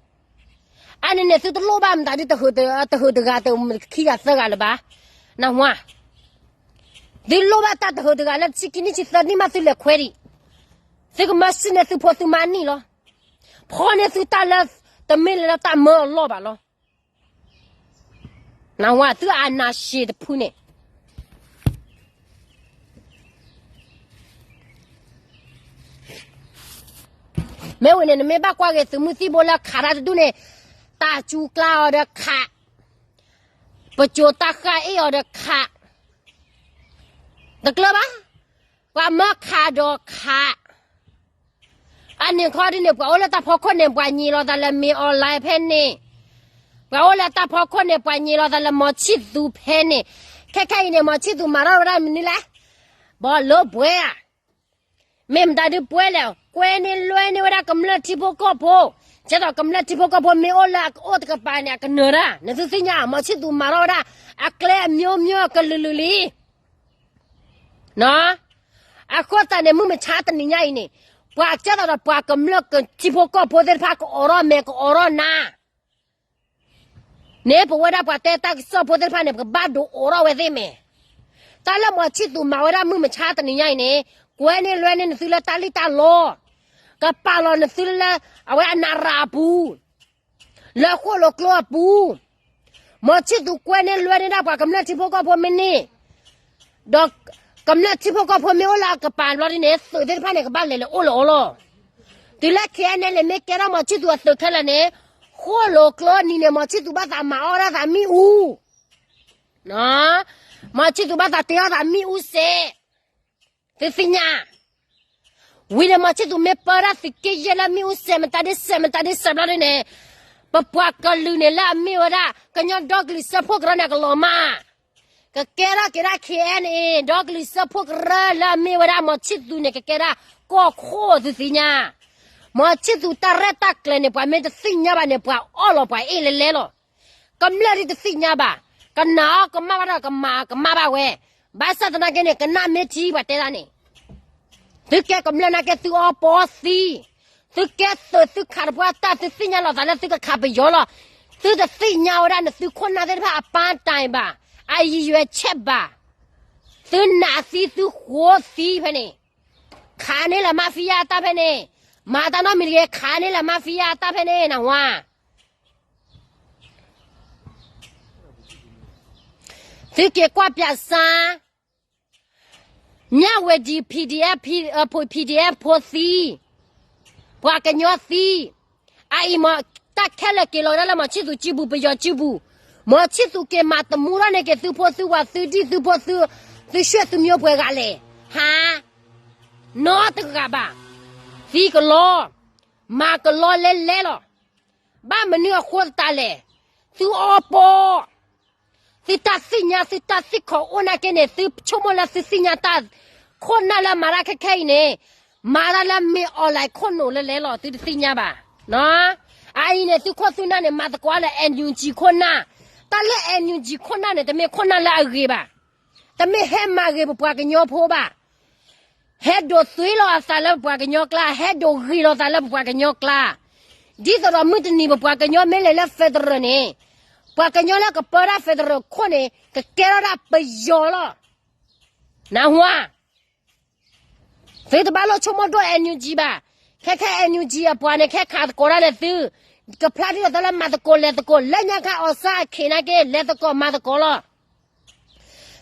အန့ၣ်န့ၣ် သုတလိၣ်ဘၣ်မတၤဒ်တဟၢတဂၤတခံဂၤသၢဂၤလၢၤဘၣ် နၢ်ဟူဧါ သုလိၣ်ဘၣ်တၢ်တဟၢတဂၤလၢဆံခံနံၣ်ဆံသၢနံၣ်မးသုလဲၤခွဲဒံး သုကမၢစံၣ်န့ၢ်သုဖိသုမါနံၣ်လီၤ ဖီန့ၢ်သုတၢ်လၢ တမ့ၢ်လၢတၢ်မၢအလီၢ်ဘၣ်လီၤ နၢ်ဟူဧါ သုအနၢ်ရှံးတဖုန့ၣ် မ့ၢ်ဝံၤန့ၣ် နမ့ၢ်ဘၣ်ကွၢ်က့ၤသုးမုၢ်သံၣ်ဘိလၢခးတၢ်တဒူၣ်န့ၣ် တၢ်စူၤကျါအီၤဒီးခး ပစိၤတၢ်ဃၢ်အ့ၣ်အီၤဒီးခး တကျၢၤဘၣ် ပှၤမၢခးဒီးခး အန့ၣ်ခီဒ်န့ၣ် ပှၤအိၣ်လၢတၢ်ဖီခိၣ်န့ၣ် ပှၤညံးလီၤသးလၢမ့ၢ် online ဖဲန့ၣ် ပှၤအိၣ်လၢတၢ်ဖီခိၣ်န့ၣ် ပှၤညံးလီၤသးလၢမီၤဆံၣ်သူးဖဲန့ၣ် ခဲခဲအံၤန့ၣ် မီၤဆံၣ်သူးမၤထီၣ်ဝဲဒၣ်မနုၤလဲၣ် ဘီလၢပှဲၤဧါ မ့ၢ်မတၤဒုးပှဲၤလဲၣ် ကွဲန့ၢ်လွဲန့ၢ်ဝဲဒၣ်ကမျၢၢ်ထံဖိကီၢ်ဖိ ကဲသိးကမျၢၢ်ထံဖိကီၢ်ဖိမ့ၢ်အိၣ်လၢအကအိၣ်တကပၤန့ၣ် အကနၢၤတၢ် နသုသ့ၣ်ညါ မီၤဆံၣ်သူးမၤထီၣ်ဝဲဒၣ် အကျဲအမျိုးမျိုးအကလုာ်လုာ်လံ အဃိသတးန့ၣ် မုၢ်မဆါတနံၤညါအံၤန့ၣ် ပှၤကဲသိးဒီးပှၤကမျၢၢ်ထံဖိကီၢ်ဖိသ့ၣ်တဖၣ် ကအိးထီၣ်မဲာ်ကအိးထီၣ်နါ န့ၣ် ပဝဲဒၣ်ပှၤတဲတၢ်ကစီၣ်ဖိသ့ၣ်တဖၣ်န့ၣ် ပကဘၣ်ဒုးအိးထီၣ်ဝဲသ့ၣ်မဲာ်. တၢ်လၢမီၤဆံၣ်သူးမၤဝဲဒၣ်မုၢ်မဆါတနံၤညါအံၤန့ၣ် ကွဲန့ၢ်လွဲန့ၢ်နသုလၢတၢ်လံၣ်တၢ်လီ, ကပာ်လီၤနသုလၢ အဝဲအနရၣ်အပူၤ, လၢဃိၣ်လိာ်ကျိအပူၤ, မီၤဆံၣ်သူးကွဲန့ၢ်လွဲန့ၢ်ဒၣ်ပှၤကမျၢၢ်ထံဖိကီၢ်ဖိမ့ၢ်န့ၣ် ဒီးကမျၢၢ်ထံဖိကီၢ်ဖိမ့ၢ်အိၣ်လၢအကပၤဘျီဒ်န့ၣ် သုးသ့ၣ်တဖၣ်န့ၣ် ကဘၣ်လဲၤလၢအိၣ်လၢအီၤလီၤ. တုၤလၢ KNLA မ့ၢ်ကဲထီၣ်မီၤဆံၣ်သူးအသုးခဲလၢာ်န့ၣ် ဃိၣ်လိာ်ကျိနံၤန့ၣ် မီၤဆံၣ်သူးဘၣ်သးမၤအီၣ်ဒၣ်သးမ့ၣ်အူ, မီၤဆံၣ်သူးဘၣ်သးတ့အီၣ်သးမ့ၣ်အူစဲး, သုသ့ၣ်ညါ ဝံၤန့ၣ် မီၤဆံၣ်သူးမ့ၢ်ပၢဒၣ်သုးက့ယဲၢ်လၢမ့ၣ်အူစဲးမတၤဒ်စဲးမတၤဒ်စဲးဘျီဒ်န့ၣ်, ပပှၤကလုာ်န့ၣ်လၢအမ့ၢ်ဝဲဒၣ် ကညီဒီကလုာ်စၢဖှိၣ်ကရၢန့ၣ် ကလီၤမၢ်, ကကဲထီၣ်က့ၤဒၣ် KNA ဒီကလုာ်စၢဖှိၣ်ကရၢလၢအမ့ၢ်ဝဲဒၣ်မီၤဆံၣ်သူးန့ၣ် ကကဲဒၣ်ကီၢ်ခိၣ်သုသ့ၣ်ညါ, မီၤဆံၣ်သူးတၢ်ရဲၣ်တၢ်ကျဲၤန့ၣ် ပှၤမ့ၢ်တသ့ၣ်ညါဘၣ်န့ၣ် ပှၤအီၣ်လီၤပှၤအ့ၣ်လဲလဲလီၤ. ကမျၢၢ်ဒ်တသ့ၣ်ညါဘၣ်, ကနာ်အီၤကမၣ်ဘၣ်ဒီးကမၤကမၣ်ဘၣ်ဝဲ, ဘၣ်ဆၣ်သနာ်က့န့ၣ် ကနၣ်မ့ၢ်ထံပှၤတဲဒၣ်န့ၣ်, သုကဲကမျၢၢ်နာ်က့သုအီပီသံ, သုကဲသုးသုခးတပှၢ်တၢ် သုသ့ၣ်ညါလီၤသးလၢသုကခးပယီၤလီၤ. သုတသ့ၣ်ညါဝဲဒၣ်နသုခိၣ်နၢ်သ့ၣ်တဖၣ်အပၢ်တၢ်ဘၣ်, အရည်ရွယ်ချက်ဘၣ်. သုနာ်သံသုဃိသံဖဲန့ၣ်, ခးန့ၢ်လၢ mafia တၢ်ဖဲန့ၣ်, မၤတၢ်နီတမံၤတဂ့ၤ ခးန့ၢ်လၢ mafia တၢ်ဖဲန့ၣ် နၢ်ဟူဧါ. သုက့ၤကွၢ်ပၠးစါ, မြဝတီ PDF ဖိ PDF ဖိသံ, ပှၤကညီသံ, အအံၤမ့ၢ်တၢ်ခဲလၢာ်က့ၤလီၤဒၣ်လၢ မောင်ချစ်သူ စုပူၤ ပယီၤစုပူၤ, မောင်ချစ်သူ က့ၤမၤသမူထီၣ်န့ၢ်က့ၤသုဖိသုဝၤသုဒံၣ်သုဖိသု, သုဆွဲသုမျိုးပှဲၤဂၤလဲၣ်, ဟါ, နီတဂၤဘၣ်, သံကလီ, မၤကလီလဲလဲလီၤ. ဘၣ်မနုၤအဃိသတးလဲၣ်, သုအီပီ သုတၢ်သ့ၣ်ညါ သုတၢ်သ့ၣ်ခီၣ်အိၣ်နာ်က့န့ၣ် သုဆိကမိၣ်လၢသုသ့ၣ်ညါတၢ်, ခိၣ်နၢ်လၢမၤတၢ်ခဲခဲအံၤန့ၣ်, မၤတၢ်လၢမ့ၢ် online ခိၣ်နူာ်လဲလဲလီၤ သုတသ့ၣ်ညါဘၣ်. အအံၤန့ၣ် သုခိၣ်သုနၢ်န့ၣ် မၤသကိးလၢ NUG ခိၣ်နၢ်, တၢ်လၢ NUG ခိၣ်နၢ်န့ၣ် တမ့ၢ်ခိၣ်နၢ်လၢအဂ့ၤဘၣ်, တမ့ၢ်ဟဲမၤဂ့ၤပပှၤကညီဖိဘၣ်. ဟဲဒိးသွံလီၤအသးလၢပပှၤကညီကျါ, ဟဲဒိးဂ့ၤလီၤသးလၢပပှၤကညီကျါ. ဒ်သိးဒီးမုၢ်တနံၤပပှၤကညီမ့ၢ်လဲၤလၢ federal န့ၣ်, ပှၤကညီလၢကပၢတၢ် federal ခိၣ်န့ၣ် ကကဲထီၣ်ဒၣ်ပယီၤလီၤ. နၢ်ဟူဧါ. သုတဘၣ်လိၣ်ဆိကမိၣ်ဒိၣ် NUG ဘၣ်. ခဲခဲ NUG အပှၤန့ၣ် ခဲခးသကိးတၢ်ဒီးသု, ကဖျါဒ်သိးလၢမၤသကိးလဲၤသကိး လၢညါခါအီၣ်ဆၣ်အခ့နာ်က့ လဲၤသကိးမၤသကိးလီၤ.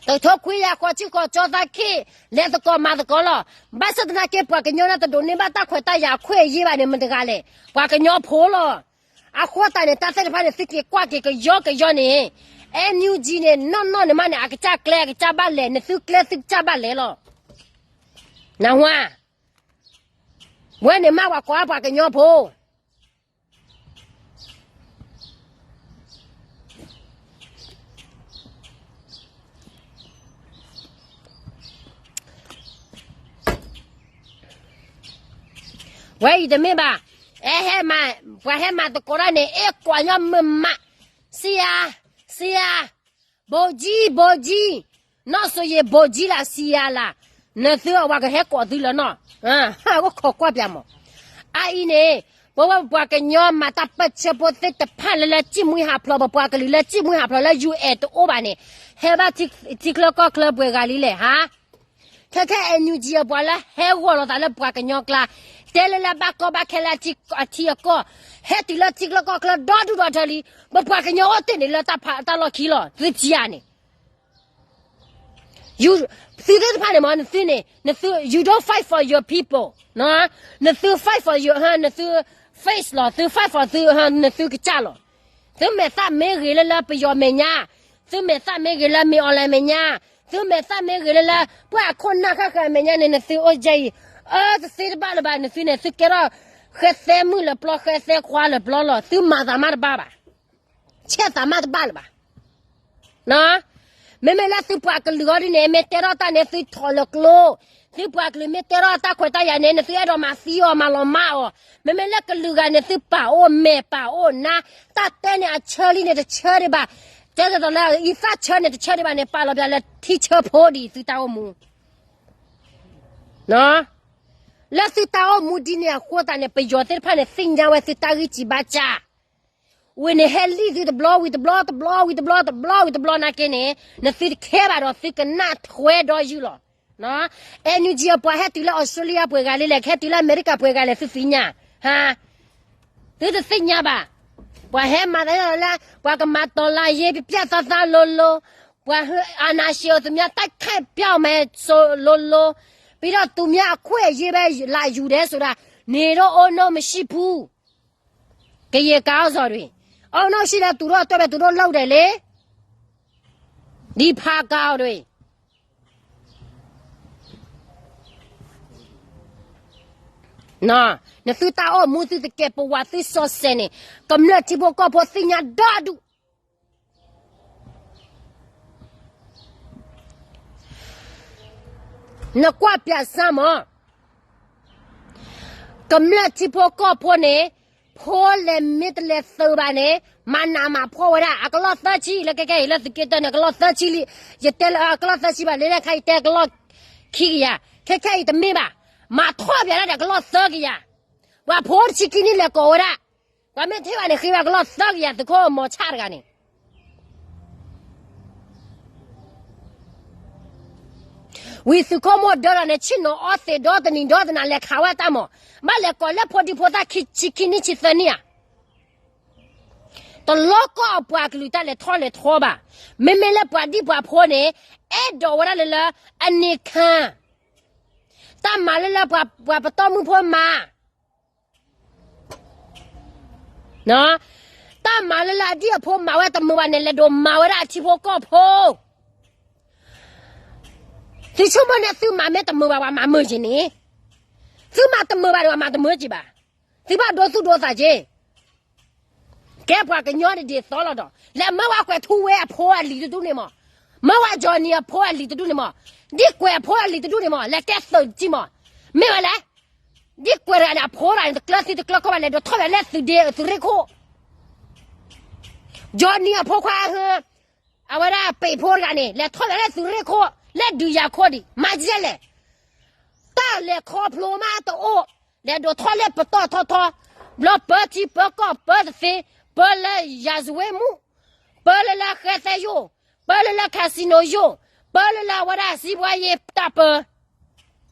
တထိခွံယၤဃီးဆံဃီးကၠီသးခ့, လဲၤသကိးမၤသကိးလီၤ. ဘၣ်ဆၣ်သနာ်က့ ပှၤကညီန့ၣ်တဒိးန့ၢ်ဘၣ်တၢ်ခွဲးတၢ်ယာ်အခွဲးအယာ်ဘၣ်န့ၣ် မတၤတဂၤလဲၣ်, ပှၤကညီဖိလီၤ. အဃိသတးန့ၣ် တၢ်သ့ၣ်တဖၣ်န့ၣ် သုက့ၤကွၢ်က့ၤကယီကယီန့ၣ်, NUG န့ၣ် နီၢ်နီၢ်န့ၣ်မးန့ၣ် အကစၢ်ကျဲအကစၢ်ဘၣ်လဲၤ, နသုကျဲသုကစၢ်ဘၣ်လဲၤလီၤ. နၢ်ဟူဧါ. ဝဲန့ၣ်မးပှၤကိးအါပှၤကညီဖိ ဝဲအံၤတမ့ၢ်ဘၣ်, အဲ ဟဲမၤ, ပှၤဟဲမၤသကိးတၢ်န့ၣ် အဲၣ်ကွၢ်ညီမုာ်မး, စံယါ, စံယါ, ဘိကၠံ, ဘိကၠံ, နီၢ်စိၤယံၤ ဘိကၠံလၢစံယါလၢ, နသုအဝၤကဟဲကိးသုလၢနီၢ်, ဟးဂီၢ်ခိးကွၢ်ပၠးမး. အအံၤန့ၣ်, ပဝဲပပှၤကညီမၤတၢ်ပၢဆှၢဖိသ့ၣ်တဖၣ်လၢလၢစံၣ်မှံဟးဖျိး ပပှၤကလုာ်လၢစံၣ်မှံဟးဖျိးလၢ UN တအိၣ်ဘၣ်န့ၣ်, ဟဲဘၣ်ထံချၢကီၢ်ချၢပှဲၤဂၤလံလဲၣ်ဟါ. ခဲခဲ NUG အပှၤလၢဟဲဂီၤလိာ်သးလၢပပှၤကညီကျါ, တဲလၢလၢဘၣ်ကီဘၣ်ခဲလၢအထံအကီၢ်, ဟဲတုၤလၢထံချၢကီၢ်ချၢဒီဒူၣ်ဒီထၢလံ, ပပှၤကညီအိၣ်တ့ၢ်န့ၣ်လၢတၢ်ဖးတၢ်လီၢ်ခံလီၤ, သုထံဧါန့ၣ် သုသ့ၣ်တဖၣ်န့ၣ်မ့ၢ် နသုန့ၣ် နသု you don't fight for your people, နသု fight for your, နသု face လီၤ, သု fight for သု နသုကစၢ်လီၤ. သုမဲာ်သၣ်မ့ၢ်ဂ့ၤလၢလၢပယီၤမဲာ်ညါ, သုမဲာ်သၣ်မ့ၢ်ဂ့ၤလၢမ့ၢ် online မဲာ်ညါ, သုမဲာ်သၣ်မ့ၢ်ဂ့ၤလၢလၢ ပှၤအခိၣ်နၢ်ဃၣ်ဃၢၤမဲာ်ညါန့ၣ် နသုအိၣ်ကဲအံၤ, အၢ တသ့တဘၣ်လၢၤဘၣ်, နသုန့ၣ် သုကဲထီၣ် ဃဲသဲမုၣ်လၢၤပျီ ဃဲသဲခွါလၢၤပျီလီၤ, သုမၤသးမးတဘၣ်ဘၣ်, ဆဲးသးမးတဘၣ်လၢၤဘၣ်. မ့မ့ၢ်လၢသုပှၤကလုာ်အီၤဒ်န့ၣ် မ့ၢ်တဲထီၣ်တၢ်န့ၣ် သုထီၣ်လၢကျိ, သုပှၤကလုာ်မ့ၢ်တဲထီၣ်တၢ်ခွဲးတၢ်ယာ်န့ၣ် နသုအဲၣ်ဒိးမၤသံအီၤမၤလီၤမၢ်အီၤ, မ့မ့ၢ်လၢကလုာ်ဂၤန့ၣ် သုပာ်အိၣ်မဲာ်ပာ်အိၣ်နါ, တၢ်တဲန့ၣ်အဆၢလံန့ၣ် တဆၢဒံးဘၣ်, တဲဒ်သိးလၢအံသၣ်ဆၢန့ၣ် တဆၢဒံးဘၣ်န့ၣ် ပာ်လီၤပျးလၢထံဆၢဖိဒံးသုတၢ်အိၣ်မူ လၢသုတၢ်အိၣ်မူဒ်န့ၣ်အဃိသတးန့ၣ် ပယီၤသ့ၣ်တဖၣ်န့ၣ် သ့ၣ်ညါဝဲသုတၢ်ဂံၢ်စၢ်ဘါစၢ်, ဝံၤန့ၣ် ဟဲလံသုတဘျီ ဝံၤတဘျီ တဘျီ ဝံၤတဘျီ တဘျီ ဝံၤတဘျီနာ်က့န့ၣ် နသုတခဲဘၣ်ဒီး သုကနၣ်ထွဲဒီးယုၢ်လီၤ. NUG အပှၤဟဲတုၤလၢအီစထြ့လယါပှဲၤဂၤလံလဲၣ်, ဟဲတုၤလၢအမဲရကၤပှဲၤဂၤလဲၣ် သုသ့ၣ်ညါ, သုတသ့ၣ်ညါဘၣ်. ပှၤဟဲမၤသးလၢ ပှၤကမၤတီၤလၢယ့ ပျၢ်သးသးလိၤလိၤ, ပှၤဟဲ အာဏာရှင် သူများတိုက်ခိုက်ပြောင်းမယ် ဆိုလိၤလိၤ, ပြီးတော့ သူများအခွင့်အရေးပဲ လာယူတယ်ဆိုတာ နေတော့ အုံနောက်မရှိဘူး. ကရင်ကောင်းဆောင်တွေ, အုံနောက်ရှိလဲ သူတို့အတွက်ပဲ သူတို့လုပ်တယ်လေ, ဒီဖာကောင်တွေ. နသုတၢ်အိၣ်မူသုတကဲပဝးသုစီၤစဲးန့ၣ်, ကမျၢၢ်ထံဖိကီၢ်ဖိသ့ၣ်ညါဒီဒူၣ် နကွၢ်ပၠးစၢ်မး, ကမျၢၢ်ထံဖိကီၢ်ဖိန့ၣ်, ဖိလဲၤမ့ၢ်တလဲၤသုးဘၣ်န့ၣ်, မၤနးမၤဖှီၣ်ဝဲဒၣ် အကလီၢ်သၢဆံ လၢခဲခဲအံၤလၢသုးက့တၢၢ်န့ၣ် အကလီၢ်သၢဆံလံ, ယတဲလၢအကလီၢ်သၢဆံဘၣ် လၢခဲအံၤတဲကလီၢ်ခံကယၤ, ခဲခဲအံၤတမ့ၢ်ဘၣ်, မၤထီၣ်ပၠးဒၣ်ဒီးကလီၢ်သၢကယၤ, ပှၤဖိတဆံခံနံၣ်လဲၤကိးဝဲဒၣ်, ပှၤမ့ၢ်ထဲဘၣ်န့ၣ် ဃ့ဘၣ်ကလီၢ်သၢကယၤ သုးခိၣ်မီၤဆၣ်တဂၤန့ၣ် ဝံၤသုးခိၣ်မိၢ်ဒၢထီၣ်န့ၣ် ဆ့ၣ်နီၤအီသံးဒီတနံၤဒီတနၤ လဲၤခးဝဲတၢ်မး, ဘၣ်လဲၤကိးလၢဖိဒံဖိသၣ်ခံဆံခံနံၣ်ဆံသၢနံၣ်ဧါ. တလီၤကီၢ်အပှၤကလုာ်တၢ်လဲၤထီၣ်လဲၤထီဘၣ်. မ့မ့ၢ်လၢပှၤဒံၣ်ပှၤဖိန့ၣ် အဲၣ်ဒိးဝဲဒၣ်လၢလၢ အန့ၣ်ခါ တၢ်မၤလၢလၢပှၤပှၤပတီၢ်မုၢ်ဖိမၤ တၢ်မၤလၢလၢအဒံၣ်အဖိမၤဝဲတမုာ်ဘၣ်န့ၣ် လဲၤဒိးမၤဝဲဒၣ်အထံဖိကီၢ်ဖိ. သုဆိကမိၣ်န့ၣ် သုမၤမ့ၢ်တမုာ်ဘၣ် ပှၤမၤမုာ်က့ၤန့ၣ်, သုမၤတမုာ်ဘၣ်ဒီး ပှၤမၤတမုာ်က့ၤဘၣ်. သုဘၣ်ဒိသူၣ်ဒိသးက့ၤ ကဲပှၤကညီတဒ်သိးလီၤဒီး လဲၤမၢဝဲကွဲးထူဝဲအဖိအလံၤတဒူၣ်န့ၣ်မး, မၢဝဲ Johnny အဖိအလံၤတဒူၣ်န့ၣ်မး, ဒ်ကွဲးအဖိအလံၤတဒူၣ်န့ၣ်မး လဲၤတဲသုးကံမး, မ့ၢ်ဝဲလဲၣ်. ဒ်ကွဲးတဂၤန့ၣ် အဖိတဂၤန့ၣ် တကျၢၤသံတကျၢၤကီၢ်ဘၣ် လဲၤဒိးထီၣ်ဝဲလၢသုးဒ့သုးရ့ၣ်ခိၣ် Johnny အဖိခွါအဟၢ အဝဲဒၣ်ပ့းဖိတဂၤန့ၣ် လဲၤထီၣ်ဝဲလၢသုးရ့ၣ်ခိၣ် လၢဒုးယၤခိၣ်ဒံး မၤဒ်လဲၣ်. တၢ်လဲၤခီဖျိမးတအိၣ်, လဲၤဒိးထီၣ်လၢပတီၢ်ထီထီ, ဘျီပၢထံပၢကီၢ်ပၢတသ့, ပၢလၢယၤစဝ့မူ, ပၢလၢလၢဃဲသဲယိၣ်, ပၢလၢလၢ casino ယိၣ်, ပၢလၢလၢအဝဲဒၣ်စံးဘှါယ့တၢ်ပၢ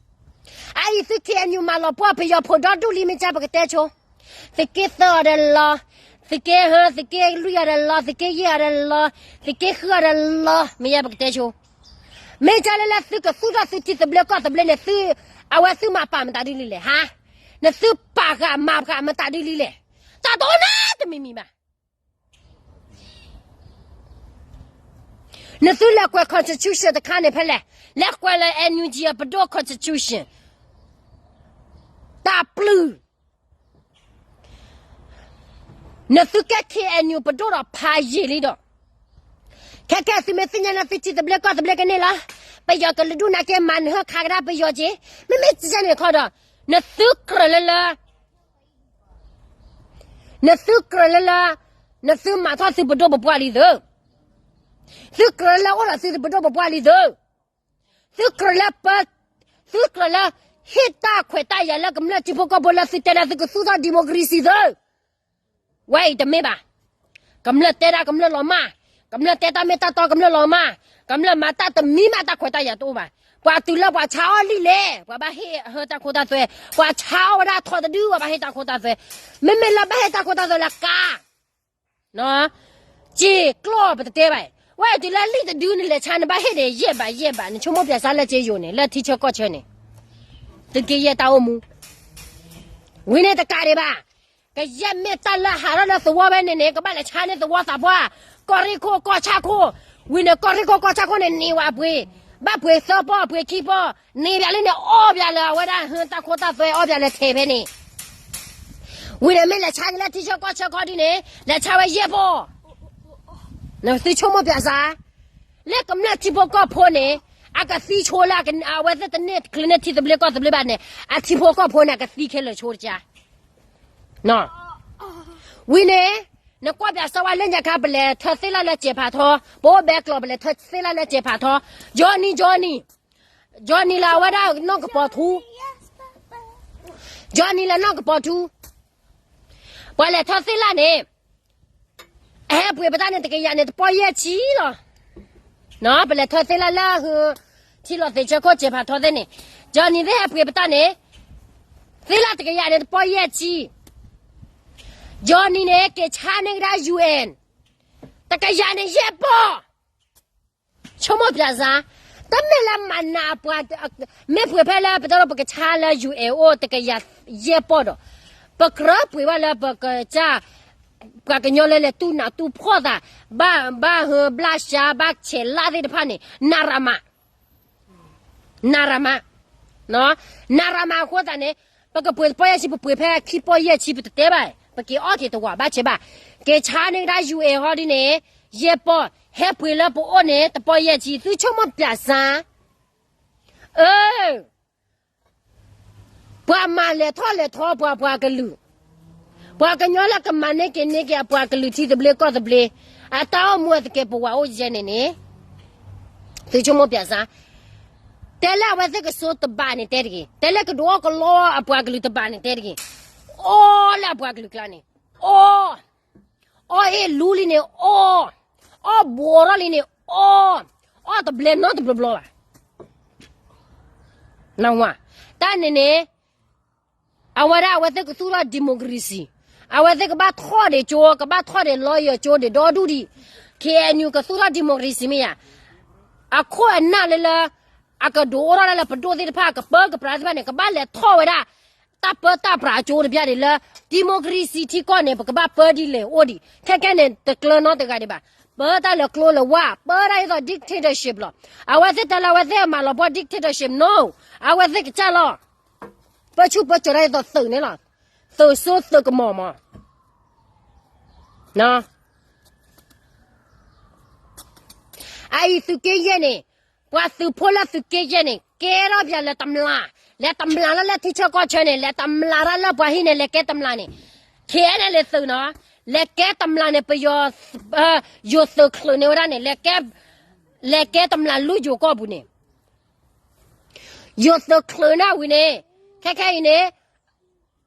အအံၤသု K N U မၤလီၤပှီၢ်ဖယီၤဖိဒီဒူၣ်လံ မ့ၢ်ကၢ်ပကတဲဆိ, သုးက့သၢအီၤဒီးလီၤ, သုးက့ဟၢ သုးက့လွံၢ်အီၤဒီးလီၤ, သုးက့ယဲၢ်အီၤဒီးလီၤ, သုးက့ဃုအီၤဒီးလီၤ မ့ၢ်ယဲၢ်ပကတဲဆိ, မ့ၢ်ကၢ်လၢလၢသုကသူၣ်ထီၣ်သုထံသဘျ့ကီၢ်သဘျ့န့ၣ် သု, အဝဲသုမၤပာ်မတၤဒ်လံလဲၣ်ဟါ, နသုပာ်ဃာ်မၤဃာ်မတၤဒ်လံလဲၣ်, တၢ်တအိၣ်နီတမံၤမံၤဘၣ်. နသုလဲၤကွဲး constitution တခါန့ၣ်ဖဲလဲၣ်, လဲၤကွဲးလၢ N U G အပဒိၣ် constitution တၢ်ပျုၢ်, နသုကဲ K N U ပဒိၣ်ဒီးဖးယံာ်လံဒီး, ခဲကဲသုမ့ၢ်သ့ၣ်ညါလၢသုထံသဘျ့ကီၢ်သဘျ့ကန့ၢ်လီၤ, ပယီၤကလုာ်ဒူၣ်နာ်က့မၤနဟၢၣ်ခါကဒါပယီၤက့ၤ, မ့မ့ၢ်ကန့ၣ်ခီဒီး, နသုကြၢးလၢလၢ နသုကြၢးလၢလၢ, နသုမၤထီၣ်သုပဒိၣ်ပပှၢ်လံသု, သုကြၢးလၢအိၣ်ဒီးသုပဒိၣ်ပပှၢ်လံသု, သုကြၢးလၢပ, သုကြၢးလၢ, ဟ့ၣ်တၢ်ခွဲးတၢ်ယာ်လၢကမျၢၢ်ထံဖိကီၢ်ဖိလၢသုတဲဒၣ်သုကသူၣ်ထီၣ် democracy သု ဝဲအံၤတမ့ၢ်ဘၣ်. ကမျၢၢ်တဲဒၣ်ကမျၢၢ်လီၤမၢ်, ကမျၢၢ်တဲတၢ်မ့ၢ်တၢ်တီကမျၢၢ်လီၤမၢ်, ကမျၢၢ်မၤတၢ်တမံၤမးတၢ်ခွဲးတၢ်ယာ်တအိၣ်ဘၣ်. ပှၤတုၤလၢပှၤဆါအီၣ်လံာ်လဲၣ် ပှၤဘၣ်ဟ့ၣ်အဟၢတၢ်ခိတၢ်သွဲ, ပှၤဆါအီၣ်ဝဲဒၣ်ထီတဒု ပှၤဘၣ်ဟ့ၣ်တၢ်ခိတၢ်သွဲ, မ့မ့ၢ်လၢဘၣ်ဟ့ၣ်တၢ်ခိတၢ်သွဲလၢကါ စ့ၢ်ကျီၢ်ပတတဲဘၣ်, ဝဲတုၤလၢလံာ်တဒုန့ၣ် လဲၤဆါနဘၣ်ဟ့ၣ်ဒီးယဲၢ်ဘးယဲၢ်ဘး နဆိကမိၣ်ပၠးစါလၢက့ယိာ်န့ၣ် လၢထံဆၢကီၢ်ဆၢန့ၣ်, သုက့ယဲၢ်တၢ်အိၣ်မူ, ဝံၤန့ၣ်တကးဒံးဘၣ်, ကယဲၢ်မ့ၢ်တၢ်လၢဟးထီၣ်လၢသဝီဖဲန့ၣ်န့ၣ် ကဘၣ်လဲၤဆါန့ၢ်သဝီသးပှၢ်, ကီၢ်ရ့ၣ်ခိၣ်ကီၢ်ဆၣ်ခိၣ်, ဝံၤန့ၣ် ကီၢ်ရ့ၣ်ခိၣ်ကီၢ်ဆၣ်ခိၣ်န့ၣ် န့ၢ်ဝဲအပှ့ၤ, ဘၣ်ပှ့ၤသၢပီၢ်ပှ့ၤခံပီၢ်, န့ၢ်ဘၣ်လံန့ၣ် အီၣ်ဘၣ်လၢအဝဲဒၣ်ဟၢတၢ်ခိတၢ်သွဲ အီၣ်ဘၣ်လၢထဲးဖဲန့ၣ် ဝံၤန့ၣ် မ့ၢ်လဲၤဆါက့ၤလၢထံဆၢကီၢ်ဆၢခီဒ်န့ၣ် လဲၤဆါဝဲယဲၢ်ပီၢ်, သုဆိကမိၣ်ပၠးစါ, လၢကမျၢၢ်ထံဖိကီၢ်ဖိန့ၣ် အကသံဆိလၢအဝဲသ့ၣ်တန့ၢ်ချုးန့ၢ်ထံသဘျ့ကီၢ်သဘျ့ဘၣ်န့ၣ် အထံဖိကီၢ်ဖိန့ၣ် အကသံခဲလၢာ်ဆိတကါ, ဝံၤန့ၣ် နကွၢ်ပၠးစါဝဲလၢညါခါ ပလဲၤထၢသ့ၣ်လၣ်လၢစဲးဖးထီ, ပအိၣ်ဘဲကျိး ပလဲၤထၢသ့ၣ်လၣ်လၢစဲးဖးထီ, Johnny Johnny, Johnny လၢအဝဲဒၣ်နီၢ်ကပီၤထူ, Johnny လၢနီၢ်ကပီၤထူ, ပှၤလဲၤထၢသ့ၣ်လၣ်န့ၣ် အဟဲပှ့ၤပတၢ်န့ၣ် တကယၤန့ၣ် တပီၢ်ယဲၢ်ဆံလီၤ. ပလဲၤထၢသ့ၣ်လၣ်လၢ ထံလီၤသ့ၣ်ဆၢခိၣ်စဲးဖးထီသ့ၣ်န့ၣ်, Johnny သ့ၣ်ဟဲပှ့ၤပတၢ်န့ၣ် သ့ၣ်လၣ်တကယၤန့ၣ် တပီၢ်ယဲၢ်ဆံ, Johnny န့ၣ် က့ၤဆါန့ၢ်ကဒါ U N တကယၤန့ၣ် ယဲၢ်ပီၢ် ဆိကမိၣ်ပၠးစါ, တမ့ၢ်လၢမၤနးအပှၤ, မ့ၢ်ပှ့ၤဖဲလၢပတဲဒီး ပကဆါလၢ U N အိၣ်တကယၤယဲၢ်ပီၢ်ဒီး, ပကြၢးပှ့ၤဘၣ်လၢပကစၢ်, ပှၤကညီလၢလဲၤတူၢ်နးတူၢ်ဖှီၣ်သး, ဘၣ်ဟၢဘျၣ်စါ ဘၣ်ဆဲးလၣ်သ့ၣ်တဖၣ်န့ၣ် နရမ, နရမ, နရမအဃိသတးန့ၣ် ပကပှ့ၤတပီၢ်ယဲၢ်ဆံ ပပှ့ၤဖဲခံပီၢ်ယဲၢ်ဆံ ပတတဲဘၣ်, ပက့ၤအီၣ်က့ၤတဝာ်ဘၣ်ဆဲးဘၣ်, က့ၤဆါန့ၢ်ကဒါ U N ဟီဒ်န့ၣ် ယဲၢ်ပီၢ်, ဟဲပှ့ၤလၢပအိၣ်န့ၣ် တပီၢ်ယဲၢ်ဆံ သုဆိကမိၣ်ပၠးစါ, အၢ ပှၤမၤလဲၤထီၣ်လဲၤထီပှၤပှၤကလုာ်, ပှၤကညီလၢကမၤန့ၢ်က့ၤန့ၢ်က့ၤအပှၤကလုာ်ထံသဘျ့ကီၢ်သဘျ့, အတၢ်အိၣ်မူအသကဲးပဝးအိၣ်ယဲၢ်န့ၣ်န့ၣ်, သုဆိကမိၣ်ပၠးစါ, တဲလၢအဝဲသ့ၣ်ကစိတဘးန့ၣ်တဲတဂ့ၤ, တဲလၢကဒုးအီၣ်ကလီအပှၤကလုာ်တဘးန့ၣ်တဲတဂ့ၤ, အီၣ်လၢအပှၤကလုာ်ကျါန့ၣ်, အီၣ် အီၣ်အ့ၣ်လူလံန့ၣ်အီၣ်, အီၣ်ဘှီးထီၣ်လံန့ၣ်အီၣ်, အီၣ်တဘျဲနီတဘျီဘျီဘၣ်. နဝၤ, တၢ်န့ၣ်န့ၣ် အဝဲဒၣ်အဝဲသ့ၣ်ကသူၣ်ထီၣ် democracy, အဝဲသ့ၣ်ကဘၣ်ထီၣ်ဒံးကၠိ ကဘၣ်ထီၣ်ဒံး lawyer ကၠိဒံးဒီဒူၣ်ဒံး, KNU ကသူၣ်ထီၣ် democracy မ့ၢ်ယၤ, အခိၣ်အနၢ်လၢလၢ အကဒိးအိၣ်ထီၣ်ဒၣ်လၢပဒိၣ်သ့ၣ်တဖၣ် ကပၢကပြးသ့ၣ်တဖၣ်န့ၣ် ကဘၣ်လဲၤထီၣ်ဝဲဒၣ် တၢ်ပၢတၢ်ပြးအကၠိတဘျီန့ၣ်လၢ democracy ထံကီၢ်န့ၣ် ပကဘၣ်ပၢဒ်လဲၣ်အိၣ်ဒံး ခဲခဲန့ၣ် တကျၢၤနီတဂၤဒံးဘၣ်, ပၢတၢ်လၢကျိလၢဝါ ပၢတၢ်ဒ်သိး dictatorship လီၤ. အဝဲသ့ၣ်တဲလၢအဝဲသ့ၣ်အမၤလီၤပှီၢ် dictatorship နီၤ, အဝဲသ့ၣ်ကစၢ်လီၤ, ပၢဆူၣ်ပၢစိးတၢ်ဒ်သိးသုးန့ၣ်လီၤ, သုးစိသုးကမီၤမး, အအံၤသုးက့ယဲၢ်န့ၣ်, ပှၤသုးဖိလၢသုးက့ယဲၢ်န့ၣ် ကဲထီၣ်ပၠးလဲၤတမျး, လဲၤတမျးလၢလၢထံဆၢကီၢ်ဆၢန့ၣ် လဲၤတမျးတၢ်လၢပှၤဟံၣ်န့ၣ် လဲၤကဲတမျးန့ၣ်, ခဲအံၤန့ၣ်လဲၤသုးနီၤ, လဲၤကဲတမျးန့ၣ် ပယီၤ, ယိၤသုးချုးန့ၢ်ဝဲဒၣ်န့ၣ်, လဲၤကဲတမျးလူယိၤကီၢ်ပူၤန့ၣ်, ယိၤသုးချုးန့ၢ်ဝံၤန့ၣ်, ခဲခဲအံၤန့ၣ်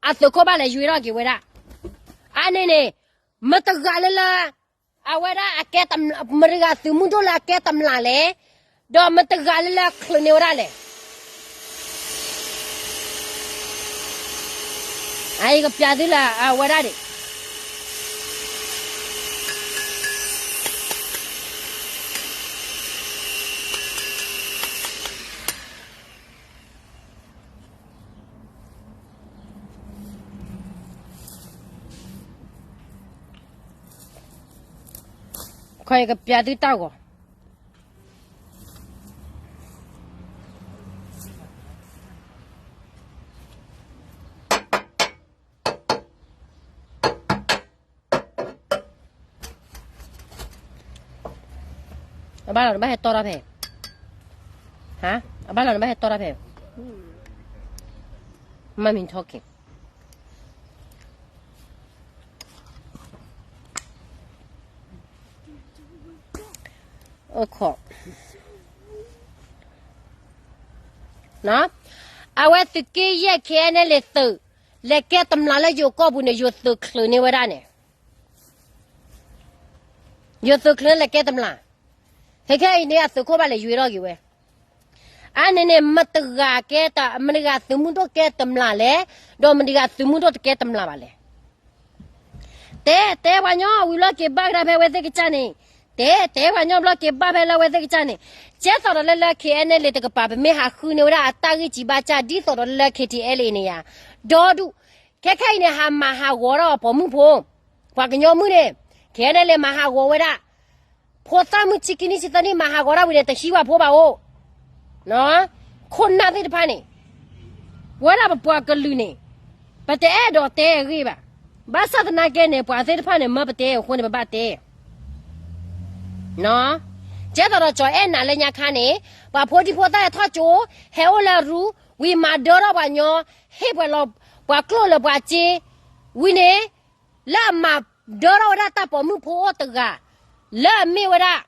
အသုးခိၣ်ဘၣ်လဲၤယွ့ထီၣ်က့ၤဝဲဒၣ်, အန့ၣ်န့ၣ်, မတဂၤလၢလၢ, အဝဲဒၣ်အကဲ, မတဂၤသုးမုၢ်ဒိၣ်လၢအကဲတမျးလဲၣ်, ဒီးမတဂၤလၢလၢချုးန့ၢ်ဝဲဒၣ်လဲၣ်, အအံၤကပျးသုလၢအဝဲဒၣ်ဒံး ခီယကပျးသုတၢ်ဂီၤ အဘၣ်လီၤနဘၣ်ဟဲတီတၢ်ဖဲ, ဟါ, အဘၣ်လီၤနဘၣ်ဟဲတီတၢ်ဖဲ, mommy talking, အဝဲသုးက့ယဲၢ် ခဲအံၤန့ၣ်လဲၤသုး, လဲၤကဲတမျးလၢယိၤကီၢ်ပူၤန့ၣ် ယိၤသုးချုးန့ၢ်ဝဲဒၣ်န့ၣ်, ယိၤသုးချုးန့ၢ်လဲၤကဲတမျး, ခဲခဲအံၤန့ၣ် အသုးခိၣ်ဘၣ်လဲၤယွ့ထီၣ်က့ၤဝဲ, အန့ၣ်န့ၣ် မတဂၤကဲ, မတဂၤသုးမုၢ်ဒိၣ်ကဲတမျးလဲၣ်, ဒီးမတဂၤသုးမုၢ်ဒိၣ်တကဲတမျးဘၣ်လဲၣ် တဲ, တဲပှၤကညီဝံၤလီၢ်က့ၤဘၣ်ကဒါဖဲအဝဲသ့ၣ်ကစၢ်န့ၣ်, တဲ, တဲပှၤကညီဘျီက့ၤဘၣ်ဖဲလၢအဝဲသ့ၣ်ကစၢ်န့ၣ်, ကဲသိးဒီးလၢလၢ ခဲအံၤန့ၣ်လဲၤတကပၤ ပမ့ၢ်ဟးဃုန့ၢ်ဝဲဒၣ်အတၢ်ဂံၢ်စံးဘၣ်စၢ် ဒ်သိးဒီးလၢလၢ ခဲထံအဲလ့ၣ် န့ၣ်ယါ, ဒီဒူၣ်, ခဲခဲအံၤန့ၣ် ဟးမၤဟးဂီၤထီၣ်ပိာ်မုၣ်ဖိ, ပှၤကညီမုၣ်န့ၣ်, ခဲအံၤန့ၣ်လဲၤမၤဟးဂီၤဝဲဒၣ် ဖိသၣ်မုၣ်ဆံခံနံၣ်ဆံသၢနံၣ်မၤဟးဂီၤဒၣ်ဝံၤန့ၣ် တဟံးဝဲဖိဘၣ်အိၣ်, ခိၣ်နၢ်သ့ၣ်တဖၣ်န့ၣ်, ဝဲဒၣ်ပပှၤကလုာ်န့ၣ်, ပတအဲၣ်ဒိးတဲအဂ့ၢ်ဘၣ်, ဘၣ်ဆၣ်သနာ်က့န့ၣ် ပှၤသ့ၣ်တဖၣ်န့ၣ် မၢပတဲအဃိန့ၣ် ပဘၣ်တဲ ကဲသိးဒီးကၠီၤအဲၣ်နၤလၢညါခါန့ၣ်, ပှၤဖိဒံဖိသၣ်ဟဲထီၣ်ကၠိ, ဟဲအိၣ်လၢအရူ, ဝံၤမၤဒၢထီၣ်ပှၤကညီ, ဟ့ၣ်ပှၤလီၤ, ပှၤကျိၣ်လၢပှၤစ့, ဝံၤန့ၣ်, လၢအမၤဒၢထီၣ်ဝဲဒၣ်တၢ်ပိာ်မုၣ်ဖိအိၣ်တဂၤ, လၢအမ့ၢ်ဝဲဒၣ်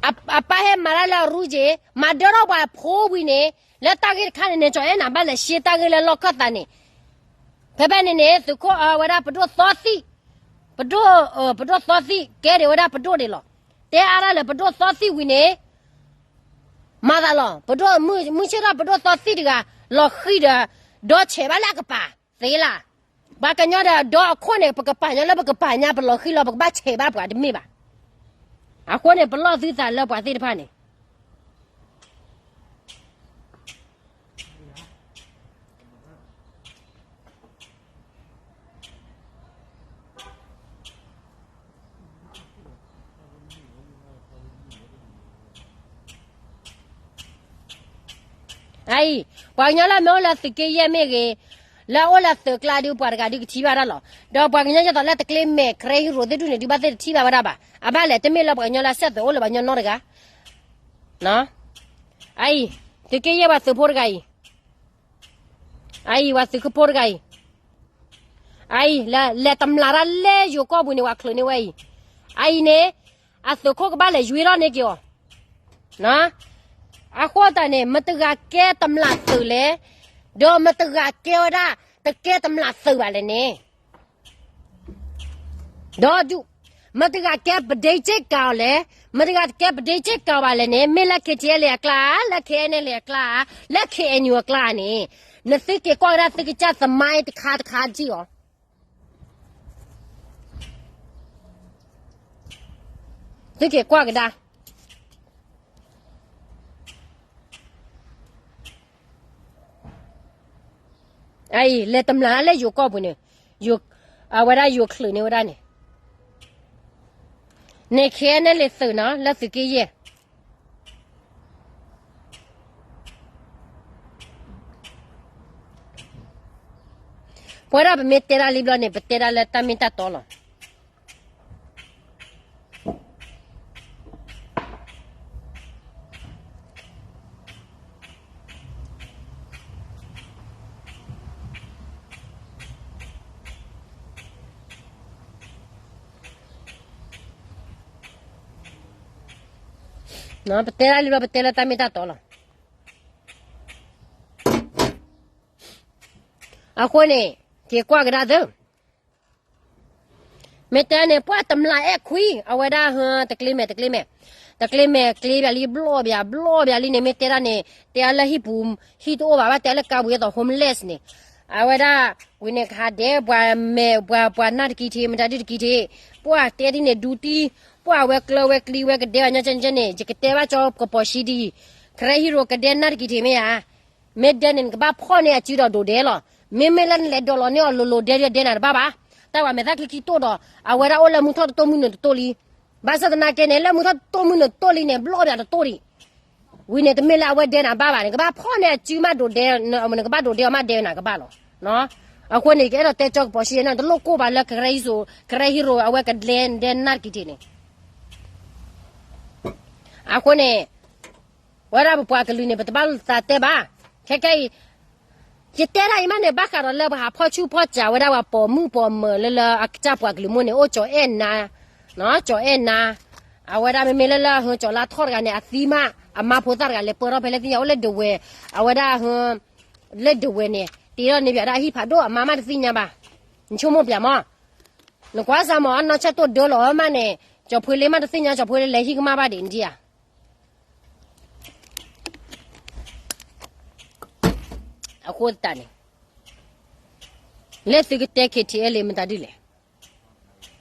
အပၢ်ဟဲမၤတၢ်လၢအရူက့ၤ, မၤဒၢထီၣ်ပှၤဖိဝံၤန့ၣ်, လၢတၢ်ဂ့ၢ်တခါန့ၣ်န့ၣ် ကၠီၤအဲၣ်နၤဘၣ်လဲၤရှဲတၢ်ဂ့ၢ်လၢလီၢ်ခၢၣ်သးန့ၣ်, ဖဲဖဲန့ၣ်န့ၣ် သုးခိၣ်အဝဲဒၣ်ပဒိၣ်သီသံၣ်, ပဒိၣ်, ပဒိၣ်သီသံၣ် ကဲဒံးဝဲဒၣ်ပဒိၣ်ဒံးလီၤ. တဲအါဒၣ်လၢပဒိၣ်သီသံၣ်ဝံၤန့ၣ် မၤသးလီၤ, ပဒိၣ်မုၢ်ဆ့ၣ်ထီၣ်ပဒိၣ်သီသံၣ်တဂၤ လီၤဃံၤဒီး ဒီဆဲးဘၣ်လၢအကပၤ, သ့လၢ်, ပှၤကညီဒီးဒီအခိၣ်န့ၣ် ပကပၤညီလၢပကပၤညါ ပလီၤဃံၤလီၤ ပကဘၣ်ဆဲးဘၣ်ပှၤတမ့ၢ်ဘၣ်. အဃိန့ၣ် ပလီၢ်သုသးလၢပှၤသ့ၣ်တဖၣ်န့ၣ် အအံၤ, ပှၤကညီလၢမ့ၢ်အိၣ်လၢသုးက့ယဲၢ်မ့ၢ်ဂ့ၤ, လၢအအိၣ်လၢသုးကျါဒုးပှၤတဂၤဒုးကထံၣ်ဘၣ်တၢ်လီၤ. ဒီးပှၤကညီဒ်သိးလၢတကျ့မဲာ် ကရဲဟံရိၤသ့ၣ်ဒုးန့ၣ် ဒုးဘၣ်သ့ၣ်တထံၣ်ဘၣ်ဝဲဒၣ်ဘၣ်. အဘၣ်လဲၣ် တမ့ၢ်လၢပှၤကညီလၢအစဲးသုးအိၣ်လၢပှၤကညီနီတဂၤ အအံၤ, သုးက့ယဲၢ်ပှၤသုးဖိတဂၤအံၤ, အအံၤ ပှၤသုးခိၣ်ဖိတဂၤအံၤ, အအံၤ လဲၤတမျးတၢ်လၢယိၤကီၢ်ပူၤန့ၣ် ပှၤချုးန့ၢ်ဝဲအံၤ, အအံၤန့ၣ်, အသုးခိၣ်ကဘၣ်လဲၤယွ့ထီၣ်န့ၢ်က့ၤအီၤ အဃိသတးန့ၣ် မတဂၤကဲတမျးသုးလဲၣ်, ဒီးမတဂၤကဲဝဲဒၣ် တကဲတမျးသုးဘၣ်လဲၣ်န့ၣ်, ဒီးဒုး, မတဂၤကဲပဒ့က့ၢ်ကၤအီၤလဲၣ်, မတၤတဂၤတကဲပဒ့က့ၢ်ကီးဘၣ်လဲၣ်န့ၣ် မ့ၢ်လၢ K T L A အကျါ, လၢ K N L A အကျါ, လၢ K N U အကျါန့ၣ်, နသုက့ၤကွၢ်ကဒါသုကစၢ်သမိုင်းတခါတခါထံၣ်အီၤ. သုက့ၤကွၢ်ကဒါ. အအံၤ လဲၤတမျၢ်လၢယိၤကီၢ်ပူၤန့ၣ်, အဝဲဒၣ်ယိၤချုးန့ၢ်ဝဲဒၣ်န့ၣ်, န့ၣ် K N L A သုးနီၤ လၢသုးက့ယဲၢ် ပဝဲဒၣ်ပမ့ၢ်တဲဒၣ်လံဘျီန့ၣ် ပတဲဒၣ်လၢတၢ်မ့ၢ်တၢ်တီလီၤ. ပတဲဒၣ်လံဘျီ ပတဲလၢတၢ်မ့ၢ်တၢ်တီလီၤ. အဃိန့ၣ် က့ၤကွၢ်ကဒါသု မ့ၢ်တဲန့ၣ် ပှၤတမျၢ်အဲၣ်ခွံ အဝဲဒၣ်ဟ တကျ့မဲာ် တကျ့မဲာ်, တကျ့မဲာ်ကျ့ဘၣ်လံ ဘျီၣ်ဘၣ် ဘျီၣ်ဘၣ်လံန့ၣ် မ့ၢ်တဲဒၣ်န့ၣ် တဲအါလၢဟံၣ်ပူၤ ဟံၣ်တအိၣ်ဘၣ်ဘၣ် တဲလၢကါဝံၤအသိး homeless န့ၣ်, အဝဲဒၣ် ဝံၤန့ၣ်ကဟးဒဲး ပှၤမဲာ် ပှၤ ပှၤနၢ်တကံထံး မတၤဒုတကံထံး, ပှၤတဲဒ်န့ၣ် ဒူတံၢ်, ပှၤဝဲကျၢၤဝဲကျံဝဲကဒဲဘၣ်ညီကဲကဲန့ၣ် ယကတဲဘၣ်ကၠီကပီၤဆံဒ်အံၤ, ကရၢဟံၣ်ရိၤကဒဲနၢ်တကံထံးမ့ၢ်ဧါ မ့ၢ်ဒဲန့ၣ် နကဘၣ်ဖီၣ်န့ၢ်အစုဒီးဒိးဒဲလီၤ. မ့မ့ၢ်လၢနလဲၤဒိးလီၤန့ၢ်အီၤလိၤလိၤဒဲဒဲ ဒဲနၤတဘၣ်ဘၣ်. တၢ်ဝဲမဲာ်သၣ်ချံခံတိၢ်ဒီး အဝဲဒၣ်အိၣ်လၢမုၢ်ထီၣ်တတိၢ်မုၢ်နုာ်တတိၢ်လံ. ဘၣ်ဆၣ်သနာ်က့န့ၣ် လၢမုၢ်ထီၣ်တတိၢ်မုၢ်နုာ်တတိၢ်လံန့ၣ် ဘျီၣ်ဘၣ်တတိၢ်ဒံး. ဝံၤန့ၣ် တမ့ၢ်လၢအဝဲဒဲနၤဘၣ်ဘၣ်န့ၣ် ကဘၣ်ဖီၣ်န့ၢ်အစုမးဒိးဒဲ, နကဘၣ်ဒိးဒဲအီၤမးဒဲနၤကဘၣ်လီၤ. အဃိန့ၣ် ကအဲၣ်ဒိးတဲကၠီကပီၤဆံန့ၣ် တလိၣ်ကိၢ်ဘၣ်လၢကရၢဟံၣ်ရိၤ ကရၢဟံၣ်ရိၤ အဝဲကဒဲဒဲနၢ်တကံထံးန့ၣ် အဃိန့ၣ် ဝဲဒၣ်ပပှၤကလုာ်န့ၣ် ပတဘၣ်သးတဲဘၣ်. ခဲခဲအံၤ ယတဲဒၣ်အံၤမးန့ၣ် ဘၣ်ဃးဒီးလၢပဟးဖီၣ်ဆူၣ်ဖီၣ်စးဝဲဒၣ် ပှၤပိာ်မုၣ်ပိာ်မၢၤလၢလၢအကစၢ်ပှၤကလုာ်မိၢ်န့ၣ် အိၣ်ကၠီၤအဲၣ်နၤ, ကၠီၤအဲၣ်နၤ, အဝဲဒၣ်မ့မ့ၢ်လၢလၢဟ ကၠီၤလါထီၣ်တဂၤန့ၣ် အသံမး အမါဖိသၣ်တဂၤလဲၤပၢၢ်ထီၣ်ဖဲလၢသ့ၣ်ညါ အိၣ်လၢဒဝဲၢ်, အဝဲဒၣ်ဟ လၢဒဝဲၢ်န့ၣ် တ့ထီၣ်န့ၢ်ပၠးဒၣ်အဟံၣ်ဖးဒိၣ် အမါမးတသ့ၣ်ညါဘၣ်. နဆိကမိၣ်ပၠးမး နကွၢ်စၢ်မး အနီၢ်ဆၢၣ်တိၢ်ဒၢလီၤမးန့ၣ် ကၠီၤဖှ့လ့မးတသ့ၣ်ညါ ကၠီၤဖှ့လ့လဲၤဟံၣ်ကမၣ်ဘၣ်ဒံးနဒံဧါ. အဃိသတးန့ၣ် လၢသုကတဲ K T L A မတၤဒ်လဲၣ်.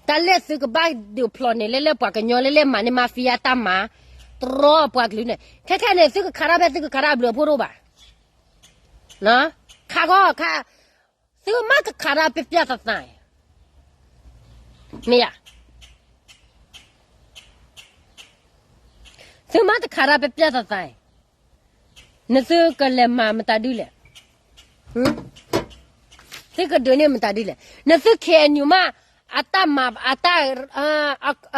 တၢ်လၢသုကဘၣ်ဒုးဖျိးန့ၣ် လၢလၢပှၤကညီလၢလၢမၤန့ၢ် mafia တၢ်မၤ တြီပှၤကလုာ်န့ၣ် ခဲခဲန့ၣ် သုကခးတၢ်ဖဲသုကခးတၢ်အဘျုးအဖှိၣ်တအိၣ်ဘၣ်. ခးဂီၤခး သုမ့ၢ်တခးတၢ်ပျၢ်ပျၢ်သးသး မ့ၢ်ဧါ. သုမ့ၢ်တခးတၢ်ပျၢ်ပျၢ်သးသး နသုကလဲၤမၤမတၤဒ်လဲၣ်. သုကဒုးန့ၢ်မတၤဒ်လဲၣ်. နသု K N U မး အတၢ်မၤ အတၢ်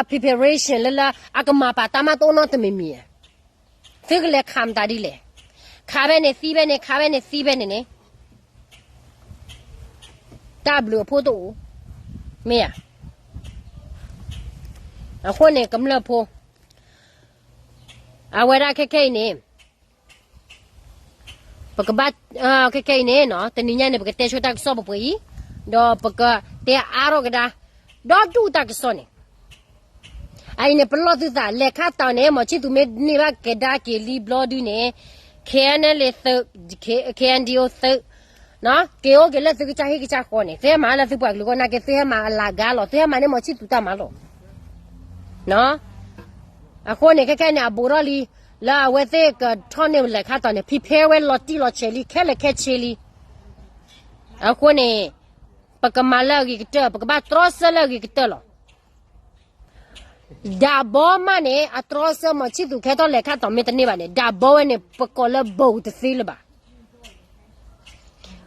အ preparation လၢလၢ အကမၤပာ်တၢ်မးတအိၣ်နီတမံၤမံၤဧါ. သုကလဲၤခးမတၤဒ်လဲၣ်. ခးဖဲန့ၣ် သံဖဲန့ၣ် ခးဖဲန့ၣ် သံဖဲန့ၣ်န့ၣ် တၢ်ဘျုးအဖှိၣ်တအိၣ် မ့ၢ်ဧါ. အဃိန့ၣ် ကမျၢၢ်ဖိ အဝဲဒၣ်ခဲခဲအံၤန့ၣ် ပကဘၣ် ခဲခဲအံၤန့ၣ် တနံၤညါန့ၣ် ပကတဲဆိတၢ်ကစီၣ်ပှဲၤပှဲၤအံၤ ဒီးပကတဲအါထီၣ်ကဒါ ဒီဒူၣ်တၢ်ကစီၣ်န့ၣ် အအံၤန့ၣ် ပလီၢ်သုသး လဲၤခါတီၤန့ၣ် မီၤဆံၣ်သူၤမ့ၢ်န့ၢ်ဘၣ်ကဒါက့ၤလံဘျီဒုန့ၣ် K N L A သုး K N D O သုး က့ၤအိၣ်က့ၤလၢသုကစၢ်ဟံၣ်ကစၢ်ဃီန့ၣ် သုဟဲမၤလၢသုပှၤကလုာ်ဂီၢ်နာ်က့ သုဟဲမၤအလၤကါလီၤ သုဟဲမၤန့ၢ်မီၤဆံၣ်သူၤတၢ်မၤလီၤ. အဃိန့ၣ် ခဲခဲန့ၣ် အဘူးထီၣ်လံ လၢအဝဲသ့ၣ်ကထီၣ်န့ၢ်လဲၤခါတီၤန့ၣ် ဖံဖဲဝဲလီၤတံၢ်လီၤဆဲးလံ ခဲလၢာ်ခဲဆ့လံ. အဃိန့ၣ် ပကမၤလၢအဂ့ၤကတၢၢ် ပကဘၣ်တြီဆၢလၢအဂ့ၤကတၢၢ်လီၤ. ဒၣ်ဘီမးန့ၣ် အတြီဆၢမီၤဆံၣ်သူၤခဲထီၣ်လဲၤခါတီၤမ့ၢ်တန့ၢ်ဘၣ်န့ၣ် ဒၣ်ဘီဝဲန့ၣ် ပကိးလၢဘိတသ့လၢၤဘၣ်.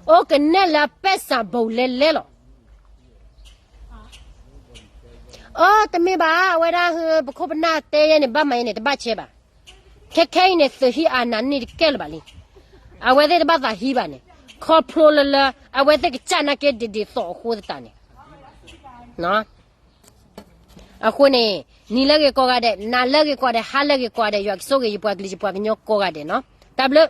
အိၣ်ကနဲၣ်လၢပဲၢ်စၢ်ဘိလဲၤလဲၤလီၤ. အၢ တမ့ၢ်ဘၣ် အဝဲဒၣ် ပခိၣ်ပနၢ်တဲယဲန့ၣ် ဘၣ်မၤယဲန့ၣ် တဘၣ်ဆဲးဘၣ်. ခဲခဲအံၤန့ၣ် သုးဟံးအနးန့ၢ်တကဲလၢၤဘၣ်လံ. အဝဲသ့ၣ်တဘၣ်သးဟံးဘၣ်န့ၣ် ခီဖျိလၢလၢ အဝဲသ့ၣ်ကစၢ်နာ်က့ဒ်ဒ်သိးအဃိသတးန့ၣ် အဃိန့ၣ် နံၤလၢဂ့ၤကိးဂၤဒဲး နၤလၢဂ့ၤကိးဂၤဒဲး ဟါလၢဂ့ၤကိးဂၤဒဲး ယွၤကဆိၣ်ဂ့ၤယပှၤကလုာ်ယပှၤကညီကိးဂၤဒဲးနီၤ တၢ်ဘျုး